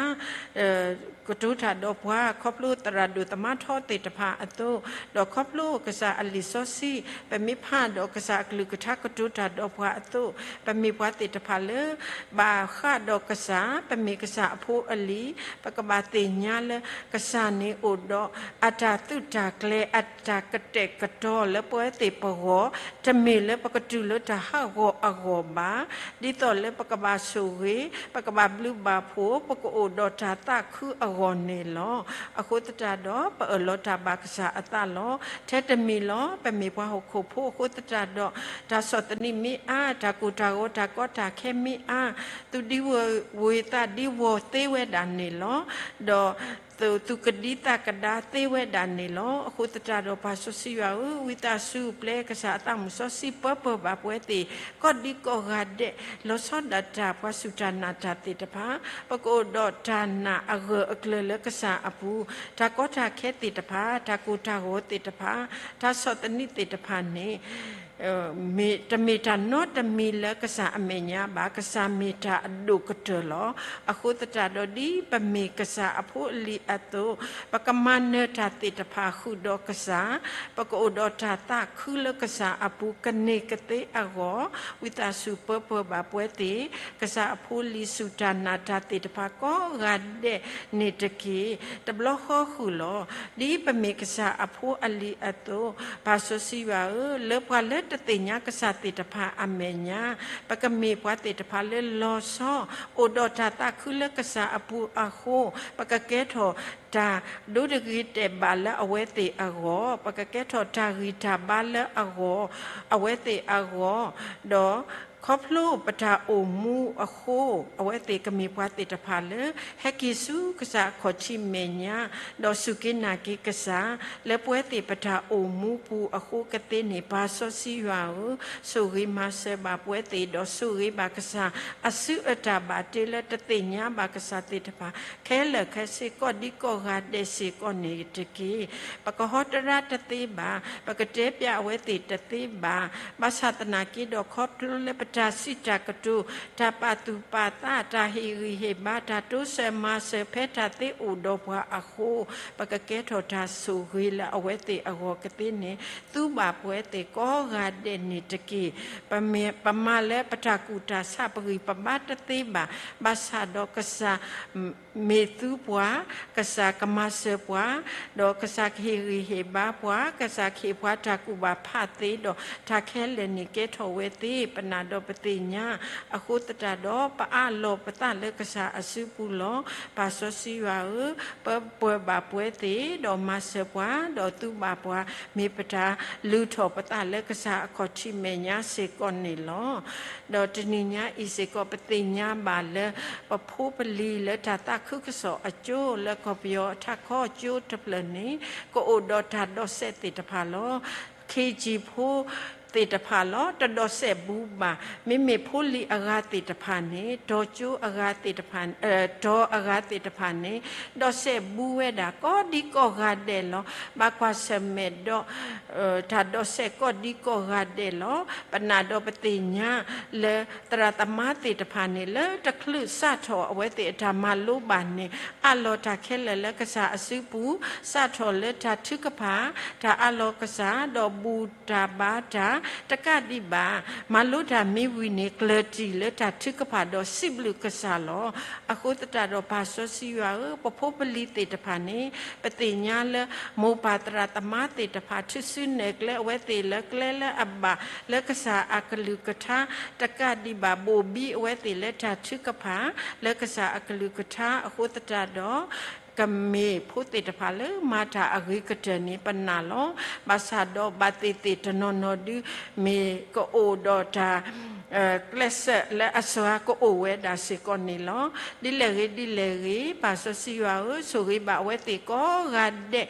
ကတိၤတၢ်ဒီးပှၤ ခီဖျိသရၣ်ဒိၣ်သမါထီသ့ၣ်တဖၣ်အသိး, ဒီးခီဖျိကစၢ်အလံာ်စီဆှံ, ပမ့ၢ်ဖးဒီးကစၢ်အကလုၢ်ကထါက ဒ်သိးပကမၤနၢၤတၢ်စိတၢ်ကမီၤလၢကစၢ်အတၢ်တိာ်တၢ်ဒီးပှၤအသိး, ပမ့ၢ်ပှၤသ့ၣ်တဖၣ်လၢ ဘၣ်ဃးဒီးကစၢ်, ပမ့ၢ်ကစၢ်အဖိအလံၤ, ပကဘၣ်သ့ၣ်ညါလၢ ကစၢ်န့ၣ်အိၣ်ဒီးအတၢ်သုးတၢ်ကျဲၤ အတၢ်ကတဲာ်ကတီၤလၢပဝဲသ့ၣ်ပဂီၢ်, တမ့ၢ်လၢပကတုၤလၢတၢ်ဟးဂီၤအဂီၢ်ဘၣ်, ဒ်သိးလၢပကဘၣ်ဆိၣ်ဂ့ၤ, ပကဘၣ်ဘျုးဘၣ်ဖှိၣ်, ပကအိၣ်ဒီးတၢ်သးခုအဂီၢ်န့ၣ်လီၤ. အဃိသတးဒီး ပအၢၣ်လီၤတၢ်ဘၣ်ကစၢ်အသးလီၤ. ထဲတမံၤလီၤ, ပမ့ၢ်ပှၤဟီၣ်ခိၣ်ဖိအဃိသတးဒီး တၢ်ဆီၣ်သနံးမ့ၢ်အါ, တၢ်ကိၢ်တၢ်ဂီၤတၢ်ကီတၢ်ခဲမ့ၢ်အါ, သူၣ်ဒံဝီၤသးဒံဝီၤသ့ဝဲဒၣ်န့ၣ်လီၤ. ဒီးသူၣ်ကဒံသးကဒါသ့ဝဲဒၣ်န့ၣ်လီၤ. အဃိသတးဒီး ပၢ်စီဆှံယွၤဧၢ, ဝံသးစူၤပျဲကစၢ်အသးမုၢ်စီဆှံပၢပၢၢ်ဘၣ်ပဝဲသ့ၣ် ကိးဒံကိးဂၤဒဲး, လီၤဆီဒၣ်တၢ်ပှၤစူၢ်တၢ်နာ်တၢ်သ့ၣ်တဖၣ်, ပကအိၣ်ဒီးတၢ်နာ်အဂၢၢ်အကျၢၤလၢကစၢ်အပူၤ, တၢ်ကီတၢ်ခဲသ့ၣ်တဖၣ်, တၢ်ကိၢ်တၢ်ဂီၤသ့ၣ်တဖၣ်, တၢ်ဆီၣ်သနံးသ့ၣ်တဖၣ်န့ၣ် မ့ၢ်တမ့ၢ်တၢ်နီတမံၤလၢကစၢ်အမဲာ်ညါဘၣ်, ကစၢ်မ့ၢ်တၢ်အဒိၣ်ကတၢၢ်လီၤ. အဃိသတးဒီး ဒ်ပမ့ၢ်ကစၢ်အဖိအလံၤအသိး, ပကမၤနၢၤတၢ်သ့ၣ်တဖၣ်ဃုာ်ဒီးကစၢ်, ပကအိၣ်ဒီးတၢ်သးခုလၢကစၢ်အပူၤကန့ၢ်ကသ့အဂီၢ်, ဝံသးစူၤပၢပၢၢ်ဘၣ်ပဝဲသ့ၣ်, ကစၢ်အဖိအလံၤစူၢ်တၢ်နာ်တၢ်သ့ၣ်တဖၣ်ကိးဂၤဒဲးန့ၣ်တက့ၢ်. တဘျီဃီဃုာ်လီၤ. ဒ်ပမ့ၢ်ကစၢ်အဖိအလံၤအသိး, ပၢ်စီဆှံယွၤဧၢ, လၢပှၤလၢတသ့ၣ်ညါကစၢ်သ့ၣ်တဖၣ်အမဲာ်ညါ, ပကမ့ၢ်ပှၤသ့ၣ်တဖၣ်လၢလီၤဆီ, အိၣ်ဒီးတၢ်သးခုလၢကစၢ်အပူၤအဃိ, ပကကဲထီၣ်တၢ်ဒိတဂ့ၤတဲာ်ဘၣ်လၢအဝဲသ့ၣ်အဂီၢ်, ပကကဲထီၣ်တၢ်ဂံၢ်တၢ်ဘါလၢအဂီၢ်, အဝဲသ့ၣ်အဂီၢ်, ဒီး ခီဖျိပတၢ်အိၣ်မူအဃိ, အဝဲသ့ၣ်ကမ့ၢ်ပှၤသ့ၣ်တဖၣ်လၢ ဟဲက့ၤဆူကစၢ်အခီၣ်ထံးမဲာ်ညါ, ဒီးစူၢ်က့ၤနာ်က့ၤကစၢ်, လၢပဝဲသ့ၣ်ပတၢ်အိၣ်မူပူၤအဃိကသ့န့ၣ်, ပၢ်စီဆှံယွၤဧၢ, ဆိၣ်ဂ့ၤမၤစၢၤဘၣ်ပဝဲသ့ၣ်, ဒီးဆိၣ်ဂ့ၤဘၣ်ကစၢ်အစုအတၢ်ဘၣ်တ့လၢတသ့ၣ်ညါဘၣ်ကစၢ်သ့ၣ်တဖၣ် ခဲလၢာ်ခဲဆ့ ကိးဒံကိးဂၤဒဲးစ့ၢ်ကီးန့ၣ်တက့ၢ်. ပကဟီတရါတသ့ဘၣ်, ပကတဲပျးအဝဲသ့ၣ်တသ့ဘၣ်, ဘၣ်ဆၣ်သနာ်က့ဒီး ခီဖျိလၢပတၢ်စံးတၢ်ကတိၤ, တၢ်ပာ်သူၣ်ပာ်သး, တၢ်ဟ့ၣ်ဂံၢ်ဟ့ၣ်ဘါ, တၢ်တိစၢၤမၤစၢၤ ဖဲတၢ်သ့အိၣ်ဒီးပှၤအဃိ, ပကကဲထီၣ်တၢ်ဆိၣ်ဂ့ၤလၢအဝဲသ့ၣ်အဂီၢ်ကသ့န့ၣ်, သူဘၣ်ပဝဲသ့ၣ်ကိးဂၤဒဲးန့ၣ်တက့ၢ်. ပမၤလၢပတၢ်ကူၣ်တၢ်ဆးပဂံၢ်ပဘါတသ့ဘၣ်, ဘၣ်ဆၣ်ဒီးကစၢ် မ့ၢ်သူပှၤ, ကစၢ်ကမၤစၢၤပှၤ, ဒီးကစၢ်ကဟ့ၣ်ဂံၢ်ဟ့ၣ်ဘါပှၤ, ကစၢ်ကဟ့ၣ်ပှၤတၢ်ကူၣ်ဘၣ်ဖးသ့ဒီး တၢ်ခဲလၢာ်န့ၣ်ကဲထီၣ်ဝဲသ့, ပနာ်ဒီးပသ့ၣ်ညါ, အဃိသတးဒီး ပအးလီၤပသးလၢကစၢ်အစုပူၤလီၤ. ပၢ်စီဆှံယွၤဧၢ, ပၢပှဲၤဘၣ်ပဝဲသ့ၣ်, ဒီးမၤစၢၤပှၤ, ဒီးသူဘၣ်ပှၤ, မ့ၢ်ပတၢ်လုၢ်ထီၣ်ပသးလၢကစၢ်အခီၣ်ထံးမဲာ်ညါစ့ၢ်ကီးန့ၣ်လီၤ. ဒီးတနံၤညါအံၤစ့ၢ်ကီး ပသ့ၣ်ညါဘၣ်လၢ ပဖိပလံၤလၢတၢ်သးခုကစီၣ်အကၠိ လၢကီၢ်ပယီၤအထးခီကၠိတဖျၢၣ်န့ၣ် ကအိၣ်ဒီးတၢ်ဒိးစဲးသ့ၣ်တဖၣ်လီၤ. ခ့ၣ်ကၠံၣ်ဖိသ့ၣ်တဖၣ်လီၤ. တဒိးစဲးဘူးဘၣ်. မ့မ့ၢ်ဖိလံၤအဂၤသ့ၣ်တဖၣ်န့ၣ် တီၤကၠိအဂၤသ့ၣ်တဖၣ်, တီၤအဂၤသ့ၣ်တဖၣ်န့ၣ် ဒိးစဲးဘူးဝဲဒၣ် ကိးဒံကိးဂၤဒဲးလီၤ. ဘၣ်ကွၢ်ဆၢၣ်မဲာ်ဒီး တၢ်ဒိးစဲးကိးဒံကိးဂၤဒဲးလီၤ. ပနာ်ဒီးပသ့ၣ်ညါလၢ သရၣ်သမါသ့ၣ်တဖၣ်န့ၣ် လၢတချုးစးထီၣ်အဝဲသ့ၣ်အတၢ်မၤလိဘၣ်န့ၣ် အးလီၤတၢ်ခဲလၢာ်လၢကစၢ်အစုပူၤ, စးထီၣ်လၢတၢ်ထုကဖၣ်, တၢ်အးလီၤကစၢ်, ဒီးဘူၣ်တၢ်ဘါတၢ်, တကးဒံးဘၣ် မၤလိတၢ်မ့ၢ်ဝံၤန့ၣ် ကျၢၤတံၢ်လၢတၢ်ထုကဖၣ်ဒီးစံးဘျုးကစၢ်လီၤ. အဃိသတးဒီး ပၢ်စီဆှံယွၤဧၢ, ပဖိပလံၤသ့ၣ်တဖၣ်န့ၣ် ပသ့ၣ်ညါလၢ မိၢ်ပၢ်သရၣ်သမါသ့ၣ်တဖၣ် ထုးစုနဲၣ်ကျဲအဝဲသ့ၣ်လၢကျဲလၢအဘၣ် လၢကစၢ်အကလုၢ်ကထါ, တကးဒံးဘၣ် ဘိၣ်ဘံအဝဲသ့ၣ်လၢတၢ်ထုကဖၣ် လၢကစၢ်အကလုၢ်ကထါအဃိသတးဒီး ကမ့ၢ်ဖိသ့ၣ်တဖၣ်လၢမၤတၢ်အဂ့ၤကတၢၢ်န့ၣ် ပနာ်လီၤ. ဘၣ်ဆၣ်ဒီးဘၣ်သ့ၣ်သ့ၣ်တနီၤနီၤဒု မ့ၢ်ကအိၣ်ဒီးတၢ် ကျဲးစၢးလၢအစှၤကအိၣ်ဝဲဒၣ်စ့ၢ်ကီးန့ၣ်လီၤ. ဒ်လဲၣ်ဂ့ၤဒ်လဲၣ်ဂ့ၤ ပၢ်စီဆှံယွၤဧၢ, ဆိၣ်ဂ့ၤဘၣ်အဝဲသ့ၣ်ကိးဂၤဒဲး,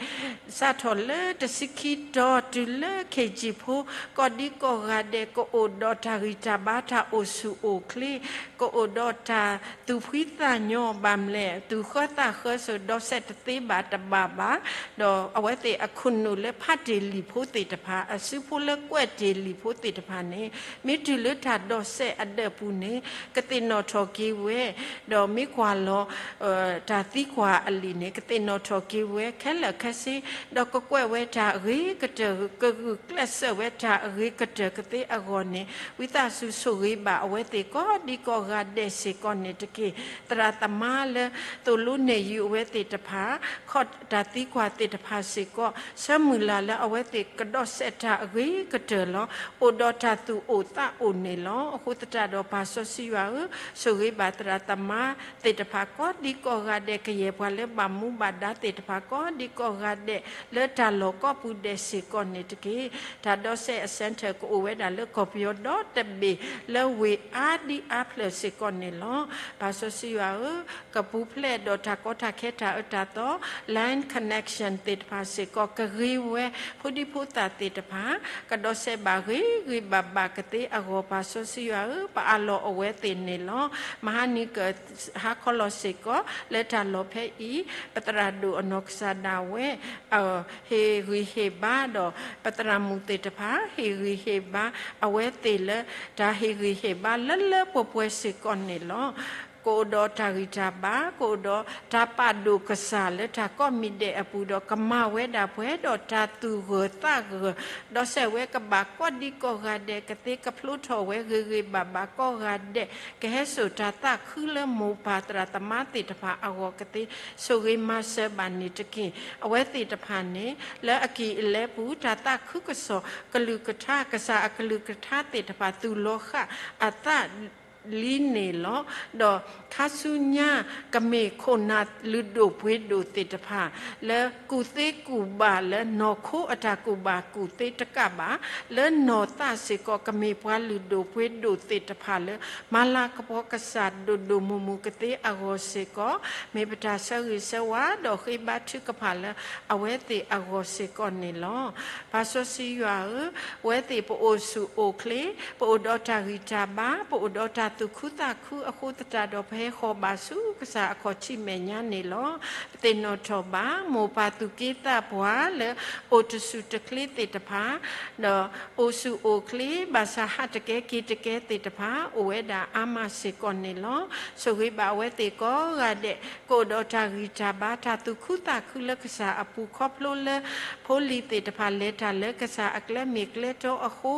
စးထီၣ်လၢတဆံခံတီၤတုၤလၢခ့ၣ်ကၠံၣ်ဖိ ကိးဒံကိးဂၤဒဲး ကအိၣ်ဒီးတၢ်ဂံၢ်တၢ်ဘါ တၢ်အိၣ်ဆူၣ်အိၣ်ချ့, ကအိၣ်ဒီးတၢ်သူၣ်ဖှံသးညီ ဘၣ်မလဲၣ် သူၣ်ဃၢသးဃၢစိၤ ဒိးစဲးတသ့ဘၣ်တဘၣ်ဘၣ်, ဒီးအဝဲသ့ၣ်အခိၣ်နူာ်လၢဖးတ့ၢ်လံာ်ဖိသ့ၣ်တဖၣ်, အစုဖိလၢကွဲးတ့ၢ်လံာ်ဖိသ့ၣ်တဖၣ်န့ၣ် မ့ၢ်တုၤလၢတၢ် ဒီးပှၤလၢအအိၣ်လၢတၢ်ဒိးစဲးအဒၢးပူၤန့ၣ် ကသ့ၣ်နီၣ်ထီၣ်က့ၤဝဲ, ဒီးမ့ၢ်ကွၢ်လီၤ တၢ်သံကွၢ်အလံာ်န့ၣ် ကသ့ၣ်နီၣ်ထီၣ်က့ၤဝဲခဲလၢာ်ခဲဆ့, ဒီးကကွဲးဝဲတၢ်အဂ့ၤကတၢၢ်, ကဂုာ်ကျဲးစၢးဝဲတၢ်အဂ့ၤကတၢၢ်ကသ့အဂီၢ်န့ၣ် ဝံသးစူၤဆိၣ်ဂ့ၤဘၣ်အဝဲသ့ၣ်ကိးဒံကိးဂၤဒဲးစ့ၢ်ကီးန့ၣ်တက့ၢ်. သရၣ်သမါလၢသိၣ်လိနဲၣ်ယုၤအဝဲသ့ၣ်တဖၣ်, ခီၣ်တၢ်သံကွၢ်သ့ၣ်တဖၣ်စ့ၢ်ကီး ဆၢမုၢ်လၢ်လၢအဝဲသ့ၣ်ကဒီးစဲးတၢ်အဂ့ၤကတၢၢ်လီၤ. အိၣ်ဒီးတၢ်သူၣ်အိၣ်သးအိၣ်န့ၣ်လီၤ. အဃိသတးဒီး ပၢ်စီဆှံယွၤဧၢ, ဆိၣ်ဂ့ၤဘၣ်သရၣ်သမါသ့ၣ်တဖၣ်ကိးဒံကိးဂၤဒဲး, ကယဲၢ်ပှၤလၢဘၣ်မူဘၣ်ဒါသ့ၣ်တဖၣ်ကိးဒံကိးဂၤဒဲး လၢတၢ်လီၢ်ကိးပူၤဒဲးစ့ၢ်ကီးန့ၣ်တက့ၢ်. တၢ်ဒီးစဲးအ center ကအိၣ်ဝဲဒၣ်လၢကီၢ်ပယီၤဒီတဘ့ၣ် လၢဝ့ၢ်အါဒံအါဖျၢၣ်စ့ၢ်ကီးန့ၣ်လီၤ. ပၢ်စီဆှံယွၤဧၢ, ကပူၤဖျဲးဒီးတၢ်ကီတၢ်ခဲတၢ်အၢတၢ်သီ line connection သ့ၣ်တဖၣ်စ့ၢ်ကီး ကဂ့ၤဝဲ, ဖိဒံဖိသၣ်သ့ၣ်တဖၣ် ကဒီးစဲးဘၣ်ဂ့ၤဂ့ၤဘၣ်ဘၣ်ကသ့အဂီၢ် ပၢ်စီဆှံယွၤဧၢ, ပအးလီၤအဝဲသ့ၣ်န့ၣ်လီၤ. မဟါနံၤကဟါခီလီၤစ့ၢ်ကီး လၢတၢ်လီၢ်ဖဲအံၤ ပသရၣ်ဒိၣ်အနီၢ်ကစၢ်ဒၣ်ဝဲ ဟ့ၣ်ဂံၢ်ဟ့ၣ်ဘါဒီး ပသရၣ်မုၣ်သ့ၣ်တဖၣ် ဟ့ၣ်ဂံၢ်ဟ့ၣ်ဘါအဝဲသ့ၣ်လၢ တၢ်ဟ့ၣ်ဂံၢ်ဟ့ၣ်ဘါလၢလၢပှဲၤပှဲၤစ့ၢ်ကီးန့ၣ်လီၤ. ကအိၣ်ဒီးတၢ်ဂံၢ်တၢ်ဘါ, ကအိၣ်ဒီးတၢ်ပာ်ဒိၣ်ကစၢ်လၢတၢ်ကိးမံၤဒဲးအပူၤဒီး ကမၤဝဲဒၣ်ပှဲၤဒီးတၢ်သူၣ်ဂၢၢ်သးဂၢၢ်, ဒီးစဲးဝဲကဘၣ်ကိးဒံကိးဂၤဒဲးကသ့ ကဖျိထီၣ်ဝဲဂ့ၤဂ့ၤဘၣ်ဘၣ်ကိးဂၤဒဲး, ကဟဲစိာ်တၢ်သးခုလၢမိၢ်ပၢ်သရၣ်သမါသ့ၣ်တဖၣ်အဂီၢ်ကသ့ ဆိၣ်ဂ့ၤမၤစၢၤဘၣ်န့ၣ်တက့ၢ်. အဝဲသ့ၣ်တဖၣ်န့ၣ် လၢအကံၢ်အလဲပူၤ တၢ်သးခုကစီၣ်ကလုၢ်ကထါ ကစၢ်အကလုၢ်ကထါသ့ၣ်တဖၣ် သူၣ်လီၤဃာ်အသးလံန့ၣ်လီၤ. ဒီးခါဆူညါ ကမ့ၢ်ခိၣ်နၢ်လုၢ်ဒိၣ်ပှ့ၤဒိၣ်သ့ၣ်တဖၣ် လၢကူၣ်သ့ကူၣ်ဘၣ်လၢနီၢ်ခိအတၢ်ကူၣ်ဘၣ်ကူၣ်သ့တကးဘၣ်, လၢနီၢ်သးစ့ၢ်ကီး ကမ့ၢ်ပှၤလုၢ်ဒိၣ်ပှ့ၤဒိၣ်သ့ၣ်တဖၣ်လၢ မၤလၤကပီၤကစၢ်ဒိၣ်ဒိၣ်မုၢ်မုၢ်ကသ့အဂီၢ်စ့ၢ်ကီး မ့ၢ်ပတၢ်ဆၢဂ့ၤဆၢဝါ ဒီးဃ့ဘါထုကဖၣ်လၢအဝဲသ့ၣ်အဂီၢ်စ့ၢ်ကီးန့ၣ်လီၤ. ပၢ်စီဆှံယွၤဧၢ, အဝဲသ့ၣ်ပအိၣ်ဆူၣ်အိၣ်ချ့, ပအိၣ်ဒီးတၢ်ဂံၢ်တၢ်ဘါ, ပအိၣ်ဒီးတၢ်သူၣ်ခုသးခုအဃိသတးဒီး ပဟဲဃီၤဘၣ်ဆူကစၢ်အခီၣ်ထံးမဲာ်ညါန့ၣ်လီၤ. ပသ့ၣ်နီၣ်ထီၣ်ဘၣ် မိၢ်ပၢ်သူၣ်က့သးပှၢ်လၢအိၣ်တဆူၣ်တချ့သ့ၣ်တဖၣ် ဒီးအိၣ်ဆူၣ်အိၣ်ချ့ ဘၣ်ဆၣ်ဟးတကဲက့ၤတကဲသ့ၣ်တဖၣ် အိၣ်ဝဲဒၣ်အါမးစ့ၢ်ကီးန့ၣ်လီၤ. ဆိၣ်ဂ့ၤဘၣ်အဝဲသ့ၣ်ကိးဂၤဒဲး ကအိၣ်ဒီးတၢ်ဂံၢ်တၢ်ဘါ တၢ်သူၣ်ခုသးခုလၢကစၢ်အပူၤ ခီဖျိလၢ ဖိလံၤသ့ၣ်တဖၣ်လဲၤတၢ်လၢကစၢ်အကျဲမ့ၢ်ကျဲတီအဃိ,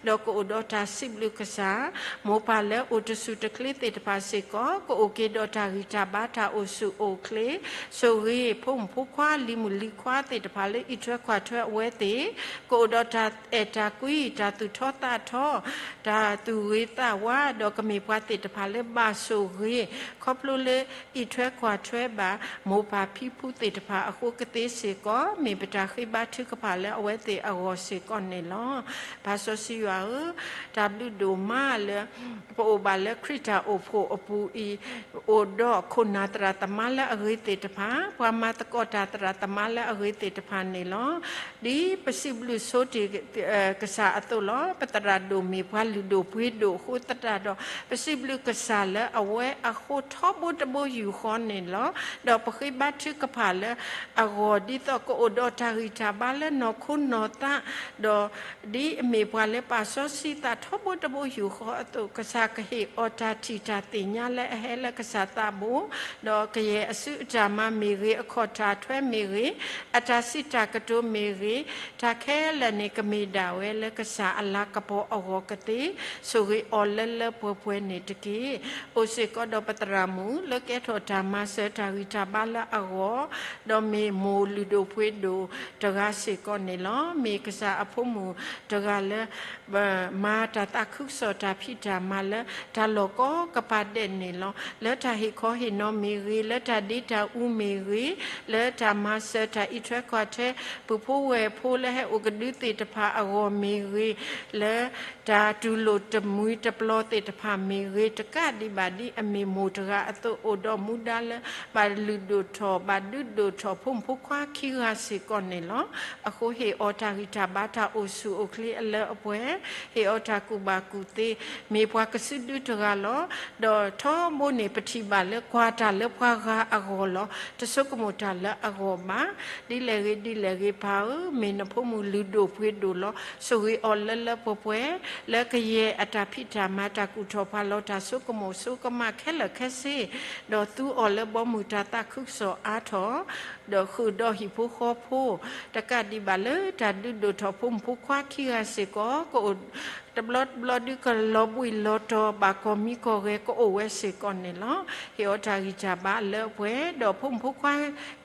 ဒီးကအိၣ်ဒီးတၢ်စံးဘျုးကစၢ်, မိၢ်ပၢ်လၢအိၣ်တဆူၣ်တချ့သ့ၣ်တဖၣ်စ့ၢ်ကီး ကအိၣ်က့ၤဒီးတၢ်ဂံၢ်တၢ်ဘါတၢ်အိၣ်ဆူၣ်အိၣ်ချ့, ဆိၣ်ဂ့ၤဖိမုၣ်ဖိခွါလံၤမုၣ်လံၤခွါသ့ၣ်တဖၣ်လၢအံးထွဲကွၢ်ထွဲအဝဲသ့ၣ်, ကအိၣ်ဒီးတၢ်အဲၣ်တၢ်ကွံ တၢ်သူၣ်ထီသးထီ, တၢ်သူၣ်ဂ့ၤသးဝါ ဒီးကမ့ၢ်ပှၤသ့ၣ်တဖၣ်လၢဘၣ်ဆိၣ်ဂ့ၤ ခီဖျိလၢအံးထွဲကွၢ်ထွဲဘၣ် မိၢ်ပၢ်ဖံဖုသ့ၣ်တဖၣ်အဃိကသ့စ့ၢ်ကီး မ့ၢ်ပတၢ်ဃ့ဘါထုကဖၣ်လၢအဝဲသ့ၣ်အဂီၢ်စ့ၢ်ကီးန့ၣ်လီၤ. ပၢ်စီဆှံယွၤဧၢ, တၢ်ဘျုးဒိၣ်မးလၢ ပအိၣ်ဘၣ်လၢခရံာ်တၢ်အိၣ်ဖှိၣ်အပူၤအံၤ, အိၣ်ဒီးခိၣ်နၢ်သရၣ်သမါလၢအဂ့ၤသ့ၣ်တဖၣ်, ပှၤမၤသကိးတၢ်သရၣ်သမါလၢအဂ့ၤသ့ၣ်တဖၣ်န့ၣ်လီၤ. ဒ်ပစံးဘျုးဆိတ့ၢ် ကစၢ်အသိးလီၤ. ပသရၣ်ဒိၣ်မ့ၢ်ပှၤလုၢ်ဒိၣ်ပှ့ၤဒိၣ်အဃိသတးဒီး ပစံးဘျုးကစၢ်လၢအဝဲအဃိထီဘိတဘိယူၢ်ဃီန့ၣ်လီၤ. ဒီးပဃ့ဘါထုကဖၣ်လၢအဂီၢ်ဒ်သိးကအိၣ်ဒီးတၢ်ဂံၢ်တၢ်ဘါလၢနီၢ်ခိနီၢ်သး, ဒီးဒ်အမ့ၢ်ပှၤလၢပာ်စီဆှံသးထီဘိတဘိယူၢ်ဃီအသိး ကစၢ်ကဟ့ၣ်အီၤတၢ်ထံၣ်တၢ်သ့ၣ်ညါလၢအဟဲလၢကစၢ်သးဘိ, ဒီးကယဲၢ်အစုအတၢ်မၤမ့ၢ်ဂ့ၤ, အခီၣ်တၢ်ထွဲမ့ၢ်ဂ့ၤ, အတၢ်စံးတၢ်ကတိၤမ့ၢ်ဂ့ၤ, တၢ်ခဲလၢာ်န့ၣ် ကမ့ၢ်ဒၣ်ဝဲလၢကစၢ်အလၤကပီၤအဂီၢ်ကသ့, ဆိၣ်ဂ့ၤအီၤလၢလၢပှဲၤပှဲၤန့ၣ်တက့ၢ်. အိၣ်စ့ၢ်ကီးဒီးပသရၣ်မုၣ် လၢကဲထီၣ်တၢ်မၤစၢၤတၢ်ဂံၢ်တၢ်ဘါလၢအဂီၢ်, ဒီးမ့ၢ်မိၢ်လုၢ်ဒိၣ်ပှ့ၤဒိၣ်တဂၤစ့ၢ်ကီးန့ၣ်လီၤ. မ့ၢ်ကစၢ်အဖိမုၣ်တဂၤလၢ မၤတၢ်သးခုကစီၣ်တၢ်ဖံးတၢ်မၤလၢတၢ်လီၢ်ကိးကပၤဒဲးန့ၣ်လီၤ. လၢတၢ်ဟ့ၣ်ခီဟ့ၣ်နီၤမ့ၢ်ဂ့ၤ, လၢတၢ်ဒ့တၢ်အူမ့ၢ်ဂ့ၤ, လၢတၢ်မၤစၢၤတၢ်အံးထွဲကွၢ်ထွဲ ပုၢ်ဖိဝဲၢ်ဖိလၢဟဲအိၣ်ကဒုသ့ၣ်တဖၣ်အဂီၢ်မ့ၢ်ဂ့ၤ, လၢတၢ်တူၢ်လိာ်တမှံၤတပျီၤသ့ၣ်တဖၣ်မ့ၢ်ဂ့ၤ, တကးဒံးဘၣ်ဒ်အမ့ၢ်မိၢ်တဂၤအသိး အိၣ်ဒီးမူဒါလၢ ဘၣ်လုၢ်ဒိၣ်ထီၣ် ဘၣ်ဒုးဒိၣ်ထီၣ်ဖိမုၣ်ဖိခွါခံဂၤစ့ၢ်ကီးန့ၣ်လီၤ. အဃိဟ့ၣ်အီၤတၢ်ဂံၢ်တၢ်ဘါ တၢ်အိၣ်ဆူၣ်အိၣ်ချ့အလၢအပှဲၤ, ဟ့ၣ်အီၤတၢ်ကူၣ်ဘၣ်ကူၣ်သ့, မ့ၢ်ပှၤကစုဒုတဂၤလီၤ. ဒီးထီဘိန့ၣ် ပထံၣ်ဘၣ်လၢကွၢ်တၢ်လၢပှၤဂၤအဂီၢ်လီၤ. တဆိကမိၣ်တၢ်လၢအဂီၢ်ဘၣ်. ဒ်လဲၣ်ဂ့ၤဒ်လဲၣ်ဂ့ၤ ပၢ်ဧၢ, မ့ၢ်နဖိမုၣ်လုၢ်ဒိၣ်ပှ့ၤဒိၣ်လီၤ. ဆိၣ်ဂ့ၤအီၤလၢလၢပှဲၤပှဲၤ လၢကယဲၢ်အတၢ်ဖံးတၢ်မၤ တၢ်ကူၣ်ထီၣ်ဖးလီၤ တၢ်ဆိကမိၣ်ဆိကမးခဲလၢာ်ခဲဆ့, ဒီးသူအီၤလၢဘီမုၢ်တၢ်သးခုကစီၣ်အါထီၣ်, ဒီးဃုာ်ဒီးဟံၣ်ဖိဃီဖိ, တကးဒံးဘၣ်လၢတၢ်ဒုးဒိၣ်ထီၣ်ဖိမုၣ်ဖိခွါခံဂၤစ့ၢ်ကီး ကအိၣ် တဘျီတဘျီဒုးကလီၤဘှံးလီၤတီၤ ဘၣ်ကီၢ်မံကီၢ်ဂဲၤ ကအိၣ်ဝဲစ့ၢ်ကီးန့ၣ်လီၤ. ဟ့ၣ်အီၤတၢ်ဂံၢ်တၢ်ဘါလၢပှဲၤ, ဒီးဖိမုၣ်ဖိခွါ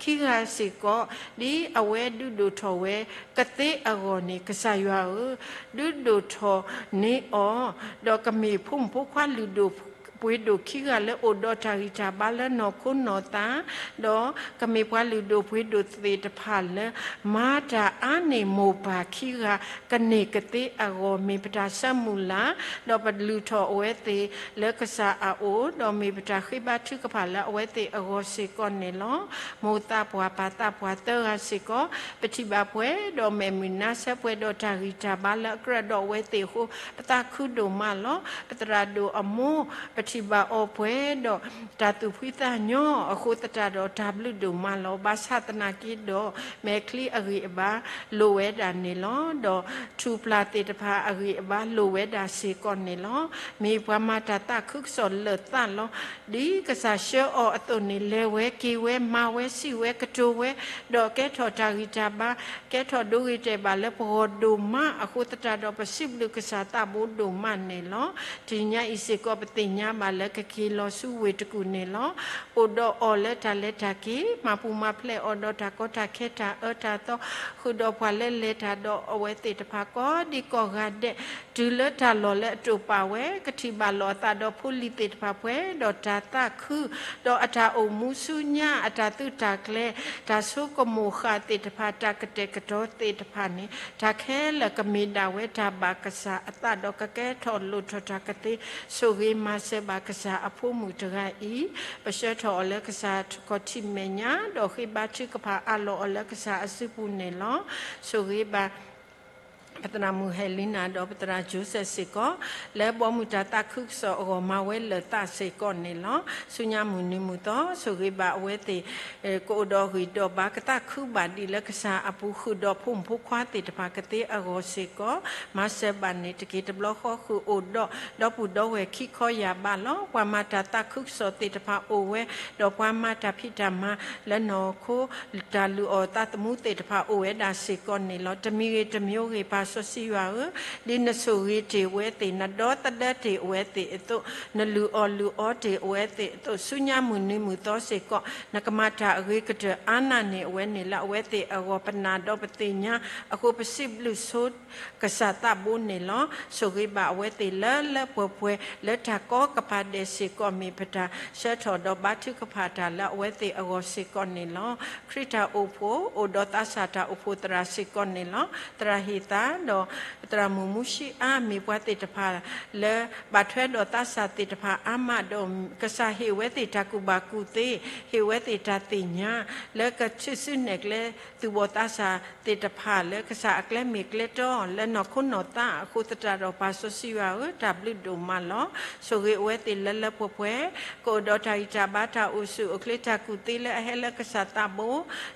ခံဂၤစ့ၢ်ကီး ဒ်အဝဲဒုးဒိၣ်ထီၣ်ဝဲကသ့အဂီၢ်န့ၣ် ကစၢ်ယွၤဧၢ, ဒုးဒိၣ်ထီၣ်န့ၢ်အီၤ, ဒီးကမ့ၢ်ဖိမုၣ်ဖိခွါလုၢ်ဒိၣ်ပှ့ၤဒိၣ်ခံဂၤလၢအိၣ်ဒီးတၢ်ဂံၢ်တၢ်ဘါလၢနီၢ်ခိနီၢ်သး, ဒီးကမ့ၢ်ပှၤလုၢ်ဒိၣ်ပှ့ၤဒိၣ်သ့ၣ်တဖၣ်လၢ မၤတၢ်အါန့ၢ်မိၢ်ပၢ်ခံဂၤ ကန့ၢ်ကသ့အဂီၢ် မ့ၢ်ပတၢ်ဆၢမုၢ်လၢ်, ဒီးပလုၢ်ထီၣ်အဝဲသ့ၣ်လၢကစၢ်အအိၣ်, ဒီးမ့ၢ်ပတၢ်ဃ့ဘါထုကဖၣ်လၢအဝဲသ့ၣ်အဂီၢ်စ့ၢ်ကီးန့ၣ်လီၤ. မိၢ်သးပှၢ်ပၢ်သးပှၢ်သၢဂၤစ့ၢ်ကီး ပထံၣ်ဘၣ်ပှဲၤဒီး မဲာ်မုာ်နါဆၢပှဲၤဒီးတၢ်ဂံၢ်တၢ်ဘါလၢအကြၢးဒီးအဝဲသ့ၣ်အဃိ ပသးခုဒိၣ်မးလီၤ. ပသရၣ်ဒိၣ်အမိၢ် ပထံၣ်ဘၣ်အီၤပှဲၤဒီး တၢ်သူၣ်ဖှံသးညီအဃိသတးဒီး တၢ်ဘျုးဒိၣ်မးလီၤ. ဘၣ်ဆၣ်သနာ်က့ဒီး မဲာ်ချံအဂံၢ်အဘါလိၣ်ဝဲဒၣ်န့ၣ်လီၤ. ဒီးထူၣ်ပျၢ်သ့ၣ်တဖၣ်အဂံၢ်အဘါလိၣ်ဝဲဒၣ်စ့ၢ်ကီးန့ၣ်လီၤ. မ့ၢ်ပှၤမၤတၢ်သးခုကစီၣ်လၢာ်သးလီၤ. ဒ်ကစၢ်ဆှၢအီၤအသိးန့ၣ် လဲၤဝဲက့ၤဝဲ မၤဝဲစံးဝဲကတိၤဝဲ ဒီးကဲထီၣ်တၢ်ဂံၢ်တၢ်ဘါ ကဲထီၣ်ဒိဂ့ၤတဲာ်ဘၣ်လၢပဂီၢ်ဒိၣ်မးအဃိသတးဒီး ပစံးဘျုးကစၢ်သးဘိဒိၣ်မးန့ၣ်လီၤ. တနံၤညါအံၤစ့ၢ်ကီး ပသ့ၣ်ညါဘၣ်လၢကက့ၤလီၤဆူဝ့ၢ်တကူၣ်န့ၣ်လီၤ. အိၣ်ဒီးအီၤလၢတၢ်လဲၤတၢ်က့ၤ မၤပူၤမၤဖျဲးအီၤဒီးတၢ်ကီတၢ်ခဲတၢ်အၢတၢ်သီ ဃုာ်ဒီးပှၤလၢလဲၤတၢ်ဒီးအဝဲသ့ၣ်တဖၣ်ကိးဒံကိးဂၤဒဲး တုၤလၢတၢ်လီၢ်လၢအတိာ်ပာ်ဝဲ ကထံၣ်ဘၣ်လိာ်အသးဒီးဖိလံၤသ့ၣ်တဖၣ်ပှဲၤဒီးတၢ်သးခု ဒီးအတၢ်အိၣ်မူဆူညါ အတၢ်သုးတၢ်ကျဲၤ တၢ်ဆိကမိၣ်ဃာ်သ့ၣ်တဖၣ် တၢ်ကတဲာ်ကတီၤသ့ၣ်တဖၣ်န့ၣ် တၢ်ခဲလၢာ်ကမ့ၢ်ဒၣ်ဝဲတၢ်ဘၣ်ကစၢ်အသးဒီး ကကဲထီၣ်လိၣ်ထီၣ်တၢ်ကသ့ ဆိၣ်ဂ့ၤမၤစၢၤဘၣ်ကစၢ်အဖိမုၣ်တဂၤအံၤ ပဆှၢထီၣ်အီၤလၢကစၢ်ခီၣ်ထံးမဲာ်ညါ ဒီးဃ့ဘါထုကဖၣ်အးလီၤအီၤလၢကစၢ်အစုပူၤန့ၣ်လီၤ. ဆိၣ်ဂ့ၤဘၣ် ပသရၣ်မုၣ်ဟဲလံနၤ ဒီးပသရၣ်ယိၤစဲးစ့ၢ်ကီး လၢဘီမုၢ်တၢ်သးခုကစီၣ်အဂီၢ် မၤဝဲလၢာ်သးစ့ၢ်ကီးန့ၣ်လီၤ. ဆူညါမုၢ်နံၤမုၢ်သီ ဆိၣ်ဂ့ၤဘၣ်အဝဲသ့ၣ် ကအိၣ်ဒီးဂံၢ်ဒီးဘါ ကသးခုဘၣ်ဒံးလၢကစၢ်အပူၤ ဃုာ်ဒီးဖိမုၣ်ဖိခွါသ့ၣ်တဖၣ်ကသ့အဂီၢ်စ့ၢ်ကီး မၤစၢၤဘၣ်န့ၣ်တက့ၢ်. တဘျီဃီဃုာ်အိၣ်ဒီး ဒီပုၢ်ဒီဝဲၢ်ခံခီယာ်ဘးလီၤ. ပှၤမၤတၢ်သးခုကစီၣ်သ့ၣ်တဖၣ်အိၣ်ဝဲ, ဒီးပှၤမၤတၢ်ဖံးတၢ်မၤလၢနီၢ်ခိ တၢ်လုၢ်အီၣ်သးသမူသ့ၣ်တဖၣ်အိၣ်ဝဲဒၣ်စ့ၢ်ကီးန့ၣ်လီၤ. တမံၤဂ့ၤတမံၤဂ့ၤ ပၢ်စီဆှံယွၤဧၢ, ဒ်နဆိၣ်ဂ့ၤတ့ၢ်အဝဲသ့ၣ်, နဒီသဒၢတ့ၢ်အဝဲသ့ၣ်အသိး, နလုၢ်အီၣ်လုၢ်အီတ့ၢ်အဝဲသ့ၣ်အသိး, ဆူညါမုၢ်နံၤမုၢ်သီစ့ၢ်ကီး နကမၤတၢ်အဂ့ၤကတၢၢ်အါနးန့ၢ်အဝဲန့ၣ်လၢအဝဲသ့ၣ်အဂီၢ် ပနာ်ဒီးပသ့ၣ်ညါအဃိ ပစံးဘျုးဆိ ကစၢ်သးဘိန့ၣ်လီၤ. ဆိၣ်ဂ့ၤဘၣ်အဝဲသ့ၣ်လၢလၢပှဲၤပှဲၤ လၢတၢ်ကီကပၤဒဲးစ့ၢ်ကီး မ့ၢ်ပတၢ်ဆှၢထီၣ်ဒီးဘါထုကဖၣ်တၢ်လၢအဝဲသ့ၣ်အဂီၢ်စ့ၢ်ကီးန့ၣ်လီၤ. ခရံာ်တၢ်အိၣ်ဖှိၣ် အိၣ်ဒီးသးစၢ်တၢ်အိၣ်ဖှိၣ်သရၣ်စ့ၢ်ကီးန့ၣ်လီၤ. သရၣ်ဟ့ၣ်သါဒီး သရၣ်မုၣ်မူၡံအါ မ့ၢ်ပှၤသ့ၣ်တဖၣ်လၢ ဘၣ်ထွဲဒီးသးစၢ်သ့ၣ်တဖၣ်အါမးဒီး ကစၢ်ဟ့ၣ်ဝဲသ့ၣ်တၢ်ကူၣ်ဘၣ်ကူၣ်သ့, ဟ့ၣ်ဝဲသ့ၣ်တၢ်သ့ၣ်ညါ လၢကထုးစုနဲၣ်ကျဲ သူၣ်ဘီၣ်သးစၢ်သ့ၣ်တဖၣ်လၢကစၢ်အကျဲမ့ၢ်ကျဲတီ လၢနီၢ်ခိနီၢ်သးအဃိသတးဒီး ပၢ်စီဆှံယွၤဧၢ, တၢ်ဘျုးဒိၣ်မးလီၤ. ဆိၣ်ဂ့ၤအဝဲသ့ၣ်လၢလၢပှဲၤပှဲၤ, ကအိၣ်ဒီးတၢ်ဂံၢ်တၢ်ဘါ တၢ်အိၣ်ဆူၣ်အိၣ်ချ့ တၢ်ကူၣ်သ့လၢအဟဲလၢကစၢ်သးဘိ,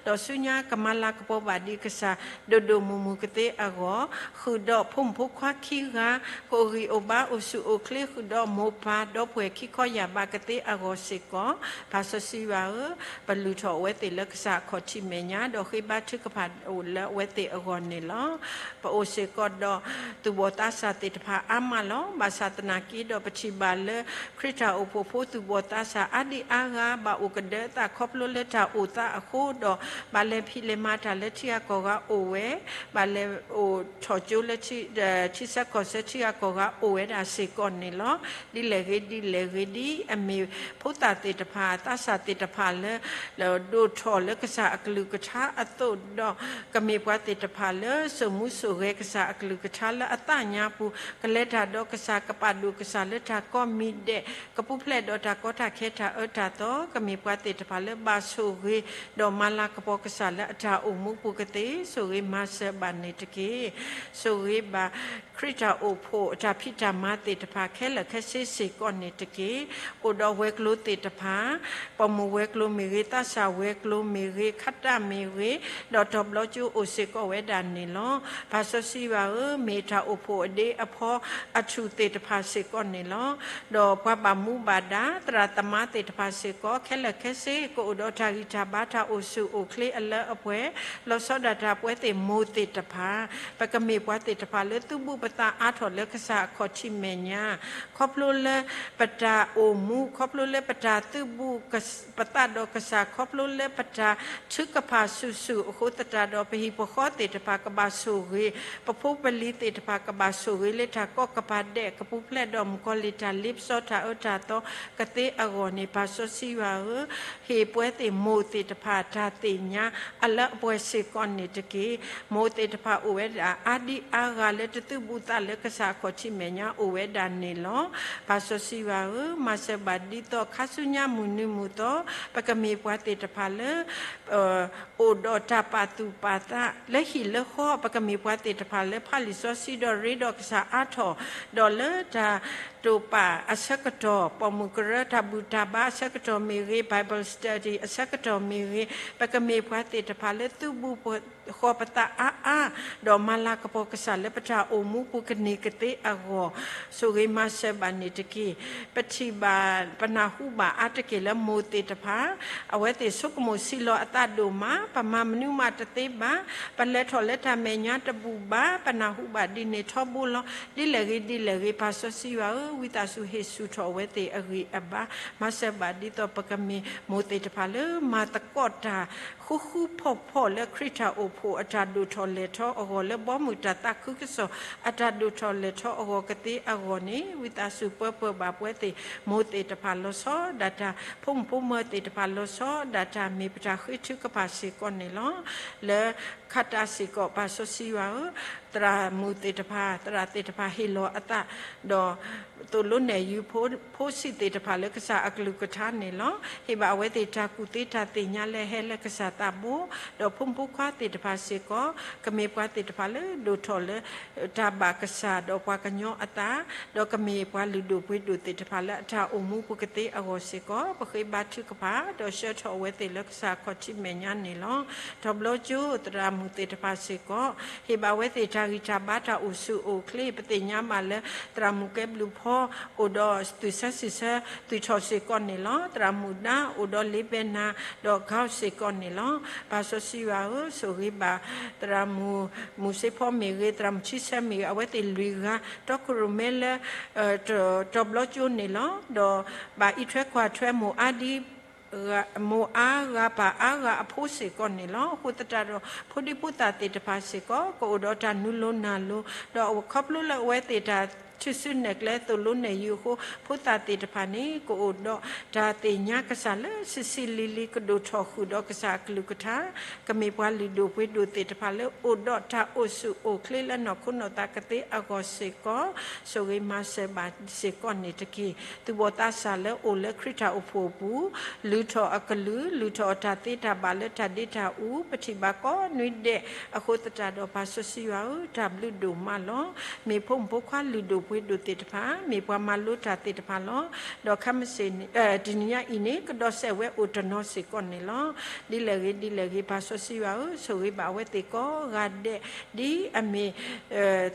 ဒီးဆူညါကမၤလၤကပီၤဘၣ်ဒံးကစၢ် ဒိၣ်ဒိၣ်မုၢ်မုၢ်ကသ့အဂီၢ်, ဃုာ်ဒီးဖိမုၣ်ဖိခွါခံဂၤ ကအိၣ်ဂံၢ်အိၣ်ဘါအိၣ်ဆူၣ်အိၣ်ချ့ ဃုာ်ဒီးမိၢ်ပၢ်ဒီပုၢ်ဝဲၢ်ခံခီယာ်ဘးကသ့အဂီၢ်စ့ၢ်ကီး, ပၢ်စီဆှံယွၤဧၢ, ပလုၢ်ထီၣ်အဝဲသ့ၣ်လၢကစၢ်အခီၣ်ထံးမဲာ်ညါ ဒီးဃ့ဘါထုကဖၣ်အိၣ်လၢအဝဲသ့ၣ်အဂီၢ်န့ၣ်လီၤ. ပအိၣ်စ့ၢ်ကီးဒီး သူၣ်ဘီၣ်သးစၢ်သ့ၣ်တဖၣ်အါမးလီၤ. ဘၣ်ဆၣ်သနာ်က့ဒီး ပထံၣ်ဘၣ်လၢ ခရံာ်တၢ်အိၣ်ဖှိၣ်ဖိသူၣ်ဘီၣ်သးစၢ်အါဒံအါဂၤ ဘၣ်အိၣ်ကဒၢအသးခီဖျိလၢတၢ်အိၣ်သးအဃိဒီး ဘၣ်လဲၤဖံးလဲၤမၤတၢ်လၢထံဂၤကီၢ်ဂၤအိၣ်ဝဲ, ဘၣ်လဲၤအိၣ်ထီၣ်ကၠိလၢ ထံဆၢကီၢ်ဆၢထံဂၤကီၢ်ဂၤအိၣ်ဝဲဒၣ်စ့ၢ်ကီးန့ၣ်လီၤ. ဒ်လဲၣ်ဂ့ၤဒ်လဲၣ်ဂ့ၤ ဒ်အမ့ၢ်ဖိသၣ်သ့ၣ်တဖၣ် သးစၢ်သ့ၣ်တဖၣ်လၢ ဒိၣ်ထီၣ်လၢကစၢ်အကလုၢ်ကထါအသိးဒီး ကမ့ၢ်ပှၤသ့ၣ်တဖၣ်လၢစိာ်မူစိာ်ဂဲၤကစၢ်အကလုၢ်ကထါလၢအသးညါပူၤ ကလဲၤတၢ်ဒီးကစၢ် ကပာ်ဒိၣ်ကစၢ်လၢတၢ်ကိးမံၤဒဲး ကပူၤဖျဲးဒီးတၢ်ကီတၢ်ခဲတၢ်အၢတၢ်သီ ကမ့ၢ်ပှၤသ့ၣ်တဖၣ်လၢဘၣ်ဆိၣ်ဂ့ၤ ဒီးမၤလၤကပီၤကစၢ်လၢအတၢ်အိၣ်မူပူၤကသ့ ဆိၣ်ဂ့ၤမၤစၢၤဘၣ်န့ၣ်တက့ၢ်. ဆိၣ်ဂ့ၤဘၣ် ခရံာ်တၢ်အိၣ်ဖှိၣ်အတၢ်ဖံးတၢ်မၤသ့ၣ်တဖၣ်ခဲလၢာ်ခဲဆ့စ့ၢ်ကီးန့ၣ်တက့ၢ်. အိၣ်ဒီးဝဲၤကျိၤသ့ၣ်တဖၣ်, ပိာ်မုၣ်ဝဲၤကျိၤမ့ၢ်ဂ့ၤ, သးစၢ်ဝဲၤကျိၤမ့ၢ်ဂ့ၤ, ခးတၢ်မ့ၢ်ဂ့ၤ, ဒီးတီၤဘျီကၠိအိၣ်စ့ၢ်ကီးဝဲဒၣ်န့ၣ်လီၤ. ပၢ်စီဆှံယွၤဧၢ, မ့ၢ်တၢ်အိၣ်ဖှိၣ်အဒ့အဖီအထူၣ်သ့ၣ်တဖၣ်စ့ၢ်ကီးန့ၣ်လီၤ. ဒီးပှၤဘၣ်မူဘၣ်ဒါ သရၣ်သမါသ့ၣ်တဖၣ်စ့ၢ်ကီး ခဲလၢာ်ခဲဆ့ ကအိၣ်ဒီးတၢ်ဂံၢ်တၢ်ဘါ တၢ်အိၣ်ဆူၣ်အိၣ်ချ့အလၢအပှဲၤ လီၤဆီဒၣ်တၢ်ပဝဲသ့ၣ်မိၢ်သ့ၣ်တဖၣ်, ပကမ့ၢ်ပှၤသ့ၣ်တဖၣ်လၢသုးဘူးပသးအါထီၣ်လၢကစၢ်အခီၣ်ထံးမဲာ်ညါ, ခီဖျိလၢပတၢ်အိၣ်မူ, ခီဖျိလၢပတၢ်သုးဘူးပသးဒီးကစၢ်, ခီဖျိလၢပတၢ်ထုကဖၣ်ဆူၣ်ဆူၣ်အဃိသတးဒီး ပဟံၣ်ပဃီသ့ၣ်တဖၣ်ကဘၣ်ဆိၣ်ဂ့ၤ, ပဖိပလံၤသ့ၣ်တဖၣ်ကဘၣ်ဆိၣ်ဂ့ၤလၢတၢ်ကီကပၤဒဲး ကပူၤဖျဲးဒီးမုၣ်ကီၤလံၢ်တၢ်လ့ပစီ တၢ်အၢတၢ်သီကသ့အဂီၢ်န့ၣ် ပၢ်စီဆှံယွၤဧၢ, ဟ့ၣ်ပဝဲသ့ၣ်မိၢ်သ့ၣ်တဖၣ်တၢ်သ့ၣ်ညါအလၢအပှဲၤစ့ၢ်ကီးန့ၣ်တက့ၢ်. မိၢ်သ့ၣ်တဖၣ်အိၣ်ဝဲဒၣ်အါဒံအါဂၤလၢတသုးဘူးသးလၢကစၢ်အခီၣ်ထံးမဲာ်ညါအိၣ်ဝဲဒၣ်န့ၣ်လီၤ. ပၢ်စီဆှံယွၤဧၢ, မၤစၢၤဘၣ်ဒ်သိး ခါဆူညါမုၢ်နံၤမုၢ်သီ ပကမ့ၢ်ပှၤသ့ၣ်တဖၣ်လၢ အိၣ်ဒီးတၢ်ပာ်သူၣ်ပာ်သးလၢဟံၣ်လၢဃီ, ပကမ့ၢ်ပှၤသ့ၣ်တဖၣ်လၢဖးလံာ်စီဆှံဒီးရ့ဒီးကစၢ်အါထီၣ်, ဒီးလၢတၢ်တိာ်ပာ်အဆၢကတီၢ် ပိာ်မုၣ်ကရၢတၢ်ဘူၣ်တၢ်ဘါအဆၢကတီၢ်မ့ၢ်ဂ့ၤ, Bible study အဆၢကတီၢ်မ့ၢ်ဂ့ၤ, ပကမ့ၢ်ပှၤသ့ၣ်တဖၣ်လၢသုးဘူးဃီၤပသးအါအါ, ဒီးမၤလၤကပီၤကစၢ်လၢပတၢ်အိၣ်မူပူၤကန့ၢ်ကသ့အဂီၢ်, ဆိၣ်ဂ့ၤမၤစၢၤဘၣ်န့ၣ်တက့ၢ်. ပထံၣ်ဘၣ်ပနၢ်ဟူဘၣ်အါတက့ၢ်လၢမိၢ်သ့ၣ်တဖၣ် အဝဲသ့ၣ်ဆိကမိၣ်ဆံးလီၤအသးဒိၣ်မး, ပမၤမနုၤမးတသ့ဘၣ်, ပလဲၤထီၣ်လၢတၢ်မဲာ်ညါတဘူၣ်ဘၣ်, ပနၢ်ဟူဘၣ်ဒ်န့ၣ်ထီဘိလီၤ. ဒ်လဲၣ်ဂ့ၤဒ်လဲၣ်ဂ့ၤ ပၢ်စီဆှံယွၤဧၢ, ဝံသးစူၤဟ့ၣ်ဆူၣ်ထီၣ်အဝဲသ့ၣ်အဂံၢ်အဘါ, မၤစၢၤဘၣ်ဒ်သိးပကမ့ၢ်မိၢ်သ့ၣ်တဖၣ်လၢမၤသကိးတၢ် ဃူဃူဖိးဖိးလၢခရံာ်တၢ်အိၣ်ဖှိၣ်အတၢ်ဒိၣ်ထီၣ်လဲၢ်ထီအဂီၢ်, လၢဘီမုၢ်တၢ်သးခုကစီၣ်အတၢ်ဒိၣ်ထီၣ်လဲၢ်ထီအဂီၢ်ကသ့အဂီၢ်န့ၣ်, ဝံသးစူၤပၢပၢဘၣ်ပဝဲသ့ၣ်မိၢ်သ့ၣ်တဖၣ်လီၤဆီဒၣ်တၢ်, ဖိမုၣ်ဖိမၢၤသ့ၣ်တဖၣ်လီၤဆီဒၣ်တၢ် မ့ၢ်ပတၢ်ဃ့ထုကဖၣ်စ့ၢ်ကီးန့ၣ်လီၤ. လၢခါတၢ်စ့ၢ်ကီး ပၢ်စီဆှံယွၤဧၢ, သရၣ်မုၣ်သ့ၣ်တဖၣ် သရၣ်သ့ၣ်တဖၣ်ဟ့ၣ်လီၤအသး, ဒီး သိၣ်လိနဲၣ်ယုၤဖိဆံးသ့ၣ်တဖၣ်လၢကစၢ်အကလုၢ်ကထါန့ၣ်လီၤ. ဟ့ၣ်ဘၣ်အဝဲသ့ၣ်တၢ်ကူၣ်သ့တၢ်သ့ၣ်ညါလၢအဟဲလၢကစၢ်သးဘိ, ဒီးဖိမုၣ်ဖိခွါသ့ၣ်တဖၣ်စ့ၢ်ကီး, ကမ့ၢ်ပှၤသ့ၣ်တဖၣ်လၢဒိၣ်ထီၣ်လၢ တၢ်ဘၣ်ကစၢ်ဒီးပှၤကညီအသး, ဒီးကမ့ၢ်ပှၤလုၢ်ဒိၣ်ပှ့ၤဒိၣ်သ့ၣ်တဖၣ်လၢအတၢ်အိၣ်မူပူၤကသ့အဂီၢ်စ့ၢ်ကီး, ပဃ့ဘါထုကဖၣ် ဒီးဆှၢထီၣ်အဝဲသ့ၣ်လၢကစၢ်အခီၣ်ထံးမဲာ်ညါန့ၣ်လီၤ. တီၤဘျီကၠိသရၣ်မုၣ်သ့ၣ်တဖၣ်စ့ၢ်ကီး, ဟ့ၣ်ဘၣ်အဝဲသ့ၣ်တၢ်ဂံၢ်တၢ်ဘါတၢ်အိၣ်ဆူၣ်အိၣ်ချ့, ပသ့ၣ်ညါဘၣ်လၢသရၣ်မုၣ်ကဲဘျုးဖီ အိၣ်ဒီးသုးဆၢစံးဆၢသုးထီၣ်စ့ၢ်ကီးန့ၣ်လီၤ. သရၣ်မုၣ်ဒါအိၣ်ဒီးလ့ဘဲနၤ ဒီးကီၢ်စ့ၢ်ကီးန့ၣ်လီၤ. ပၢ်စီဆှံယွၤဧၢ, ဆိၣ်ဂ့ၤဘၣ် သရၣ်မုၣ် မုၢ်စ့ဖီမ့ၢ်ဂ့ၤ, သရၣ်မုၣ်ဆံဆၢမ့ၢ်ဂ့ၤ, အဝဲသ့ၣ်လွံၢ်ဂၤ တီခိၣ်ရိၣ်မဲလၢ တီၤဘျီကၠိန့ၣ်လီၤ. ဒီးဘၣ်အံးထွဲကွၢ်ထွဲမိၢ်အါဒံ မိၢ်အါဂၤပၢ်အါဂၤအဖိစ့ၢ်ကီးန့ၣ်လီၤ. အဃိသတးဒီး ဖိဒံဖိသၣ်သ့ၣ်တဖၣ်စ့ၢ်ကီး ကအိၣ်ဒီးတၢ်နုာ်လီၤနၢ်လီၤ, ဒီးခီဖျိလၢအဝဲသ့ၣ်တၢ်ထုးစုနဲၣ်ကျဲသိၣ်လိနဲၣ်ယုၤအဃိ ဖိသၣ်သ့ၣ်တဖၣ်န့ၣ် ကအိၣ်ဒီးတၢ်သ့ၣ်ညါကစၢ်လၢဆံးဆံးလံၤလံၤ ကဒိၣ်ထီၣ်ဃုာ်ဒီးကစၢ်အကလုၢ်ကထါ, ကမ့ၢ်ပှၤလုၢ်ဒိၣ်ပှ့ၤဒိၣ်သ့ၣ်တဖၣ်လၢ အိၣ်ဒီးတၢ်အိၣ်ဆူၣ်အိၣ်ချ့လၢနီၢ်ခိနီၢ်သးကသ့အဂီၢ်စ့ၢ်ကီး, ဆိၣ်ဂ့ၤမၤစၢၤဘၣ်စ့ၢ်ကီးန့ၣ်တက့ၢ်. သူၣ်ဘီၣ်သးစၢ်လၢအိၣ်လၢခရံာ်တၢ်အိၣ်ဖှိၣ်အပူၤ, လုၢ်ထီၣ်အကလုၢ်, လုၢ်ထီၣ်အတၢ်သ့တၢ်ဘၣ်လၢတၢ်ဒ့တၢ်အူ, ပထံၣ်ဘၣ်ကိးနွံဒဲးအဃိသတးဒီး ပၢ်စီဆှံယွၤဧၢ, တၢ်ဘျုးဒိၣ်မးလီၤ. မ့ၢ်ဖိမုၣ်ဖိခွါလုၢ်ဒိၣ်ပှ့ၤဒိၣ်သ့ၣ်တဖၣ်, မ့ၢ်ပှၤမၤလိတၢ်သ့ၣ်တဖၣ်လီၤ. ဒီးခဲမုၢ်ဆ့ၣ် တနံၤညါအံၤန့ၣ် ကဒီးစဲးဝဲအိၣ်တနီၤစ့ၢ်ကီးန့ၣ်လီၤ. ဒ်လဲၣ်ဂ့ၤဒ်လဲၣ်ဂ့ၤ ပၢ်စီဆှံယွၤဧၢ, ဆိၣ်ဂ့ၤဘၣ်အဝဲသ့ၣ်ကိးဂၤဒဲး, ဒ်အမ့ၢ်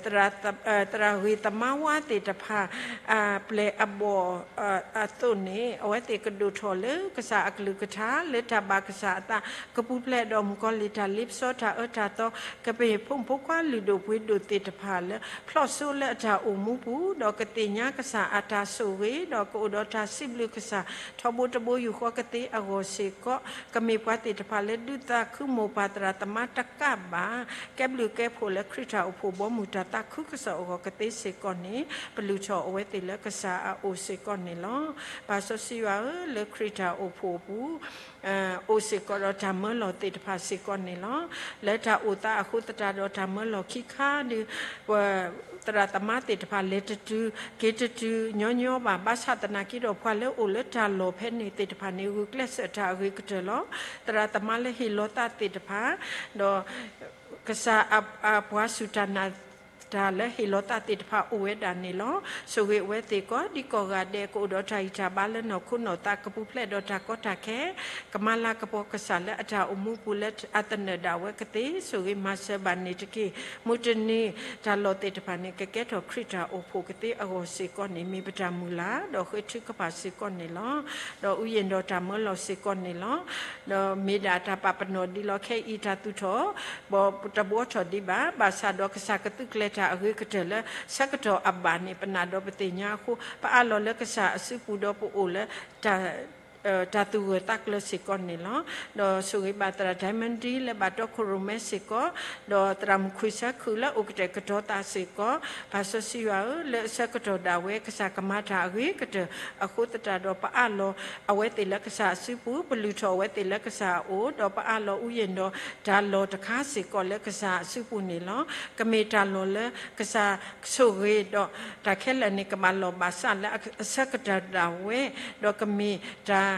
သရၣ်ဂ့ၤသမါဝါသ့ၣ်တဖၣ် အပျဲၢ်အဘီၣ်အသိးန့ၣ် အဝဲသ့ၣ်ကဒိၣ်ထီၣ်လၢကစၢ်အကလုၢ်ကထါ လၢတၢ်ဘၣ်ကစၢ်အသး ကပူၤဖျဲးဒီးမုၣ်ကီၤလံၢ်တၢ်လ့ပစီတၢ်အၢတၢ်သီ, ကမ့ၢ်ဖိမုၣ်ဖိခွါလုၢ်ဒိၣ်ပှ့ၤဒိၣ်သ့ၣ်တဖၣ်လၢ ဖျီၣ်စိလၢအတၢ်အိၣ်မူပူၤ, ဒီးကသ့ၣ်ညါကစၢ်အတၢ်ဆိၣ်ဂ့ၤ, ဒီးကအိၣ်ဒီးတၢ်စံးဘျုးကစၢ် ထီဘိတဘိယူၢ်ဃီကသ့အဂီၢ်စ့ၢ်ကီး, ကမ့ၢ်ပှၤသ့ၣ်တဖၣ်လၢဒုးသးခုမိၢ်ပၢ်သရၣ်သမါတကးဘၣ်, ကဲဘျုးကဲဖှိၣ်လၢခရံာ်တၢ်အိၣ်ဖှိၣ်ဘီမုၢ်တၢ်သးခုကစီၣ်အဂီၢ်ကသ့စ့ၢ်ကီးန့ၣ် ပလုၢ်ထီၣ်အဝဲသ့ၣ်လၢကစၢ်အအိၣ်စ့ၢ်ကီးန့ၣ်လီၤ. ပၢ်စီဆှံယွၤဧၢ, လၢခရံာ်တၢ်အိၣ်ဖှိၣ်အပူၤ အိၣ်စ့ၢ်ကီးဒီးတၢ်မၢလီၤသ့ၣ်တဖၣ်စ့ၢ်ကီးန့ၣ်လီၤ. လၢတၢ်အိၣ်သးအဃိသတးဒီးတၢ်မၢလီၤခံခါဒီး ပသရၣ်သမါသ့ၣ်တဖၣ်လဲၤတတုၤ က့ၤတတုၤညီညီဘၣ်, ဘၣ်ဆၣ်သနာ်က့ဒီး ပှၤလၢအိၣ်လၢတၢ်လီၢ်ဖဲန့ၣ်သ့ၣ်တဖၣ်န့ၣ် ဂုာ်ကျဲးစၢးတၢ်အဂ့ၤကတၢၢ်လီၤ. သရၣ်သမါလၢဟ့ၣ်လီၤသးသ့ၣ်တဖၣ် ဒီး ကစၢ်အပှၤစူၢ်တၢ်နာ် တၢ်လၢဟ့ၣ်လီၤသးသ့ၣ်တဖၣ်အိၣ်ဝဲဒၣ်န့ၣ်လီၤ. ဆိၣ်ဂ့ၤအဝဲသ့ၣ်ကိးဒံကိးဂၤဒဲး ကအိၣ်ဒီးတၢ်ဂံၢ်တၢ်ဘါလၢနီၢ်ခိနီၢ်သး ကပူၤဖျဲးဒီးတၢ်ကီတၢ်ခဲ, ကမၤလၤကပီၤကစၢ်လၢအတၢ်အိၣ်မူပူၤလၢအသနၢၣ်ဒၣ်ဝဲကသ့, ဆိၣ်ဂ့ၤမၤစၢၤဘၣ်န့ၣ်တက့ၢ်. မုၢ်တနံၤတၢ်လီၢ်သ့ၣ်တဖၣ်န့ၣ် ကကဲထီၣ်ခရံာ်တၢ်အိၣ်ဖှိၣ်ကသ့အဂီၢ်စ့ၢ်ကီးန့ၣ် မ့ၢ်ပတၢ်မုၢ်လၢ် ဒီးဃ့ထုကဖၣ်စ့ၢ်ကီးန့ၣ်လီၤ. ဒီးအူယံၤဒီးတၢ်မၢလီၤစ့ၢ်ကီးန့ၣ်လီၤ. ဒီးမ့ၢ်ဒၣ်တၢ်ပာ်ပနီၣ်ဒ်လီၤ. ခဲအံၤတၢ်သူၣ်ထီၣ် ဘီတဘှီထီၣ်ဒံးဘၣ်, ဘၣ်ဆၣ်ဒီးကစၢ်ကသုးကျဲၤတၢ်အဂ့ၤကတၢၢ်လၢဆၢကတီၢ်အဘၣ်န့ၣ် ပနာ်ဒီးပသ့ၣ်ညါအဃိ ပအးလီၤလၢကစၢ်အစုပူၤဒီးပအိၣ်လၢ တၢ်သူၣ်ဂၢၢ်သးကျၢၤစ့ၢ်ကီးန့ၣ်လီၤ. ဒီးဆိၣ်ဂ့ၤဘၣ်သရၣ် Diamond လၢဘၣ်တီခိၣ်ရိၣ်မဲစ့ၢ်ကီး, ဒီးသရၣ်မုၣ်ခွံဆၢခုၣ်လၢအိၣ်ကတဲာ်ကတီၤသးစ့ၢ်ကီး, ပၢ်စီဆှံယွၤဧၢ, လၢအဆၢကတီၢ်ဒၣ်ဝဲကစၢ်ကမၤတၢ်အဂ့ၤကတၢၢ်အဃိသတးဒီး ပအးလီၤအဝဲသ့ၣ်လၢကစၢ်အစုပူၤ, ပလုၢ်ထီၣ်အဝဲသ့ၣ်လၢကစၢ်အအိၣ်, ဒီးပအးလီၤအူယံၤဒီးတၢ်လီၢ်တခါစ့ၢ်ကီးလၢကစၢ်အစုပူၤန့ၣ်လီၤ. ကမ့ၢ်တၢ်လီၢ်လၢကစၢ်ဆိၣ်ဂ့ၤဒီး တၢ်ခဲလၢာ်န့ၣ် ကဘၣ်လီၢ်ဘၣ်စးလၢအဆၢကတီၢ်ဒၣ်ဝဲ, ဒီးကမ့ၢ်တၢ်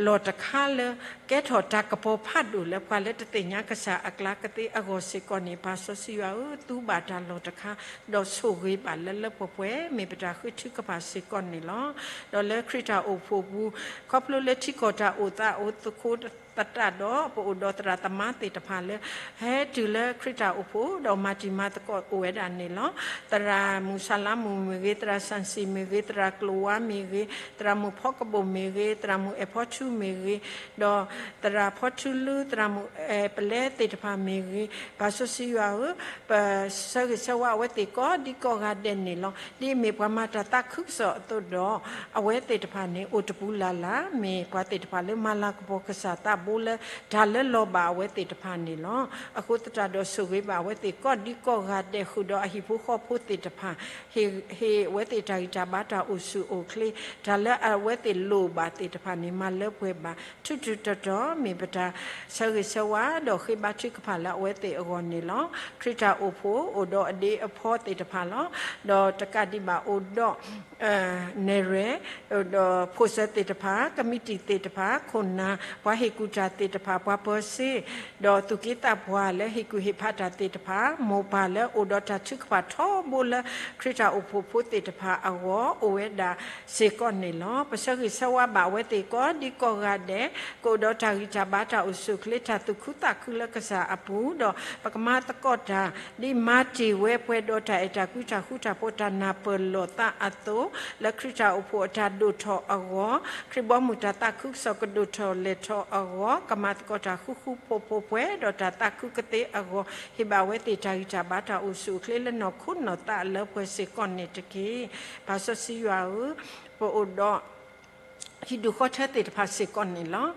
လီၢ်တခါလၢ ကဲထီၣ်တၢ်ကပီၤဖးဒိၣ်လၢပှၤလၢတသ့ၣ်ညါကစၢ်အကျါကသ့အဂီၢ်စ့ၢ်ကီးန့ၣ်, ပၢ်စီဆှံယွၤဧၢ, သူဘၣ်တၢ်လီၢ်တခါ, ဒီးဆိၣ်ဂ့ၤဘၣ်လၢလၢပှဲၤပှဲၤ, မ့ၢ်ပတၢ်ဃ့ထုကဖၣ်စ့ၢ်ကီးန့ၣ်လီၤ. ဒီးလၢခရံာ်တၢ်အိၣ်ဖှိၣ်ပူၤ, ခီဖျိလၢထံကီၢ်တၢ်အိၣ်သးအိၣ်သကိးသတးဒီး ပအိၣ်ဒီးသရၣ်သမါသ့ၣ်တဖၣ်လၢ ဟဲတုၤလၢခရံာ်တၢ်အိၣ်ဖှိၣ် ဒီးမၤတံၤမၤသကိးအိၣ်ဝဲဒၣ်န့ၣ်လီၤ. သရၣ်မုၣ်ဆၣ်လါမုၣ်မ့ၢ်ဂ့ၤ, သရၣ်စၣ်စံၣ်မ့ၢ်ဂ့ၤ, သရၣ်ကျိၤဝါမ့ၢ်ဂ့ၤ, သရၣ်မုၣ်ဖီကဘိၣ်မ့ၢ်ဂ့ၤ, သရၣ်မုၣ်အဲၣ်ဖီထူမ့ၢ်ဂ့ၤ, ဒီးသရၣ်ဖီထူလူ, သရၣ်မုၣ်အဲၣ်ပလဲသ့ၣ်တဖၣ်မ့ၢ်ဂ့ၤ, ပၢ်စီဆှံယွၤဧၢ, ပဆၢဂ့ၤဆၢဝါအဝဲသ့ၣ်ကိးဒံကိးဂၤဒဲးန့ၣ်လီၤ. ဒ်အမ့ၢ်ပှၤမၤတၢ်သးခုကစီၣ်အသိးဒီး အဝဲသ့ၣ်တဖၣ်န့ၣ် အိၣ်တပူၤလၢ်လၢ် မ့ၢ်ပှၤသ့ၣ်တဖၣ်လၢမၤလၤကပီၤကစၢ်သးဘိလၢ တၢ်လၢလီၤဘၣ်အဝဲသ့ၣ်တဖၣ်န့ၣ်လီၤ. အဃိသတးဒီးဆိၣ်ဂ့ၤဘၣ်အဝဲသ့ၣ်ကိးဒံကိးဂၤဒဲး ဃုာ်ဒီးအဟံၣ်ဖိဃီဖိသ့ၣ်တဖၣ်, ဟ့ၣ်အဝဲသ့ၣ်တၢ်ဂံၢ်တၢ်ဘါတၢ်အိၣ်ဆူၣ်အိၣ်ချ့, တၢ်လၢအဝဲသ့ၣ်လိၣ်ဘၣ်သ့ၣ်တဖၣ်န့ၣ် မၤလၢပှဲၤဘၣ် ထူးထူးတီၤတီၤ မ့ၢ်ပတၢ်ဆၢဂ့ၤဆၢဝါ ဒီးဃ့ဘါထုကဖၣ်လၢအဝဲသ့ၣ်အဂီၢ်န့ၣ်လီၤ. ခရံာ်တၢ်အိၣ်ဖှိၣ်အိၣ်ဒီးအဒ့အဖီသ့ၣ်တဖၣ်လီၤ. ဒီးတကးဒံးဘၣ်အိၣ်ဒီး နဲၣ်ရွဲၣ်, ဒီးဖိၣ်စၢၤသ့ၣ်တဖၣ်, ကမံးတံာ်သ့ၣ်တဖၣ်, ခိၣ်နၢ်, ပှၤဟ့ၣ်ကူၣ်တၢ်သ့ၣ်တဖၣ်, ပှၤပၢၤစ့, ဒီးသူၣ်က့သးပှၢ်လၢဟ့ၣ်ကူၣ်ဟ့ၣ်ဖးတၢ်သ့ၣ်တဖၣ်, မိၢ်ပၢ်လၢအိၣ်ဒီးတၢ်ထုကဖၣ်ထီဘိလၢ ခရံာ်တၢ်အိၣ်ဖှိၣ်ဖိသ့ၣ်တဖၣ်အဂီၢ် အိၣ်ဝဲဒၣ်စ့ၢ်ကီးန့ၣ်လီၤ. ပဆၢဂ့ၤဆၢဝါဘၣ်အဝဲသ့ၣ်ကိးဒံကိးဂၤဒဲး, ကအိၣ်ဒီးတၢ်ဂံၢ်တၢ်ဘါတၢ်အိၣ်ဆူၣ်အိၣ်ချ့ တၢ်သူၣ်ခုသးခုလၢကစၢ်အပူၤ, ဒီးပကမၤသကိးတၢ် ဒ်မၤတ့ၢ်ဝဲပှဲၤဒီးတၢ်အဲၣ်တၢ်ကွံတၢ်ဃူတၢ်ဖိးတၢ်နၢ်ပၢၢ်လိာ်သးအသိး, လၢခရံာ်တၢ်အိၣ်ဖှိၣ်အတၢ်ဒိၣ်ထီၣ်အဂီၢ်, ခရံာ်ဘီမုၢ်တၢ်သးခုကစီၣ်ကဒိၣ်ထီၣ်လဲၤထီၣ်အဂီၢ်, ကမၤသကိးတၢ်ဃူဃူဖိးဖိးပှဲၤဒီးတၢ်သးခုကသ့အဂီၢ်, ဟ့ၣ်ဘၣ်ဝဲသ့ၣ်တၢ်ဂံၢ်တၢ်ဘါတၢ်အိၣ်ဆူၣ်အိၣ်ချ့လၢနီၢ်ခိနီၢ်သးလၢပှဲၤစ့ၢ်ကီးန့ၣ်တက့ၢ်. ပၢ်စီဆှံယွၤဧၢ, ပအိၣ်ဒီး ဟံၣ်ဒူၣ်ဃီထၢသ့ၣ်တဖၣ်စ့ၢ်ကီးန့ၣ်လီၤ.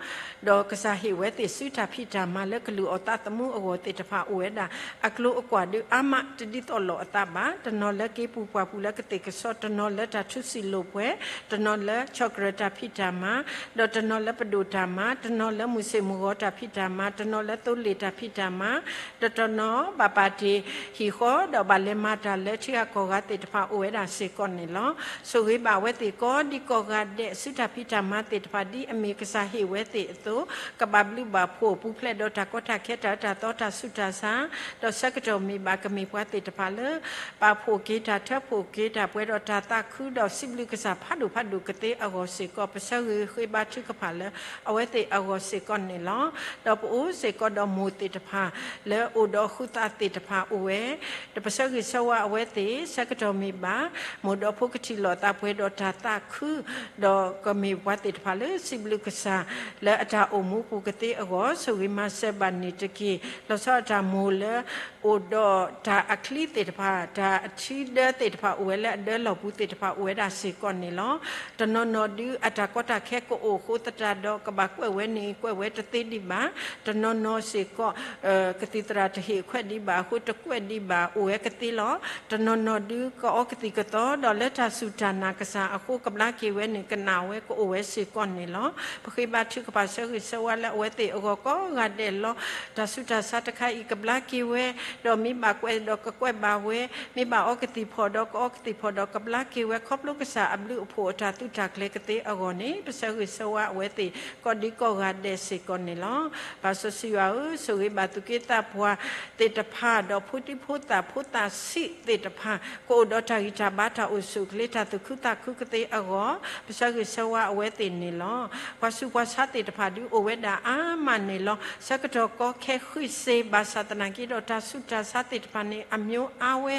ဒီးကစၢ်ဟ့ၣ်ဝဲသ့ၣ်ဆူတၢ်ဖံးတၢ်မၤလၢကလုၢ်အီၣ်သးသမူအဂီၢ်သ့ၣ်တဖၣ်အိၣ်ဝဲဒၣ် အကျိၤအကွၢ်ဒုးအါမးတဒ်သိးလိာ်အသးဘၣ်. တနီၤလၢက့ၤပူၤပှၢ်ပူၤလၢကသ့ၣ်ကစီ, တနီၤလၢတၢ်ထူစံာ်လိာ်ပှဲၤ, တနီၤလၢဆီၣ်ကြၢးတၢ်ဖံးတၢ်မၤ, ဒီးတနီၤလၢပဒိၣ်တၢ်မၤ, တနီၤလၢမုၢ်ဆ့ၣ်မုၢ်ဂီၤတၢ်ဖံးတၢ်မၤ, တနီၤလၢသိလ့ၣ်တၢ်ဖံးတၢ်မၤ, ဒီးတနီၤဘၣ်ပာ်တ့ၢ်ဟံၣ်ဃီ ဒီးဘၣ်လဲၤမၤတၢ်လၢထံဂၤကီၢ်ဂၤသ့ၣ်တဖၣ်အိၣ်ဝဲဒၣ်စ့ၢ်ကီးန့ၣ်လီၤ. ဆိၣ်ဂ့ၤဘၣ်အဝဲသ့ၣ်ကိးဒံကိးဂၤဒဲး ဆူတၢ်ဖံးတၢ်မၤသ့ၣ်တဖၣ် ဒ်အမ့ၢ်ကစၢ်ဟ့ၣ်ဝဲသ့ၣ်အသိး, ကဘၣ်ဘျုးဘၣ်ဖှိၣ်ပူၤဖျဲးဒီးတၢ်ကီတၢ်ခဲတၢ်အၢတၢ်သီတၢ်ဆူးတၢ်ဆါ, ဒီးဆၢကတီၢ်မ့ၢ်ဘၣ်ကမ့ၢ်ပှၤသ့ၣ်တဖၣ်လၢ ပာ်ဖှိၣ်က့ၤတၢ်ထၢဖှိၣ်က့ၤတၢ်ပှဲၤဒီးတၢ်သးခု ဒီးစံးဘျုးကစၢ်ဖးဒိၣ်ဖးဒိၣ်ကသ့အဂီၢ်စ့ၢ်ကီး ပဆၢဂ့ၤဃ့ဘါထုကဖၣ်လၢအဝဲသ့ၣ်အဂီၢ်စ့ၢ်ကီးန့ၣ်လီၤ. ဒီးပအိၣ်စ့ၢ်ကီးဒီးမိၢ်သ့ၣ်တဖၣ် လၢအိၣ်ဒီးဃုသးသ့ၣ်တဖၣ်အိၣ်ဝဲ, ဒီးပဆၢဂ့ၤဆၢဝါအဝဲသ့ၣ် ဆၢကတီၢ်မ့ၢ်ဘၣ် မိၢ်ဒီးဖိကထံၣ်လိာ်သးပှဲၤဒီးတၢ်သးခု, ဒီးကမ့ၢ်ပှၤသ့ၣ်တဖၣ်လၢစံးဘျုးကစၢ် လၢအတၢ်အိၣ်မူပူၤကသ့အဂီၢ် ဆိၣ်ဂ့ၤမၤစၢၤဘၣ်န့ၣ်တက့ၢ်. လီၤဆီဒၣ်တၢ်မိၢ်လၢ အိၣ်ဒီးတၢ်အချံသ့ၣ်တဖၣ် တၢ်အထံဒၢသ့ၣ်တဖၣ်အိၣ်ဝဲလၢအဒၢလီၢ်ပူၤသ့ၣ်တဖၣ်အိၣ်ဝဲဒၣ်စ့ၢ်ကီးန့ၣ်လီၤ. တနီၤနီၤဒုးအတၢ်ကီတၢ်ခဲကအိၣ်အဃိသတးဒီး ကဘၣ်ကွဲးဝဲန့ၣ် ကွဲးဝဲတသ့ဒံးဘၣ်. တနီၤနီၤစ့ၢ်ကီး ကသံၣ်သရၣ်တဟ့ၣ်အခွဲးဒံးဘၣ်အဃိ တကွဲးဒံးဘၣ် အိၣ်ဝဲကသ့လီၤ. တနီၤနီၤဒုးကအီကသံၣ်ကသီ ဒီးလၢတၢ်စူၢ်တၢ်နာ်ကစၢ်အဃိ ကဘျါက့ၤဝဲန့ၣ် ကနၣ်ဝဲကအိၣ် ဝဲစ့ၢ်ကီးန့ၣ်လီၤ. ပဃ့ဘါထုကဖၣ်ဆၢဂ့ၤဆၢဝါလၢအဝဲသ့ၣ်အဂီၢ်ကိးဂၤဒဲးလီၤ. တၢ်ဆူးတၢ်ဆါတခါအံၤကဘျါက့ၤဝဲ, ဒီးမ့ၢ်ဘၣ်ကွဲးဒီးကကွဲးဘၣ်ဝဲ, မ့ၢ်ဘၣ်အီကသံၣ်ဖီၣ်ဒီးကအီကသံၣ်ဖီၣ်ဒီးကဘျါက့ၤဝဲ ခီဖျိကစၢ်အဘျုးအဖှိၣ်အတၢ်သုးတၢ်ကျဲၤကသ့အဂီၢ်န့ၣ် ပဆၢဂ့ၤဆၢဝါအဝဲသ့ၣ်ကိးဒံကိးဂၤဒဲးစ့ၢ်ကီးန့ၣ်လီၤ. ပၢ်စီဆှံယွၤဧၢ, ဆိၣ်ဂ့ၤဘၣ်သူၣ်က့သးပှၢ်သ့ၣ်တဖၣ် ဒီးဖိဒံဖိသၣ်ဖိသၣ်ဆံးသ့ၣ်တဖၣ် ကအိၣ်ဒီးတၢ်ဂံၢ်တၢ်ဘါတၢ်အိၣ်ဆူၣ်အိၣ်ချ့တၢ်သူၣ်ခုသးခုကသ့အဂီၢ် ပဆၢဂ့ၤဆၢဝါအဝဲသ့ၣ်န့ၣ်လီၤ. ပှၤဆူးပှၤဆါသ့ၣ်တဖၣ်ဒုးအိၣ်ဝဲဒၣ်အါမးန့ၣ်လီၤ. ဆၢကတီၢ်ကီခဲဃံးစ့ ဘၣ်ဆၣ်သနာ်က့ဒီးတၢ်ဆူးတၢ်ဆါသ့ၣ်တဖၣ်န့ၣ် အမျိုးအဝဲ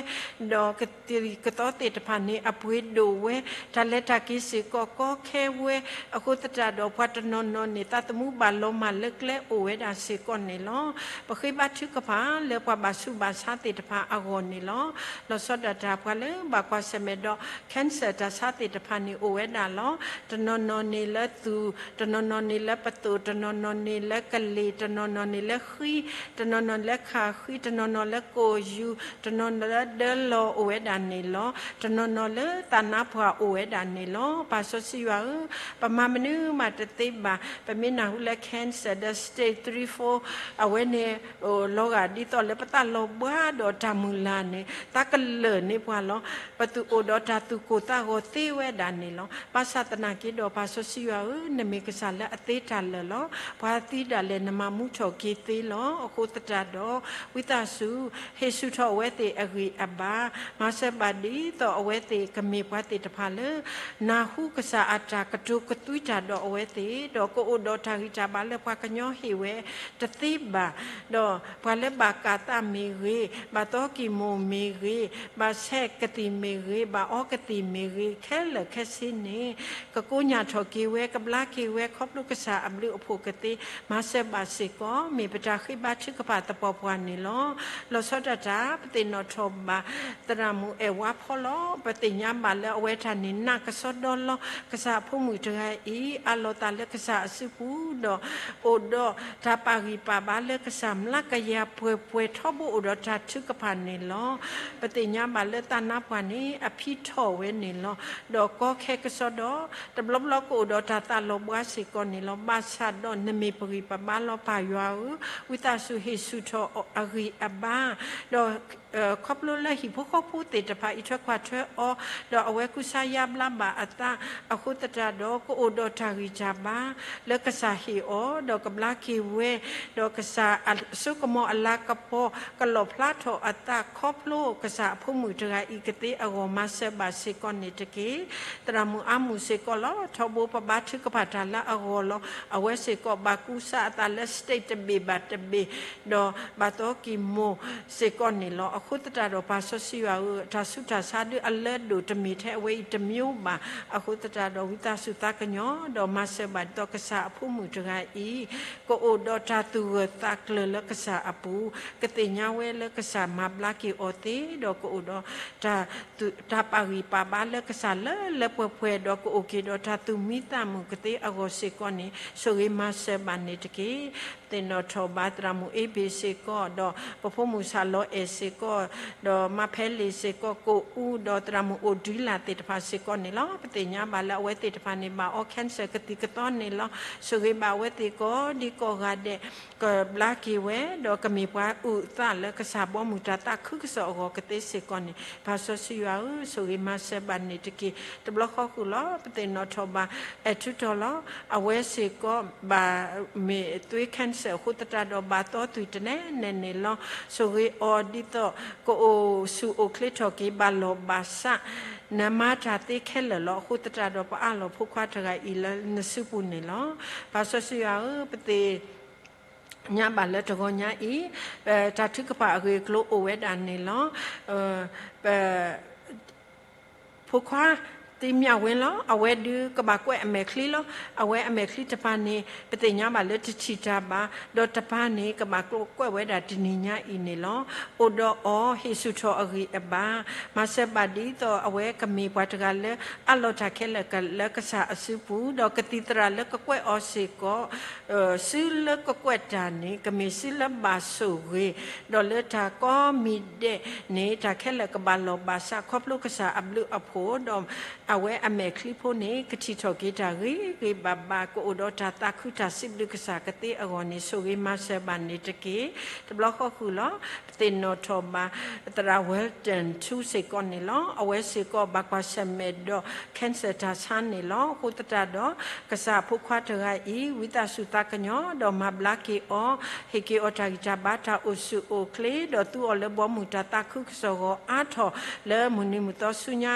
ဒီးကသံၣ်ကသီသ့ၣ်တဖၣ်န့ၣ် အပှ့ၤဒိၣ်ဝဲ, တၢ်လဲၤတၢ်က့ၤစ့ၢ်ကီးကီခဲဝဲ, အဃိသတးဒီးပှၤတနီၤနီၤန့ၣ် သးသမူဘၣ်လီၤမၢ်လၢကျဲအိၣ်ဝဲဒၣ်စ့ၢ်ကီးန့ၣ်လီၤ. ပဃ့ဘါထုကဖၣ်လၢပှၤဘၣ်ဆူးဘၣ်ဆါသ့ၣ်တဖၣ်အဂီၢ်န့ၣ်လီၤ. လီၤဆီဒၣ်တၢ်ပှၤလၢဘၣ်ကွၢ်ဆၢၣ်မဲာ်ဒီး cancer တၢ်ဆါသ့ၣ်တဖၣ်န့ၣ်အိၣ်ဝဲဒၣ်လီၤ. တနီၤနီၤန့ၣ်လၢသူၣ်, တနီၤနီၤန့ၣ်လၢပသိၣ်, တနီၤနီၤန့ၣ်လၢကလ့ၢ်, တနီၤနီၤန့ၣ်လၢဃံ, တနီၤနီၤလၢခါဃံ, တနီၤနီၤလၢကိၣ်ယူၤ, တနီၤနီၤလၢဒၢလီၤအိၣ်ဝဲဒၣ်န့ၣ်လီၤ. တနီၤနီၤလၢသးနါပှၢ်အိၣ်ဝဲဒၣ်န့ၣ်လီၤ. ပၢ်စီဆှံယွၤဧၢ, ပမၤမနုၤမးတသ့ဘၣ်. ပမ့ၢ်နၢ်ဟူလၢ cancer ဒီး stage three, four အဝဲန့ၣ် လီၤဂာ်ဒ်သိးလၢပသးလီၤဘှါဒီးတၢ်မုၢ်လၢ်န့ၣ် သးကလၢာ်န့ၢ်ပှၤလီၤ. ပသူၣ်အိၣ်ဒီးတၢ်သူၣ်ကိၢ်သးဂီၤသ့ဝဲဒၣ်န့ၣ်လီၤ. ဘၣ်ဆၣ်သနာ်က့ဒီး ပၢ်စီဆှံယွၤဧၢ, နမ့ၢ်ကစၢ်လၢအသ့တၢ်လၢာ်လီၤ. ပှၤသံဒၣ်လဲာ်နမၤမူထီၣ်က့ၤသ့လီၤ. အဃိသတးဒီး ဝံသးစူၤ ဟ့ၣ်ဆူၣ်ထီၣ်အဝဲသ့ၣ်အဂံၢ်အဘါ, မၤစၢၤဘၣ်ဒ်သိးအဝဲသ့ၣ်ကမ့ၢ်ပှၤသ့ၣ်တဖၣ်လၢ နၢ်ဟူကစၢ်အတၢ်ကတိၤကသွံတၢ်ဒီးအဝဲသ့ၣ်, ဒီးကအိၣ်ဒီးတၢ်ဂံၢ်တၢ်ဘါလၢပှၤကညီဟ့ၣ်ဝဲတသ့ဘၣ်, ဒီးပှၤလၢဘၣ်ကးသးမ့ၢ်ဂ့ၤ, ဘၣ်သီကံၢ်မိၢ်မ့ၢ်ဂ့ၤ, ဘၣ်ဆဲးကသံၣ်မ့ၢ်ဂ့ၤ, ဘၣ်အီကသံၣ်မ့ၢ်ဂ့ၤ, ခဲလၢာ်ခဲဆ့န့ၣ် ကကိညၢ်ထီၣ်က့ၤဝဲ, ကဘျါက့ၤဝဲ ခီဖျိကစၢ်အဘျုးအဖှိၣ်ကသ့, မၤစၢၤဘၣ်စ့ၢ်ကီး, မ့ၢ်ပတၢ်ဃ့ဘါထုကဖၣ်သပှၢ်ပှၢ်န့ၣ်လီၤ. လီၤဆီဒၣ်တၢ် ပသ့ၣ်နီၣ်ထီၣ်ဘၣ် သရၣ်မုၣ်အဲၣ်ဝါဖီလီၤ. ပသ့ၣ်ညါဘၣ်လၢအဝဲတၢ်န့ၣ် နးကစီဒီလီၤ. ကစၢ်အဖိမုၣ်တဂၤအံၤ အးလီၤသးလၢကစၢ်အစုပူၤ, ဒီးအိၣ်ဒီးတၢ်ပာ်ဂံၢ်ပာ်ဘါလၢကစၢ်မျးကယၤပှဲၤပှဲၤထီဘိအိၣ်ဒီးတၢ်ထုကဖၣ်န့ၣ်လီၤ. ပသ့ၣ်ညါဘၣ်လၢသးနါပှၢ်န့ၣ် အဖံထီၣ်ဝဲန့ၣ်လီၤ. ဒီးကီခဲကစီဒီ တဘျီဘျီကအိၣ်ဒီးတၢ်သးလီၤဘှါစ့ၢ်ကီးန့ၣ်လီၤ. ဘၣ်ဆၣ်ဒီးနမ့ၢ်ပဂံၢ်ပဘါလီၤ ပၢ်ယွၤဧၢ, ဝံသးစူၤဟ့ၣ်ဆူၣ်ထီၣ်အဂံၢ်အဘါ, ဒီး ခီဖျိလၢဟံၣ်ဖိဃီဖိသ့ၣ်တဖၣ်အံးထွဲကွၢ်ထွဲအီၤ, ဒီးအဝဲကူစါယါဘျါဘၣ်အသး, အဃိသတးဒီး ကအိၣ်ဒီးတၢ်ဂံၢ်တၢ်ဘါ လၢကစၢ်ဟ့ၣ်အီၤ, ဒီးကဘျါက့ၤဝဲ, ဒီးကစၢ်အစိကမီၤအလၤကပီၤ ကလီၣ်ဖျါထီၣ်အသး ခီဖျိကစၢ်အဖိမုၣ်တဂၤအံၤကသ့အဂီၢ် မၤစၢၤဘၣ်စ့ၢ်ကီးန့ၣ်တက့ၢ်. သရၣ်မုၣ်အါမူၣ်စ့ၢ်ကီးလီၤ. ထီဘိပဘါထုကဖၣ်တၢ်လၢအဂီၢ်လီၤ. အဝဲစ့ၢ်ကီးဘၣ်ကူစါအသးလၢ stage တဘ့ၣ်ဘၣ်တဘ့ၣ်, ဒီးဘၣ်သီကံၢ်မိၢ်စ့ၢ်ကီးန့ၣ်လီၤ. အဃိသတးဒီး ပၢ်စီဆှံယွၤဧၢ, တၢ်ဆူးတၢ်ဆါဒုးအလၢဒိၣ်တမ့ၢ်ထဲအဝဲအံၤတမျိုးဘၣ်. အဃိသတးဒီး ဝံသးစူၤသးကညီၤ, ဒီးမၤစၢၤဘၣ်ဒ်သိးကစၢ်အဖိမုၣ်တဂၤအံၤ ကအိၣ်ဒီးတၢ်သူၣ်ဂၢၢ်သးကျၢၤလၢကစၢ်အပူၤ, ကသ့ၣ်ညါဝဲလၢကစၢ်မၤဘျါက့ၤအီၤသ့, ဒီးကအိၣ်ဒီးတၢ် တၢ်ပာ်ဂံၢ်ပာ်ဘါလၢကစၢ်လၢလၢပှဲၤပှဲၤ, ဒီးကအိၣ်က့ၤဒီးတၢ်သူၣ်မံသးမုာ်ကသ့အဂီၢ်စ့ၢ်ကီးန့ၣ် ဆိၣ်ဂ့ၤမၤစၢၤဘၣ်န့ၣ်တက့ၢ်. သ့ၣ်နီၣ်ထီၣ်ဘၣ်သရၣ်မုၣ်အ့ဘ့ၣ်စ့ၢ်ကီး, ဒီးပဖိမုၣ်စၢ်လီၤအဲၣ်စ့ၢ်ကီး, ဒီးမါဖဲလ့ၣ်စ့ၢ်ကီး, ကိၣ်အူ, ဒီးသရၣ်မုၣ်အိၣ်ဒုလၢ်သ့ၣ်တဖၣ်စ့ၢ်ကီးန့ၣ်လီၤ. ပသ့ၣ်ညါဘၣ်လၢအဝဲသ့ၣ်တဖၣ်န့ၣ် ဘၣ်အီ cancer ကသံၣ်ကသီန့ၣ်လီၤ. ဆိၣ်ဂ့ၤဘၣ်အဝဲသ့ၣ်ကိးဒံကိးဂၤဒဲး ကဘျါက့ၤဝဲ, ဒီးကမ့ၢ်ပှၤအုၣ်အသးလၢကစၢ်ဘီမုၢ်တၢ်သးခုကစီၣ်အဂီၢ်ကသ့စ့ၢ်ကီးန့ၣ် ပၢ်စီဆှံယွၤဧၢ, ဆိၣ်ဂ့ၤမၤစၢၤဘၣ်န့ၣ်တက့ၢ်. တဘျီဃီဃုာ်လီၤ. ပသ့ၣ်နီၣ်ထီၣ်ဘၣ် အဲၣ်ထူထီၣ်လီၤ. အဝဲစ့ၢ်ကီးဘၣ်မ့ၢ်သွ့ cancer အဃိသတးဒီး ဘၣ်သီသွံၣ်တနဲၣ်နဲၣ်န့ၣ်လီၤ. ဆိၣ်ဂ့ၤအီၤဒ်သိး ကအိၣ်ဆူၣ်အိၣ်ချ့ထီၣ်က့ၤ ဘၣ်လီၢ်ဘၣ်စး, နမၤတၢ်သ့ခဲလၢာ်လီၤ. အဃိသတးဒီး ပအးလီၤဖိခွါတဂၤအံၤလၢနစုပူၤန့ၣ်လီၤ. ပၢ်စီဆှံယွၤဧၢ, ပသ့ၣ် ညါဘၣ်လၢတဂီၤညါအံၤ, ပတၢ်ထုကဖၣ်အဂ့ၢ်အကျိၤအိၣ်ဝဲဒၣ်န့ၣ်လီၤ. ပ ဖိခွါ သံမျၢ်ဝ့လီၤ. အဝဲဒုးကဘၣ်ကွဲးအမဲာ်ချံလီၤ. အဝဲအမဲာ်ချံတပၤန့ၣ် ပသ့ၣ်ညါဘၣ်လၢတထံၣ်တၢ်ဘၣ်, ဒီးတပၤန့ၣ် ကဘၣ်ကွဲးဝဲဒၣ်တနံၤညါအံၤန့ၣ်လီၤ. အိၣ်ဒီးအီၤ ဟ့ၣ်ဆူၣ်ထီၣ်အဂံၢ်အဘါ, မၤစၢၤဘၣ်ဒ်သိးအဝဲကမ့ၢ်ပှၤတဂၤလၢ အးလီၤတၢ်ခဲလၢာ်လၢကစၢ်အစုပူၤ, ဒီးကသံၣ်သရၣ်လၢကကွဲးအီၤစ့ၢ်ကီး စုလၢကကွဲးတၢ်န့ၣ် ကမ့ၢ်စုလၢဘၣ်ဆိၣ်ဂ့ၤ, ဒီးလၢတၢ်ကိးမံၤဒဲးန့ၣ် တၢ်ခဲလၢာ်ကဘၣ်လီၢ်ဘၣ်စး ခီဖျိကစၢ်အဘျုးအဖှိၣ်, ဒီး အဝဲအမဲာ်ချံဖိန့ၣ် ကထံၣ်ထီၣ်က့ၤတၢ်ဂ့ၤဂ့ၤဘၣ်ဘၣ် ကအိၣ်ဒီးတၢ်သးခုတၢ်စံးဘျုးကစၢ်ကသ့အဂီၢ်န့ၣ် ဆိၣ်ဂ့ၤမၤစၢၤဘၣ်န့ၣ်တက့ၢ်. တဘျီဃီဃုာ်လီၤ. ပသ့ၣ်နီၣ်ထီၣ်ဘၣ် သရၣ် Welton ထူ စ့ၢ်ကီးန့ၣ်လီၤ. အဝဲစ့ၢ်ကီးဘၣ်ကွၢ်ဆၢၣ်မဲာ်ဒီး cancer တၢ်ဆါန့ၣ်လီၤ. အဃိသတးဒီး ကစၢ်ဖိခွါတဂၤအံၤ ဝံသးစူၤသးကညီၤ ဒီးမၤဘျါက့ၤအီၤ, ဟ့ၣ်က့ၤအီၤတၢ်ဂံၢ်တၢ်ဘါ တၢ်အိၣ်ဆူၣ်အိၣ်ချ့ ဒီးသူအီၤလၢဘီမုၢ် တၢ်သးခုကစီၣ်ဂီၤအါထီၣ် လၢမုၢ်နံၤမုၢ်သီဆူညါ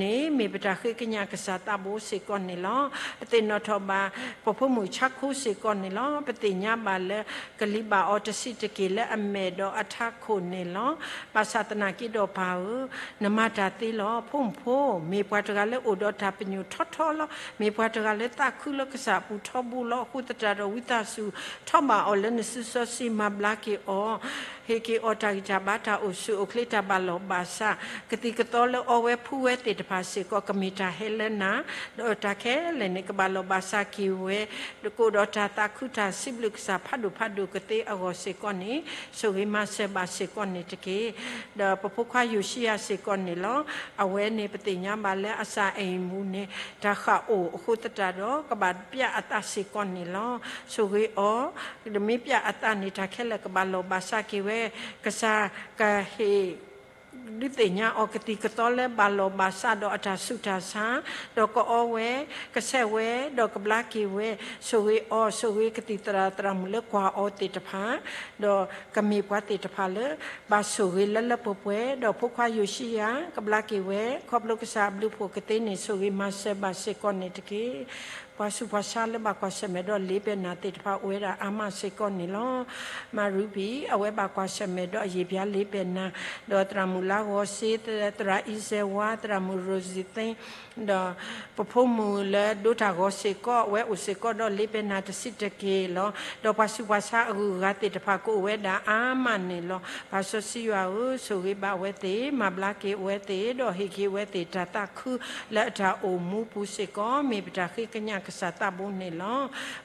န့ၣ် မ့ၢ်ပတၢ်ဃ့ကညးကစၢ်သးဘိစ့ၢ်ကီးန့ၣ်လီၤ. ပသ့ၣ်နီၣ်ထီၣ်ဘၣ် ပဖိမုၣ်ဆါခိစ့ၢ်ကီးန့ၣ်လီၤ. ပသ့ၣ်ညါဘၣ်လၢ ကလံၤဘၣ်အီၤတဆံးတက့ၢ်လၢအမဲာ်ဒီးအထးခိၣ်န့ၣ်လီၤ. ဘၣ်ဆၣ်သနာ်က့ဒီးပၢ်ဧၢ, နမၤတၢ်သ့လီၤ. ဖိမုၣ်ဖိ မ့ၢ်ပှၤတဂၤလၢအိၣ်ဒီးတၢ်ပညိၣ်ထီထီလီၤ. မ့ၢ်ပှၤတဂၤလၢသးခုလၢကစၢ်အပူၤထီဘိလီၤ. အဃိသတးဒီးဝံသးစူၤ ထီၣ်ဘၣ်အီၤလၢနစုစီဆှံ မၤဘျါက့ၤအီၤ ဟ့ၣ်က့ၤအီၤတၢ်ဂံၢ်တၢ်ဘါ တၢ်အိၣ်ဆူၣ်အိၣ်ချ့ တၢ်ဘၣ်လီၢ်ဘၣ်စး, ကသံၣ်ကသီလၢအီဝဲဖှူဝဲသ့ၣ်တဖၣ်စ့ၢ်ကီး ကမ့ၢ်တၢ်ဟဲလၢနၤ, ဒီးတၢ်ခဲလၢာ်န့ၣ် ကဘၣ်လီၢ်ဘၣ်စးက့ၤဝဲ, ဒီးကအိၣ်ဒီးတၢ်သးခုတၢ်စံးဘျုးကစၢ်ဖးဒိၣ်ဖးဒိၣ်ကသ့အဂီၢ်စ့ၢ်ကီးန့ၣ် ဆိၣ်ဂ့ၤမၤစၢၤဘၣ်စ့ၢ်ကီးန့ၣ်တက့ၢ်. ဒီးပဖိခွါယိၤၡံယၤစ့ၢ်ကီးန့ၣ်လီၤ. အဝဲန့ၣ်ပသ့ၣ်ညါဘၣ်လၢအစၢ်အံၤမူန့ၣ် တၢ်ဃၣ်အိၣ်အဃိသတးဒီး ကဘၣ်ပျၢ်အသးစ့ၢ်ကီးန့ၣ်လီၤ. ဆိၣ်ဂ့ၤအီၤ, ဒီးမ့ၢ်ပျၢ်အသးန့ၣ် တၢ်ခဲလၢာ်ကဘၣ်လီၢ်ဘၣ်စးက့ၤဝဲ, ကစၢ်ကဟ့ၣ် ဒုးသ့ၣ်ညါအီၤကသံၣ်ကသီလၢဘၣ်လီၢ်ဘၣ်စးဒီးအတၢ်ဆူးတၢ်ဆါ, ဒီးကအီဝဲ, ကဆဲးဝဲ, ဒီးကဘျါက့ၤဝဲ, ဆိၣ်ဂ့ၤအီၤ, ဆိၣ်ဂ့ၤကသံၣ်သရၣ်သရၣ်မုၣ်လၢကွၢ်အီၤသ့ၣ်တဖၣ်, ဒီးကမ့ၢ်ပှၤသ့ၣ်တဖၣ်လၢ ဘၣ်ဆိၣ်ဂ့ၤလၢလၢပှဲၤပှဲၤ, ဒီးဖိခွါယိၤၡံယၤ ကဘျါက့ၤဝဲ, ခီဖျိကစၢ်အဘျုးအဖှိၣ်ကသ့န့ၣ် ဆိၣ်ဂ့ၤမၤစၢၤဘၣ်စ့ၢ်ကီးန့ၣ်တက့ၢ်. ပှၤဆူးပှၤဆါလၢဘၣ်ကွၢ်ဆၢၣ်မဲာ်ဒီးလ့ပဲၢ်နၤသ့ၣ်တဖၣ်အိၣ်ဝဲဒၣ်အါမးစ့ၢ်ကီးန့ၣ်လီၤ. မၤရူဘံၣ် အဝဲဘၣ်ကွၢ်ဆၢၣ်မဲာ်ဒီးအယံာ်ပျါလ့ပဲၢ်နၤ, ဒီးသရၣ်မုၣ်လါဂီၤစ့, သရၣ်အံၤစဲးဝါ, သရၣ်မုၣ်ရိၤစံၤသ့, ဒီးပဖိမုၣ်လၢဒိတၢ်ဂီၤစ့ၢ်ကီး အဝဲအိၣ်စ့ၢ်ကီးဒီးလ့ပဲၢ်နၤတဆံးတက့ၢ်လီၤ. ဒီးပှၤဆူးပှၤဆါအဂုၤအဂၤသ့ၣ်တဖၣ်ကအိၣ်ဝဲဒၣ်အါမးန့ၣ်လီၤ. ပၢ်စီဆှံယွၤဧၢ, ဆိၣ်ဂ့ၤဘၣ်အဝဲသ့ၣ်, မၤဘျါက့ၤအဝဲသ့ၣ်, ဒီးဟ့ၣ်က့ၤအဝဲသ့ၣ်တၢ်သးခုလၢအတၢ်အိၣ်မူပူၤစ့ၢ်ကီး မ့ၢ်ပတၢ်ဃ့ကညးကစၢ်သးဘိန့ၣ်လီၤ.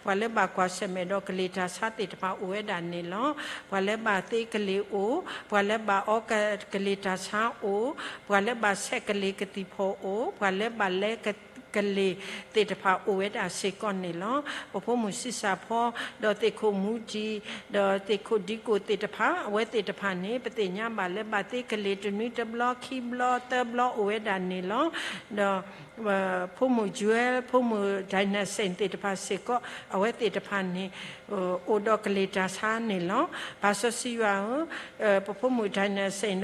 ပှၤလၢဘၣ်ကွၢ်ဆၢၣ်မဲာ်ဒီးကလံၤတၢ်ဆါသ့ၣ်တဖၣ်အိၣ်ဝဲဒၣ်န့ၣ်လီၤ. ပှၤလၢဘၣ်သ့ကလံၤအိၣ်, ပှၤလၢဘၣ်အီကလံၤတၢ်ဆါအိၣ်, ပှၤလၢဘၣ်ဆဲးကလံၤကသံၣ်ဖီၣ်အိၣ်, ပှၤလၢဘၣ်လဲကလံၤသ့ၣ်တဖၣ်အိၣ်ဝဲဒၣ်စ့ၢ်ကီးန့ၣ်လီၤ. ပဖိမုၣ်ဆံးစၢ်ဖီ, ဒီးသ့ၣ်ခိၣ်မူဒံ, ဒီးသ့ၣ်ခိၣ်ဒံကိၣ်သ့ၣ်တဖၣ်, အဝဲသ့ၣ်တဖၣ်န့ၣ် ပသ့ၣ်ညါဘၣ်လၢဘၣ်သ့ကလံၤတနွံတဘျီ ခံဘျီ သၢဘျီအိၣ်ဝဲဒၣ်န့ၣ်လီၤ. ဒီး ဖိမုၣ် Joel, ဖိမုၣ် Dynasty သ့ၣ်တဖၣ်စ့ၢ်ကီး အဝဲသ့ၣ်တဖၣ်န့ၣ် အိၣ်ဒီးကလံၤတၢ်ဆါန့ၣ်လီၤ. ပၢ်စီဆှံယွၤဧၢ, ပဖိမုၣ် Dynasty ဒီး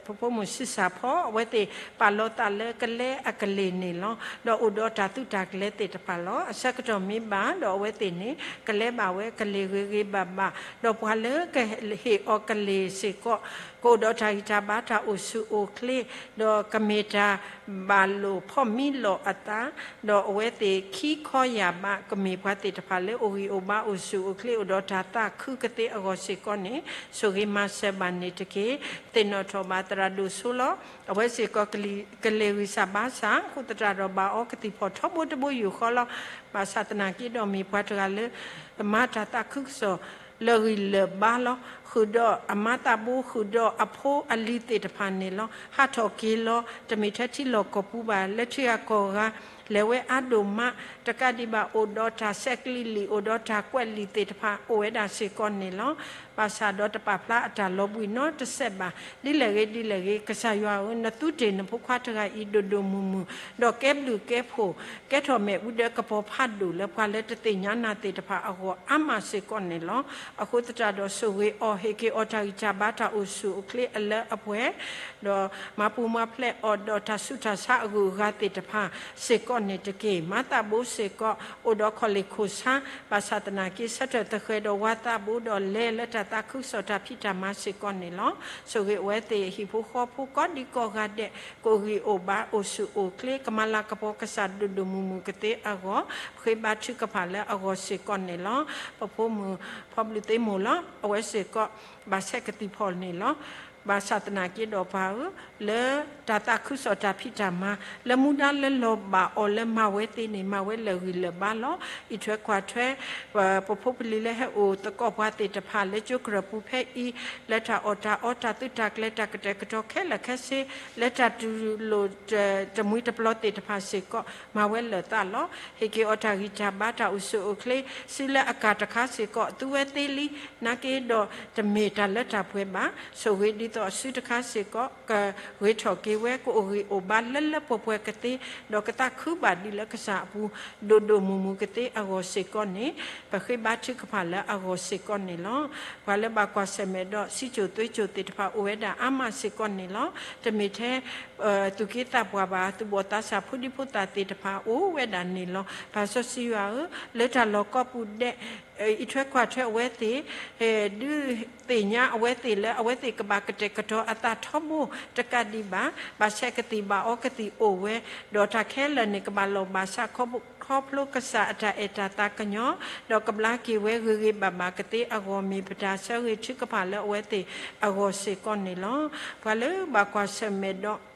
ပဖိမုၣ်ဆံးစၢ်ဖီ အဝဲသ့ၣ်ပာ်လီၤသးလၢကလဲအကလံၤန့ၣ်လီၤ. ဒီးအိၣ်ဒီးတၢ်သုးတၢ်ကျဲၤသ့ၣ်တဖၣ်လီၤ. အဆၢကတီၢ်မ့ၢ်ဘၣ်ဒီးအဝဲသ့ၣ်န့ၣ် ကလဲဘၣ်ဝဲကလံၤဂ့ၤဂ့ၤဘၣ်ဘၣ်, ဒီးပှၤလၢကဟ့ၣ်အီၤကလံၤစ့ၢ်ကီး ကအိၣ်ဒီးတၢ်ဂံၢ်တၢ်ဘါ တၢ်အိၣ်ဆူၣ်အိၣ်ချ့, ဒီးကမ့ၢ်တၢ်ဘၣ်လိာ်ဖီၣ်မံလီၤအသး, ဒီးအဝဲသ့ၣ်ခံခီယာ်ဘး ကမ့ၢ်ပှၤသ့ၣ်တဖၣ်လၢအိၣ်ဂံၢ်အိၣ်ဘါ အိၣ်ဆူၣ်အိၣ်ချ့ အိၣ်ဒီးတၢ်သးခုကသ့အဂီၢ်စ့ၢ်ကီးန့ၣ် ဆိၣ်ဂ့ၤမၤစၢၤဘၣ်န့ၣ်တက့ၢ်. သ့ၣ်နီၣ်ထီၣ်ဘၣ်သရၣ်ဒိၣ်စိလီၤ. အဝဲစ့ၢ်ကီး ကလံၤဂံၢ်စၢ်ဘါစၢ် အဃိသတးဒီး ဘၣ်အီကသံၣ်ဖီၣ်ထီဘိတဘိယူၢ်ဃီလီၤ. ဘၣ်ဆၣ်သနာ်က့ဒီး မ့ၢ်ပှၤတဂၤလၢ မၤတၢ်သးခုကစီၣ် လၢာ်ဂံၢ်လၢာ်ဘါလီၤ. ဃုာ်ဒီးအမါသးဘိ ဃုာ်ဒီးအဖိအလံၤသ့ၣ်တဖၣ်န့ၣ်လီၤ. ဟးထီၣ်က့ၤလီၤ တမ့ၢ်ထဲထံလီၢ်ကီၢ်ပူၤဘၣ်, လၢထံဂၤကီၢ်ဂၤ လဲၤဝဲအါဒိၣ်မး, တကးဒံးဘၣ် အိၣ်ဒီးတၢ်ဆဲးကလံၤလံာ် အိၣ်ဒီးတၢ်ကွဲးလံာ်သ့ၣ်တဖၣ် အိၣ်ဝဲဒၣ်စ့ၢ်ကီးန့ၣ်လီၤ. ဘၣ်ဆၣ်ဒီးတပာ်ဖျါအတၢ်လီၤဘှံးနီတစဲးဘၣ်. ဒ်လဲၣ်ဂ့ၤ ဒ်လဲၣ်ဂ့ၤ ကစၢ်ယွၤဧၢ, နသုတ့ၢ်နဖိခွါတဂၤအံၤဒိၣ်ဒိၣ်မုၢ်မုၢ်, ဒီးကဲဘျုးကဲဖှိၣ် ကဲထီၣ်မ့ၣ်အူဒၢကပီၤဖးဒိၣ်လၢပှၤလၢတသ့ၣ်ညါနၤသ့ၣ်တဖၣ်အဂီၢ်အါမးစ့ၢ်ကီးန့ၣ်လီၤ. အဃိသတးဒီး ဆိၣ်ဂ့ၤအီၤ ဟ့ၣ်က့ၤအီၤတၢ်ဂံၢ်တၢ်ဘါ တၢ်အိၣ်ဆူၣ်အိၣ်ချ့အလၢအပှဲၤ, ဒီးမၤပူၤမၤဖျဲးအီၤဒီးတၢ်ဆူးတၢ်ဆါအဂုၤအဂၤသ့ၣ်တဖၣ်စ့ၢ်ကီးန့ၣ်တက့ၢ်. မါသးဘိစ့ၢ်ကီး အိၣ်ဒီးခီၣ်လ့ၣ်ခိၣ်ဆါ, ဘၣ်ဆၣ်သနာ်က့ ဆၢထၢၣ်သဃဲၤဒီးဝါသးဘိဒီးလဲၤလၢတၢ်သးခုကစီၣ်တၢ်ဖံးတၢ်မၤစ့ၢ်ကီးန့ၣ်လီၤ. ဆိၣ်ဂ့ၤအဝဲသ့ၣ်ဟံၣ်ဖိဃီဖိကိးဒံကိးဂၤဒဲး ကအိၣ်ဂံၢ်အိၣ်ဘါ အိၣ်ဆူၣ်အိၣ်ချ့ ကမၤလၤကပီၤကစၢ်ဒိၣ်ဒိၣ်မုၢ်မုၢ်ကသ့အဂီၢ် ပဃ့ဘါထုကဖၣ်လၢအဂီၢ်စ့ၢ်ကီးန့ၣ်လီၤ. ပဖိမုၣ်ဖီဘျုးသ့မိၢ်လီၤ. အဝဲစ့ၢ်ကီး ဘၣ်ဆဲးကသံၣ်ဖီၣ်န့ၣ်လီၤ. ဘၣ်ဆၣ်သနာ်က့ဒီးပှၤဧၢ, လၢတၢ်သးခုကစီၣ်တၢ်ဖံးတၢ်မၤ လၢမူဒါလၢလီၤဘၣ်အီၤလၢမၤဝဲသ့န့ၣ် မၤဝဲလၢာ်ဂံၢ်လၢာ်ဘါလီၤ. အံးထွဲကွၢ်ထွဲ ပဖိပလံၤလၢဟဲအိၣ်သကိးပှၤသ့ၣ်တဖၣ်လၢကၠိကရၢၢ်ပူၤဖဲအံၤ လၢတၢ်အီၣ်တၢ်အီ တၢ်သုးတၢ်ကျဲၤ တၢ်ကတဲာ်ကတီၤခဲလၢာ်ခဲဆ့ လၢတၢ်တူၢ်လိာ်တမှံၤတပျီၤသ့ၣ်တဖၣ်စ့ၢ်ကီး မၤဝဲလၢာ်သးလီၤ. ဟ့ၣ်က့ၤအီၤတၢ်ဂံၢ်တၢ်ဘါ တၢ်အိၣ်ဆူၣ်အိၣ်ချ့ စုလၢအကၢ်တခါစ့ၢ်ကီး သူဝဲသ့လံ နာ်က့ဒီးတမ့ၢ်တၢ်လၢတၢ်ပှဲၤဘၣ်. ဆိၣ်ဂ့ၤဒ်သိးအစုတခါစ့ၢ်ကီး ကဂ့ၤထီၣ်က့ၤဝဲ ကအိၣ်ဂံၢ်အိၣ်ဘါလၢလၢပှဲၤပှဲၤကသ့ ဒီးကသးခုဘၣ်ဒံးလၢကစၢ်အပူၤ ဒိၣ်ဒိၣ်မုၢ်မုၢ်ကသ့အဂီၢ်စ့ၢ်ကီးန့ၣ် ပဃ့ဘါထုကဖၣ်လၢအဂီၢ်စ့ၢ်ကီးန့ၣ်လီၤ. ပှၤလၢဘၣ်ကွၢ်ဆၢၣ်မဲာ်ဒီးစံးစိၤသွ့စိၤသ့ၣ်တဖၣ်အိၣ်ဝဲဒၣ်အါမးစ့ၢ်ကီးန့ၣ်လီၤ. တမ့ၢ်ထဲ သူၣ်က့သးပှၢ်ဘၣ် သူၣ်ဘီၣ်သးစၢ်ဖိဒံဖိသၣ်သ့ၣ်တဖၣ်အိၣ်ဝဲဒၣ်န့ၣ်လီၤ. ပၢ်စီဆှံယွၤဧၢ, လၢတၢ်လီၢ်ကိးပူၤဒဲး အံးထွဲကွၢ်ထွဲအဝဲသ့ၣ် ဒုးသ့ၣ်ညါအဝဲသ့ၣ်လၢအဝဲသ့ၣ်ကဘၣ်ကတဲာ်ကတီၤအသးထီဘိတကးဒံးဘၣ်, ဘၣ်ဆဲးကသံၣ်ဘၣ်အီကသံၣ်အိၣ်ဝဲ, ဒီးတၢ်ခဲလၢာ်န့ၣ် ကဘၣ်လီၢ်ဘၣ်စးခီဖျိကစၢ်အတၢ်အဲၣ်တၢ်သးကညီၤ, ဒီးကဘျါက့ၤဝဲဂ့ၤဂ့ၤဘၣ်ဘၣ်ကသ့အဂီၢ် မ့ၢ်ပတၢ်ဆၢဂ့ၤထုကဖၣ်လၢအဝဲသ့ၣ်အဂီၢ်စ့ၢ်ကီးန့ၣ်လီၤ. ပှၤလၢဘၣ်ကွၢ်ဆၢၣ်မဲာ်ဒီး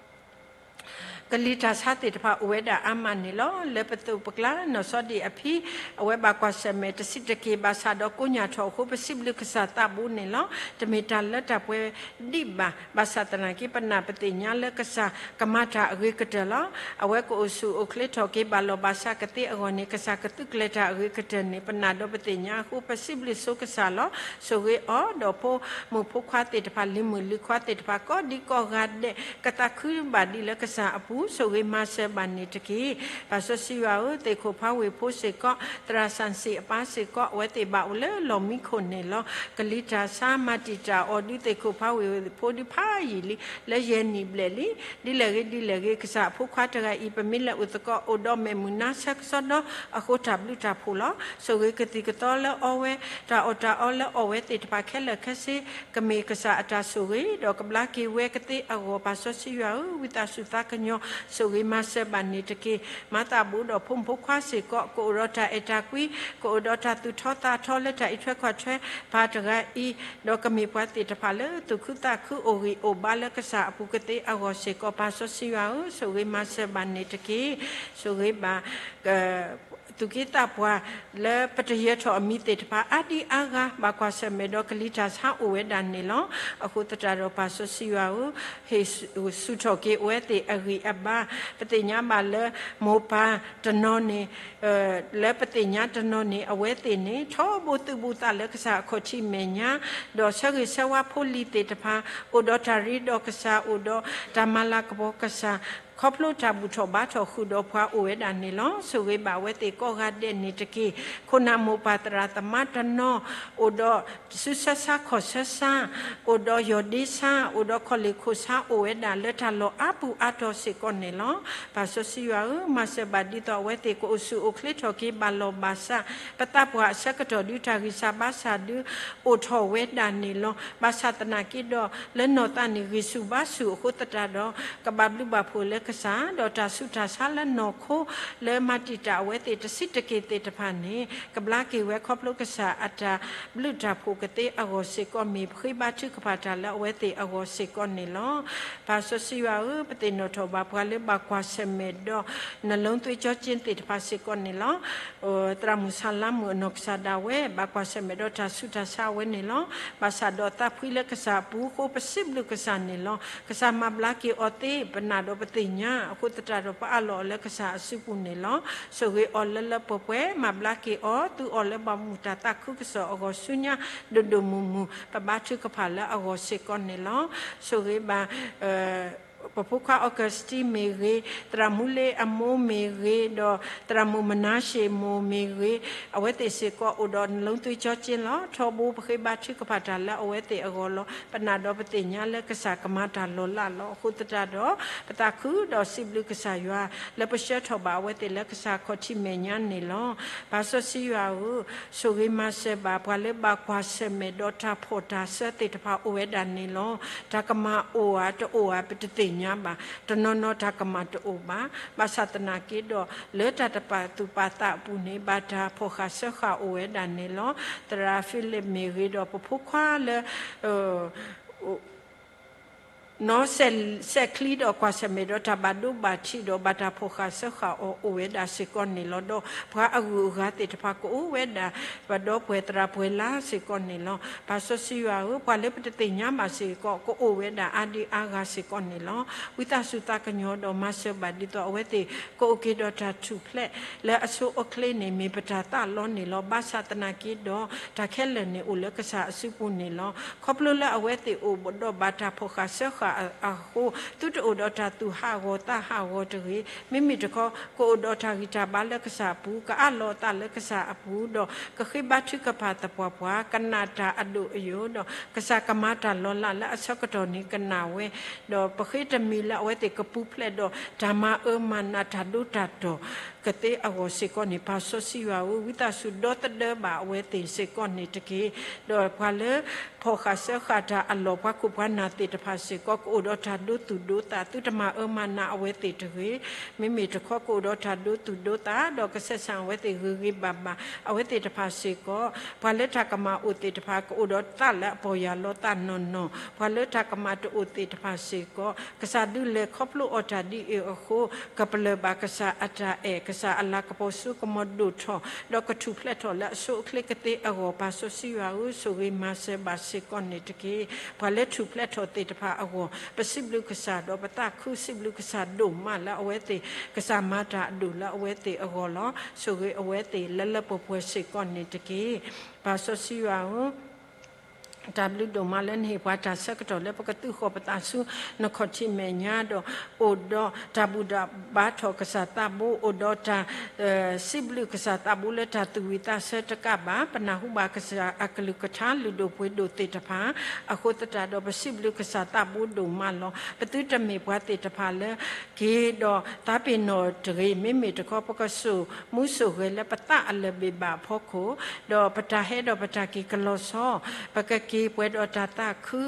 ကလံၤတၢ်ဆါသ့ၣ်တဖၣ်အိၣ်ဝဲဒၣ်အါမးန့ၣ်လီၤ. လၢပသိးပကျါ နီၢ်စီဒံၣ်အဖံ အဝဲဘၣ်ကွၢ်ဆၢၣ်မဲာ်တဆံးတက့ၢ် ဘၣ်ဆၣ်ဒီးကိးညါထီၣ်အဃိ ပစံးဘျုးကစၢ်သးဘိန့ၣ်လီၤ. တမ့ၢ်တၢ်လၢတၢ်ပှဲၤဒံးဘၣ်, ဘၣ်ဆၣ်သနာ်က့ ပနာ်ပသ့ၣ်ညါလၢကစၢ်ကမၤတၢ်အဂ့ၤကတၢၢ်လီၤ. အဝဲကအိၣ်ဆူၣ်အိၣ်ချ့ထီၣ်က့ၤ ဘၣ်လီၢ်ဘၣ်စးကသ့အဂီၢ်န့ၣ် ကစၢ်ကသုးကျဲၤတၢ်အဂ့ၤကတၢၢ်န့ၣ် ပနာ်ဒီးပသ့ၣ်ညါအဃိ ပစံးဘျုးဆိကစၢ်လီၤ. ဆိၣ်ဂ့ၤအီၤဒီးဖိမုၣ်ဖိခွါသ့ၣ်တဖၣ် လံၤမုၣ်လံၤခွါသ့ၣ်တဖၣ် ကိးဒံကိးဂၤဒဲး ကသးခုဘၣ်ဒံးလၢကစၢ်အပူၤ ဆိၣ်ဂ့ၤမၤစၢၤဘၣ်န့ၣ်တက့ၢ်. ပၢ်စီဆှံယွၤဧၢ, သ့ၣ်ခိၣ်ဖးဝ့ၢ်ဖိစ့ၢ်ကီး သရၣ်စၣ်စံၣ်အပၢ်စ့ၢ်ကီး အဝဲသ့ၣ်ဘၣ်အိၣ်လၢလီၢ်မံခိၣ်န့ၣ်လီၤ. ကလံၤတၢ်ဆါ မၤတံာ်တာ်အီၤဒုး သ့ၣ်ခိၣ်ဖးဝ့ၢ်ဖိဒုးဖးယံာ်လံ လၢယဲၢ်နံၣ်ဘျဲၣ်လံ. ဒ်လဲၣ်ဂ့ၤဒ်လဲၣ်ဂ့ၤ ကစၢ်အဖိခွါတဂၤအံၤ ပမ့ၢ်လဲၤအိၣ်သကိး အိၣ်ဒီးမဲာ်မုာ်နါဆၢကစီဒီအဃိ တၢ်ဘျုးတၢ်ဖှိၣ်လီၤ. ဆိၣ်ဂ့ၤကသံၣ်ကသီလၢအီဝဲ တၢ်အီၣ်တၢ်အီလၢအီၣ်ဝဲသ့ၣ်တဖၣ်ခဲလၢာ်ခဲဆ့ ကမ့ၢ်ကစၢ်အတၢ်ဆိၣ်ဂ့ၤ ဒီးကဘျါက့ၤဝဲကသ့အဂီၢ် ပၢ်စီဆှံယွၤဧၢ, ဝံသးစူၤသးကညီၤ ဆိၣ်ဂ့ၤမၤစၢၤဘၣ်န့ၣ်တက့ၢ်. မၤသးဘူးဒီးဖိမုၣ်ဖိခွါစ့ၢ်ကီး ကအိၣ်ဒီးတၢ်အဲၣ်တၢ်ကွံ, ကအိၣ်ဒီးတၢ်သူၣ်ထီသးထီလၢတၢ်အံးထွဲကွၢ်ထွဲပၢ်တဂၤအံၤ, ဒီးကမ့ၢ်ပှၤသ့ၣ်တဖၣ်လၢသူၣ်ခုသးခုအိၣ်ဂံၢ်အိၣ်ဘါလၢကစၢ်အပူၤကသ့အဂီၢ်စ့ၢ်ကီး ပၢ်စီဆှံယွၤဧၢ, ဆိၣ်ဂ့ၤမၤစၢၤဘၣ်န့ၣ်တက့ၢ်. ဆိၣ်ဂ့ၤဘၣ် သူၣ်က့သးပှၢ် လၢပတယၢၤထီၣ်အမံၤသ့ၣ်တဖၣ် အါဒံအါဂၤ ဘၣ်ကွၢ်ဆၢၣ်မဲာ်ဒီးကလံၤတၢ်ဆါအိၣ်ဝဲဒၣ်န့ၣ်လီၤ. အဃိသတးဒီးပၢ်စီဆှံယွၤဧၢ, ဟ့ၣ်ဆူၣ်ထီၣ်က့ၤအဝဲသ့ၣ်အဂံၢ်အဘါ, ပသ့ၣ်ညါဘၣ်လၢ မိၢ်ပၢ်တနီၤန့ၣ် လၢပသ့ၣ်ညါတနီၤန့ၣ် အဝဲသ့ၣ်န့ၣ် ထီဘိသူၣ်ဘိသးလၢကစၢ်အခီၣ်ထံးမဲာ်ညါ, ဒီးဆၢဂ့ၤဆၢဝါဖိလံၤသ့ၣ်တဖၣ် အိၣ်ဒီးတၢ်ရ့ဒီးကစၢ် အိၣ်ဒီးတၢ်မၤလၤကပီၤကစၢ် ခီဖျိတၢ်ဘူၣ်ထီၣ်ဘါထီၣ်ဃုာ်ဒီးပှၤအိၣ်ဝဲဒၣ်န့ၣ်လီၤ. ဆိၣ်ဂ့ၤဘၣ်အဝဲသ့ၣ်ကိးဂၤဒဲးန့ၣ်တက့ၢ်. ခိၣ်နၢ်မိၢ်ပၢ်သရၣ်သမါတနီၤ အိၣ်ဒီးစုဆၢဆါခီၣ်ဆၢဆါ, အိၣ်ဒီးယီၢ်ဒ့ဆါ, အိၣ်ဒီးခီၣ်လ့ၣ်ခိၣ်ဆါ အိၣ်ဝဲဒၣ်လၢတၢ်လီၢ်အါပူၤအါတီၤစ့ၢ်ကီးန့ၣ်လီၤ. ပၢ်စီဆှံယွၤဧၢ, မၤစၢၤဘၣ်ဒ်သိးအဝဲသ့ၣ်ကအိၣ်ဆူၣ်အိၣ်ချ့ထီၣ်က့ၤ ဘၣ်လီၢ်ဘၣ်စး ပသးပှၢ်အဆၢကတီၢ်ဒုး တၢ်ဂံၢ်စၢ်ဘါစၢ်ဒုး အိၣ်ထီၣ်ဝဲဒၣ်န့ၣ်လီၤ. ဘၣ်ဆၣ်သနာ်က့ဒီး လၢနီၢ်သးန့ၣ် ဂံၢ်ဆူၣ်ဘါဆူၣ်အဃိသတးဒီး ကဘၣ်ဘျုးဘၣ်ဖှိၣ်လၢကစၢ်, ဒီးတၢ်ဆူးတၢ်ဆါလၢနီၢ်ခိ လၢမၤတံာ်တာ်အဝဲသ့ၣ်တဆံးတက့ၢ်သ့ၣ်တဖၣ်န့ၣ် ကဘျါက့ၤဝဲခီဖျိကစၢ်အတၢ်ဘျုးတၢ်ဖှိၣ်ကသ့အဂီၢ်စ့ၢ်ကီး မ့ၢ်ပဃ့ဘါထုကဖၣ်တၢ်လၢအဝဲသ့ၣ်အဂီၢ်စ့ၢ်ကီးန့ၣ်လီၤ. ပၢ်စီဆှံယွၤဧၢ, ပသ့ၣ်နီၣ်ထီၣ်ဘၣ်ပှၤလၢဘၣ်ကွၢ်ဆၢၣ်မဲာ်ဒီး နလုံးသွေးကြောကျဉ်းသ့ၣ်တဖၣ်စ့ၢ်ကီးန့ၣ်လီၤ. သရၣ်မုၣ်ဆၣ်လါမုၣ်အနီၢ်ကစၢ်ဒၣ်ဝဲ ဘၣ်ကွၢ်ဆၢၣ်မဲာ်ဒီးတၢ်ဆူးတၢ်ဆါအဝဲန့ၣ်လီၤ. ဘၣ်ဆၣ်ဒီးသးဖှံလၢကစၢ်အပူၤအဃိ ပစံးဘျုးကစၢ်န့ၣ်လီၤ. ကစၢ်မၤဘျါက့ၤအီၤသ့ ပနာ်ဒီးပသ့ၣ်ညါ အဃိသတးဒီး ပအးလီၤအီၤလၢကစၢ်အစုပူၤန့ၣ်လီၤ. ဆိၣ်ဂ့ၤအီၤလၢလၢပှဲၤပှဲၤ မၤဘျါက့ၤအီၤ သုအီၤလၢဘၣ်မူတၢ်သးခုကစီၣ်အဂီၢ်ဆူညါ ဒိၣ်ဒိၣ်မုၢ်မုၢ် ပဘါထုကဖၣ်လၢအဂီၢ်စ့ၢ်ကီးန့ၣ်လီၤ. ဆိၣ်ဂ့ၤဘၣ် ပဖိခွါ Augustine မ့ၢ်ဂ့ၤ, သရၣ်မူလ့အမိၢ်မ့ၢ်ဂ့ၤ, ဒီးသရၣ်မုၣ်မနၤရှ့ၣ်မိၢ်မ့ၢ်ဂ့ၤ, အဝဲသ့ၣ်စ့ၢ်ကီးအိၣ်ဒီးနလုံးသွေးကြောကျဉ်းလီၤ. ထီဘိပဃ့ဘါထုကဖၣ်တၢ်လၢအဝဲသ့ၣ်အဂီၢ်လီၤ. ပနာ်ဒီးပသ့ၣ်ညါလၢကစၢ်ကမၤတၢ်လီၤလးလီၤ. အဃိသတးဒီး ပသးခုဒီးစံးဘျုးကစၢ်ယွၤ လၢပဆှၢထီၣ်ဘၣ်အဝဲသ့ၣ်လၢကစၢ်ခီၣ်ထံးမဲာ်ညါန့ၣ်လီၤ. ပၢ်စီဆှံယွၤဧၢ, ဆိၣ်ဂ့ၤမၤစၢၤဘၣ်ပှၤလၢဘၣ်ကွၢ်ဆၢၣ်မဲာ်ဒီးတၢ်ဖှီၣ်တၢ်စၢသ့ၣ်တဖၣ်အိၣ်ဝဲဒၣ်န့ၣ်လီၤ. တၢ်ကမၣ်အိၣ်ဧါတအိၣ်ဧါ ပတသ့ၣ်ညါဘၣ်. တနီၤနီၤတၢ်ကမၣ်တအိၣ်ဘၣ်. ဘၣ်ဆၣ်သနာ်က့ဒီး လၢတၢ်တပာ်သူၣ်ပာ်သးအပူၤန့ၣ် ဘၣ်တၢ်ဖှီၣ်ဃာ်စၢဃာ်အိၣ်ဝဲဒၣ်န့ၣ်လီၤ. သရၣ် Philip မ့ၢ်ဂ့ၤဒီးပဖိခွါလၢ နီၢ်စဲးချံဒီးကွၢ်ဆၢၣ်မဲာ်ဒီးတၢ်ဘၣ်ဒိဘၣ်ထံးဒီးဘၣ်တၢ်ဖီၣ်ဃာ်စၢဃာ်အီၤအိၣ်ဝဲဒၣ်စ့ၢ်ကီးန့ၣ်လီၤ. ဒီးပှၤအဂုၤအဂၤသ့ၣ်တဖၣ်ကအိၣ်ဝဲဒၣ် ပဒီပုၢ်ဝဲၢ်သရၣ်ပှဲၤလၢ်စ့ၢ်ကီးန့ၣ်လီၤ. ပၢ်စီဆှံယွၤဧၢ, ပှၤလၢပတသ့ၣ်ညါဘၣ်စ့ၢ်ကီး ကအိၣ်ဝဲဒၣ်အါဒံအါဂၤစ့ၢ်ကီးန့ၣ်လီၤ. ဝံသးစူၤသးကညီၤဒီးမၤစၢၤဘၣ်ဒ်သိး အဝဲသ့ၣ်ကအိၣ်က့ၤဒီးတၢ်ထူၣ်ဖျဲးလၢအဆိအချ့န့ၣ် မ့ၢ်ပတၢ်သးလီန့ၣ်လီၤ. ဘၣ်ဆၣ်သနာ်က့ဒီး တၢ်ခဲလၢာ်န့ၣ်အိၣ်လၢကစၢ်အစုပူၤန့ၣ်လီၤ. ခီဖျိလၢအဝဲသ့ၣ်အိၣ်ဒီးဘၣ်တၢ်ဖီၣ်ဃာ်စၢဃာ်အဃိ သုတအိၣ်ဒီးတၢ်သူၣ်ဟးဂီၤသးဟးဂီၤတဂ့ၤ. မ့မ့ၢ်တခီ ကအိၣ်ဒီးတၢ်ဂံၢ်တၢ်ဘါလၢကစၢ်အပူၤ, ကအးလီၤအသးလၢကစၢ်အပူၤ, ဒီးကဃ့ဘါထုကဖၣ်သပှၢ်ပှၢ်, ကနၣ်တၢ်အဒိၣ်အယိာ်, ဒီးကစၢ်ကမၤတၢ်လီၤလးလၢအဆၢကတီၢ်န့ၣ်ကနၣ်ဝဲ, ဒီးပဃ့တမံၤလၢအဝဲသ့ၣ်ကပူၤဖျဲးဒီးတၢ်မၤအၢမၤနးတၢ်ဒိတၢ်တီၤကသ့အဂီၢ်စ့ၢ်ကီးန့ၣ် ပၢ်စီဆှံယွၤဧၢ, ဝံသးစူၤဒီသဒၢဘၣ်အဝဲသ့ၣ်စ့ၢ်ကီးန့ၣ်တက့ၢ်. ဒီးပှၤလၢ ဖီၣ်ဃာ်စၢဃာ်တၢ်အလီၢ် ပှၤခိၣ်ပှၤနၢ်သ့ၣ်တဖၣ်စ့ၢ်ကီး ကအိၣ်ဒီးတၢ်ဒိသူၣ်ဒိသး သုတမၤအၢမၤနးအဝဲသ့ၣ်တဂ့ၤ. မ့မ့ၢ်တခီ ကအိၣ်ဒီးတၢ်ဒိသူၣ်ဒိသး ဒီးကဆဲးဆၢအဝဲသ့ၣ်ဂ့ၤဂ့ၤဘၣ်ဘၣ် အဝဲသ့ၣ်တဖၣ်စ့ၢ်ကီး ပှၤလၢတၢ်ကမၣ်အိၣ်သ့ၣ်တဖၣ် ကအိၣ်ဒီးသးလၢအပီၢ်ယၢ်လီၤသးနီၢ်နီၢ်, ပှၤလၢတၢ်ကမၣ်တအိၣ်သ့ၣ်တဖၣ်စ့ၢ်ကီး ကစၢ်ဒုးလဲၤခီဖျိအီၤတၢ်ဒ်အံၤအဃိ ကပလၢၢ်ဘၣ်ကစၢ်အတၢ်အဲၣ်, ကစၢ်အလၤကပီၤစိကမီၤဒိၣ်ထီၣ် ဒီးကထူၣ်ဖျဲးထီၣ်လၢအဆိအချ့ကသ့အဂီၢ် ပၢ်စီဆှံယွၤဧၢ, ဆိၣ်ဂ့ၤမၤစၢၤဘၣ်စ့ၢ်ကီးန့ၣ်တက့ၢ်. ပှၤလၢထူၣ်ဖျဲးထီၣ်သ့ၣ်တဖၣ်အဂီၢ် ပစံးဘျုးကစၢ်ဒီးပသးခုစံးဘျုးကစၢ်ဒိၣ်မးလၢအဝဲသ့ၣ် ကစၢ်မၤတၢ်အဒိၣ်လၢအဝဲသ့ၣ်အဂီၢ်လီၤ. ဆိၣ်ဂ့ၤအဝဲသ့ၣ်လၢလၢပှဲၤပှဲၤစ့ၢ်ကီးန့ၣ်တက့ၢ်. ပၢ်စီဆှံယွၤဧၢ တၢ်ဘျုးဒိၣ်မးလၢနဟ့ၣ်ပှၤတၢ်ဆၢကတီၢ်လၢပကသုးဃီၤပသးဆူနခီၣ်ထံးမဲာ်ညါဒီး အိၣ်ဒီးတၢ်ဘူၣ်တၢ်ဘါထီၣ်ကစၢ်သးဘိ, အိၣ်ဒီးတၢ် စံးဘျုးကစၢ်သးဘိလၢတၢ်သူၣ်ဝံၣ်သးဆၢတကးဘၣ်, ပနၢ်ဟူဘၣ်ကစၢ်အကလုၢ်ကထါလုၢ်ဒိၣ်ပှ့ၤဒိၣ်သ့ၣ်တဖၣ်, အဃိသတးဒီးပစံးဘျုးကစၢ်သးဘိဒိၣ်မးလီၤ. ပသုတမ့ၢ်ပှၤသ့ၣ်တဖၣ်လၢ က့ၤဒီးသးပ့ၤနီၣ်တဂ့ၤ, မ့မ့ၢ်တခီ ပကစိာ်မူစိာ်ဂဲၤလၢပသးအလၢၢ်ဘ့ၣ်ဘၣ်အဖီခိၣ်, ဒီးပတၢ်ဟဲဒီးပတၢ်က့ၤကလီၤဆီ, ပကက့ၤပှဲၤဒီးတၢ်သးခု,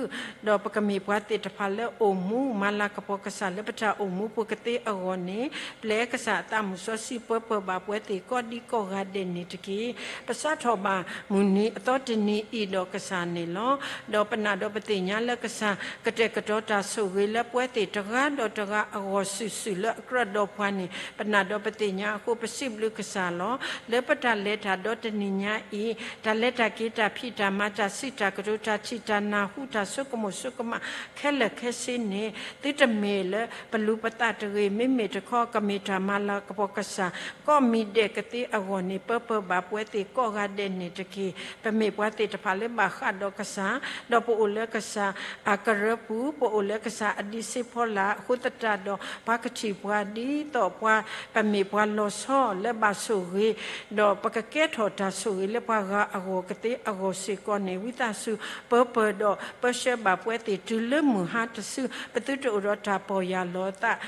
ဒီးပကမ့ၢ်ပှၤသ့ၣ်တဖၣ်လၢအိၣ်မူ မၤလၤကပီၤကစၢ်လၢပတၢ်အိၣ်မူပူၤကသ့အဂီၢ်န့ၣ်, ပျဲကစၢ်အသးမုၣ်စီဆှံပၢပၢၢ်ဘၣ်ပှၤသ့ၣ်ကိးဒံကိးဂၤဒဲးန့ၣ်တက့ၢ်. ပစးထီၣ်ဘၣ်မုၢ်နံၤအသီတနံၤအံၤဒီးကစၢ်န့ၣ်လီၤ. ဒီးပနာ်ဒီးပသ့ၣ်ညါလၢကစၢ် ကတဲာ်ကတီၤတၢ်ဆိၣ်ဂ့ၤလၢပှၤသ့ၣ်တဂၤဒီးတဂၤအဂီၢ်စုာ်စုာ်လၢအကြၢးဒီးပှၤန့ၣ် ပနာ်ဒီးပသ့ၣ်ညါအဃိ ပစံးဘျုးကစၢ်လီၤ. လၢပတၢ်လဲၤတၢ်ဒီတနံၤညါအံၤ တၢ်လဲၤတၢ်က့ၤ တၢ်ဖံးတၢ်မၤ တၢ်စံးတၢ်ကတိၤ တၢ်ထံၣ်တၢ်နၢ်ဟူ တၢ်ဆိကမိၣ်ဆိကမး ခဲလၢာ်ခဲဆ့န့ၣ် သုတမ့ၢ်လၢပလူၤပသးတဂ့ၤ, မ့မ့ၢ်တခီ ကမ့ၢ်တၢ်မၤလၤကပီၤကစၢ် ကိးမံၤဒဲးကသ့အဂီၢ်န့ၣ် ပၢပၢၢ်ဘၣ်ပှၤသ့ၣ်ကိးဂၤဒဲးန့ၣ်တက့ၢ်. ပမ့ၢ်ပှၤသ့ၣ်တဖၣ်လၢဘၣ်ဃးဒီးကစၢ်, ဒီးပအိၣ်လၢကစၢ်အကရၢပူၤ, ပအိၣ်လၢကစၢ်အဒံးစ့ဖီလာ်, အဃိသတးဒီး ပှၤကထံၣ်ပှၤဒ်သိးပှၤ ပမ့ၢ်ပှၤလီၤဆီလၢဘၣ်ဆိၣ်ဂ့ၤ, ဒီးပကကဲထီၣ်တၢ်ဆိၣ်ဂ့ၤလၢပှၤဂၤအဂီၢ်ကသ့အဂီၢ်စ့ၢ်ကီးန့ၣ် ဝံသးစူၤ ပၢပၢၢ်ဒီးပၢဆှၢဘၣ်ပှၤသ့ၣ်တုၤလၢမုၢ်ဟါတစု, ပသုတအိၣ်ဒီးတၢ်ပီၢ်ယၢ်လီၤသး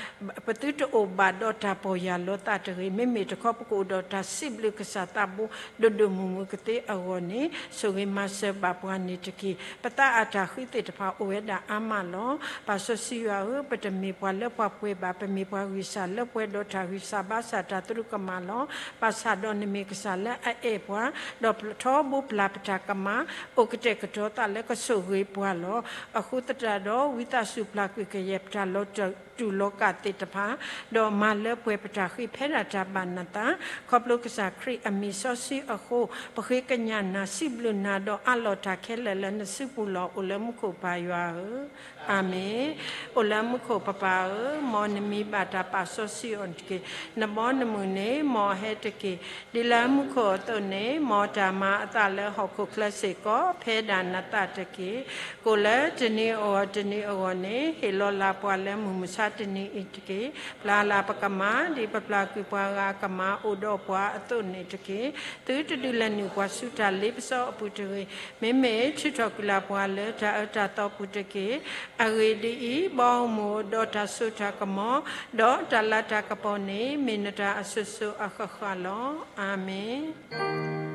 ပသုတအိၣ်ဘၣ်ဒီးတၢ်ပီၢ်ယၢ်လီၤသးတဂ့ၤ. မ့မ့ၢ်တခီ ပကအိၣ်ဒီးတၢ်စံးဘျုးကစၢ်သးဘိ ဒိၣ်ဒိၣ်မုၢ်မုၢ်ကသ့အဂီၢ်န့ၣ် ဆိၣ်ဂ့ၤမၤစၢၤဘၣ်ပှၤန့ၣ်တက့ၢ်. ပသးအတၢ်ဃံသ့ၣ်တဖၣ်အိၣ်ဝဲဒၣ်အါမးလီၤ. ပၢ်စီဆှံယွၤဧၢ, ပတမ့ၢ်ပှၤလၢပှၤပှဲၤဘၣ်, ပမ့ၢ်ပှၤဂံၢ်စၢ်လၢပှဲၤဒီးတၢ်ဂံၢ်စၢ်ဘါစၢ်တၢ်သရူးကမၣ်လီၤ. ဘၣ်ဆၣ်ဒီးနမ့ၢ်ကစၢ်လၢအအဲၣ်ပှၤ, ဒီးထီဘိပျၢ်ပတၢ်ကမၣ်, အိၣ်ကတဲာ်ကတီၤသးလၢကဆိၣ်ဂ့ၤပှၤလီၤ. အဃိသတးဒီး ဝံသးစူၤပျၢ်ကွံာ်ကယဲၢ်ပတၢ်လီၤတူာ်လီၤကာ်သ့ၣ်တဖၣ်, ဒီးမၤလၢပှဲၤပတၢ်ဃံဖဲဒၣ်တၢ်ဘၣ်နသး, ခီဖျိကစၢ်ခရံာ်အမံၤစီဆှံအဃိ, ပဃ့ကညးနၤ စံးဘျုးနၤဒီးအးလီၤတၢ်ခဲလၢာ်လၢနစုပူၤလီၤ. အိၣ်လၢမူခိၣ်ပၢ်ယွၤဧၢ, အၤမ့ၣ်. အိၣ်လၢမူခိၣ်ပပၢ်ဧၢ, မ်နမံၤဘၣ်တၢ်ပာ်စီဆှံအီၤတက့ၢ်. နဘီနမုၢ်န့ၣ် မ်အဟဲတက့ၢ်. ဒ်လၢမူခိၣ်အသိးန့ၣ်, မ်တၢ်မၤအသးလၢဟီၣ်ခိၣ်ချၢစ့ၢ်ကီး ဖဲဒၣ်နသးတက့ၢ်. ကိၣ်လၢတနံၤအဂီၢ်တနံၤအဂီၢ်န့ၣ်, ဟ့ၣ်လီၤလၢ်ပှၤလၢမုၢ်မဆါတနံၤအံၤတက့ၢ်. ပျၢ်လၢ်ပကမၣ် ဒ်ပပျၢ်ကွံာ်ပှၤဂၤအကမၣ်အိၣ်ဒီးပှၤအသိးန့ၣ်တက့ၢ်. သုတဒုးလဲၤနုာ်ပှၤဆူတၢ်လ့ပစီအပူၤတဂ့ၤ, မ့မ့ၢ်ထုးထီၣ်ကွံာ်လၢ်ပှၤလၢတၢ်အၢတၢ်သီပူၤတက့ၢ်. အဂ့ၢ်ဒ်အံၤ, ဘီမုၢ်ဒီးတၢ်စိတၢ်ကမီၤ, ဒီးတၢ်လၤတၢ်ကပီၤန့ၣ် မ့ၢ်နတၢ်အစိၤစိၤအဃၣ်ဃၣ်လီၤ. အၤမ့ၣ်.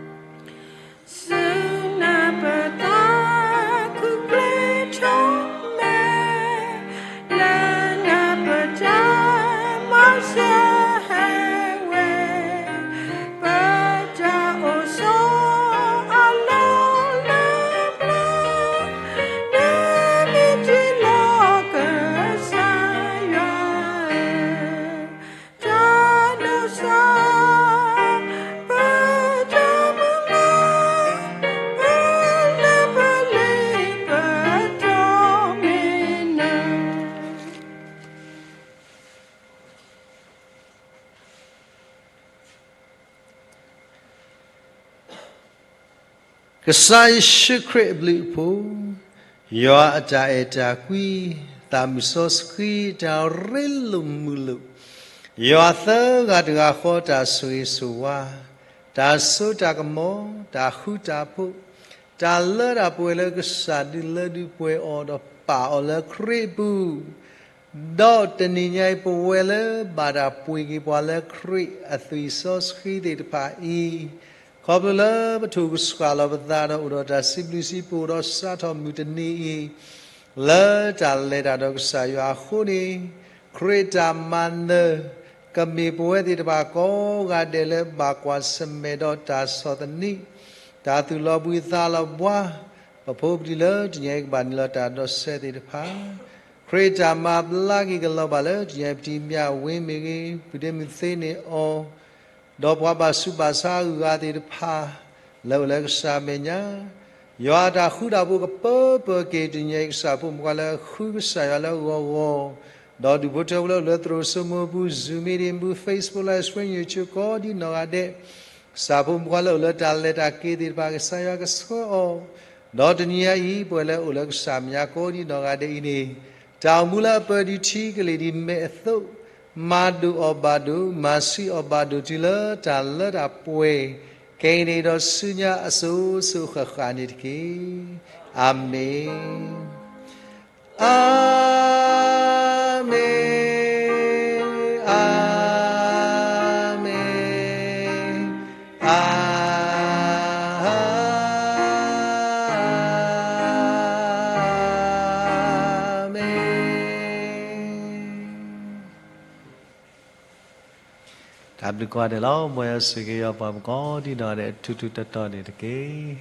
စုနၢ်ပတၢ်ခူၣ်ကျဲထီၣ်မဲာ်, လၢနၢ်ပတၢ်မၤစၢၤဟဲဝဲ, ပတၢ်အိၣ်ဆိးအလီၢ်လၢပျၢၤ, နမ့ၢ်တုၤလီၤက ကစၢ်ယ့ၣ်ၡူးခရံာ်အဘျုးအဖှိၣ်, ယွၤအတၢ်အဲၣ်တၢ်ကွံ, သးမုၢ်စီဆှံတၢ်ရ့လိာ်မုာ်လိာ်, ယွၤသၢဂၤတဂၤဃီတၢ်ဆိၣ်ဂ့ၤဆိၣ်ဝါ, တၢ်စိတၢ်ကမီၤ, တၢ်ဃူတၢ်ဖိး, တၢ်လၢတၢ်ပှဲၤလၢကစၢ်ဒုးလၢဒုးပှဲၤအီၤ ဒီးပာ်အီၤလၢခရံာ်အပူၤ, ဒီးတနံၤညါအံၤ ပဝဲလၢဘၣ်တၢ်ပှ့ၤက့ၤပှၤလၢခရံာ်အသွံၣ်စီဆှံသ့ၣ်တဖၣ်အံၤ, ခီဖျိလၢပထိၣ်ကဆှၣ်လီၤပသးဒီးအိၣ်ဒီးတၢ်စံးဘျုးစံးဖှိၣ်ဒီးစးထီၣ်မုၢ်တနံၤအံၤ, လၢတၢ်လဲၤတၢ်ဒီးကစၢ်ယွၤအဃိန့ၣ်, ခရံာ်တၢ်မၤနၢၤ ကမ့ၢ်ပဝဲသ့ၣ်တဖၣ်ကိးဂၤဒဲးလၢဘၣ်ကွၢ်ဆၢၣ်မဲာ်ဒီးတၢ်ဆီၣ်သနံး, တၢ်သူၣ်လီၤဘှံးသးလီၤဘှါ, ပဖိပလံၤလၢတနံၤအံၤကဘၣ်နုာ်လီၤတၢ်ဒီးစဲးသ့ၣ်တဖၣ်, ခရံာ်တၢ်မၤဘျါက့ၤကလီၤဘၣ်လၢတနံၤအံၤ ပတံၤမၠးဝ့မ့ၢ်ဂ့ၤ, ပုၢ်ဒ့မုၢ်သ့န့ၢ်အီၤ, ဒီးပှၤဘၣ်ဆူးဘၣ်ဆါအဂုၤအဂၤသ့ၣ်တဖၣ်, လၢအိၣ်လၢကစၢ်မဲာ်ညါ, ယွၤအတၢ်ဃူတၢ်ဖိးကပၢပၢက့ၤတနံၤအံၤ ကစၢ်ဖိမုၣ်ဖိခွါလၢဃုကစၢ်ယွၤလၢဂီၤဂီၤ, ဒီးဒူၣ်ဖိထၢဖိလၢအိၣ်လၢသရိာ်စိမိၤပူၤ Zoom meeting ပူၤ Facebook Live Stream YouTube ကိးဒ်နီၢ်ဂၤဒဲး, ကစၢ်ဖိမုၣ်ဖိခွါလၢအိၣ်လၢတၢ်လဲၤတၢ်က့ၤသ့ၣ်တဖၣ် ကစၢ်ယွၤကဆှၢအီၤ, ဒီးတနံၤညါအံၤ ပဝဲလၢအိၣ်လၢကစၢ်မဲာ်ညါကိးဒ်နီၢ်ဂၤဒဲးအံၤန့ၣ်, တၢ်အိၣ်မူလၢအပၢၢ်ဒံးထံကလ့ၢ်ဒံးမဲာ်အသိး, မၤဒိၣ်အီၤဘၣ်ဒိၣ်, မၤဆှံအီၤဘၣ်ဒိၣ်တုၤလၢတၢ်လၢတၢ်ပှဲၤ, ခဲအံၤန့ၣ်ဒီးဆူညါအစိၤစိၤဃၣ်ဃၣ်န့ၣ်တက့ၢ်. အၤမ့ၣ်, အၤမ့ၣ်, အၤမ့ၣ်, အၤမ့ၣ်. တၢ်ဘျုးကိးဂၤဒဲးလီၤ. မ်ယွၤဆိၣ်ဂ့ၤက့ၤပှၤကိးဒ်နီၢ်ဂၤဒဲး ထူထူတီတီန့ၣ်တက့ၢ်.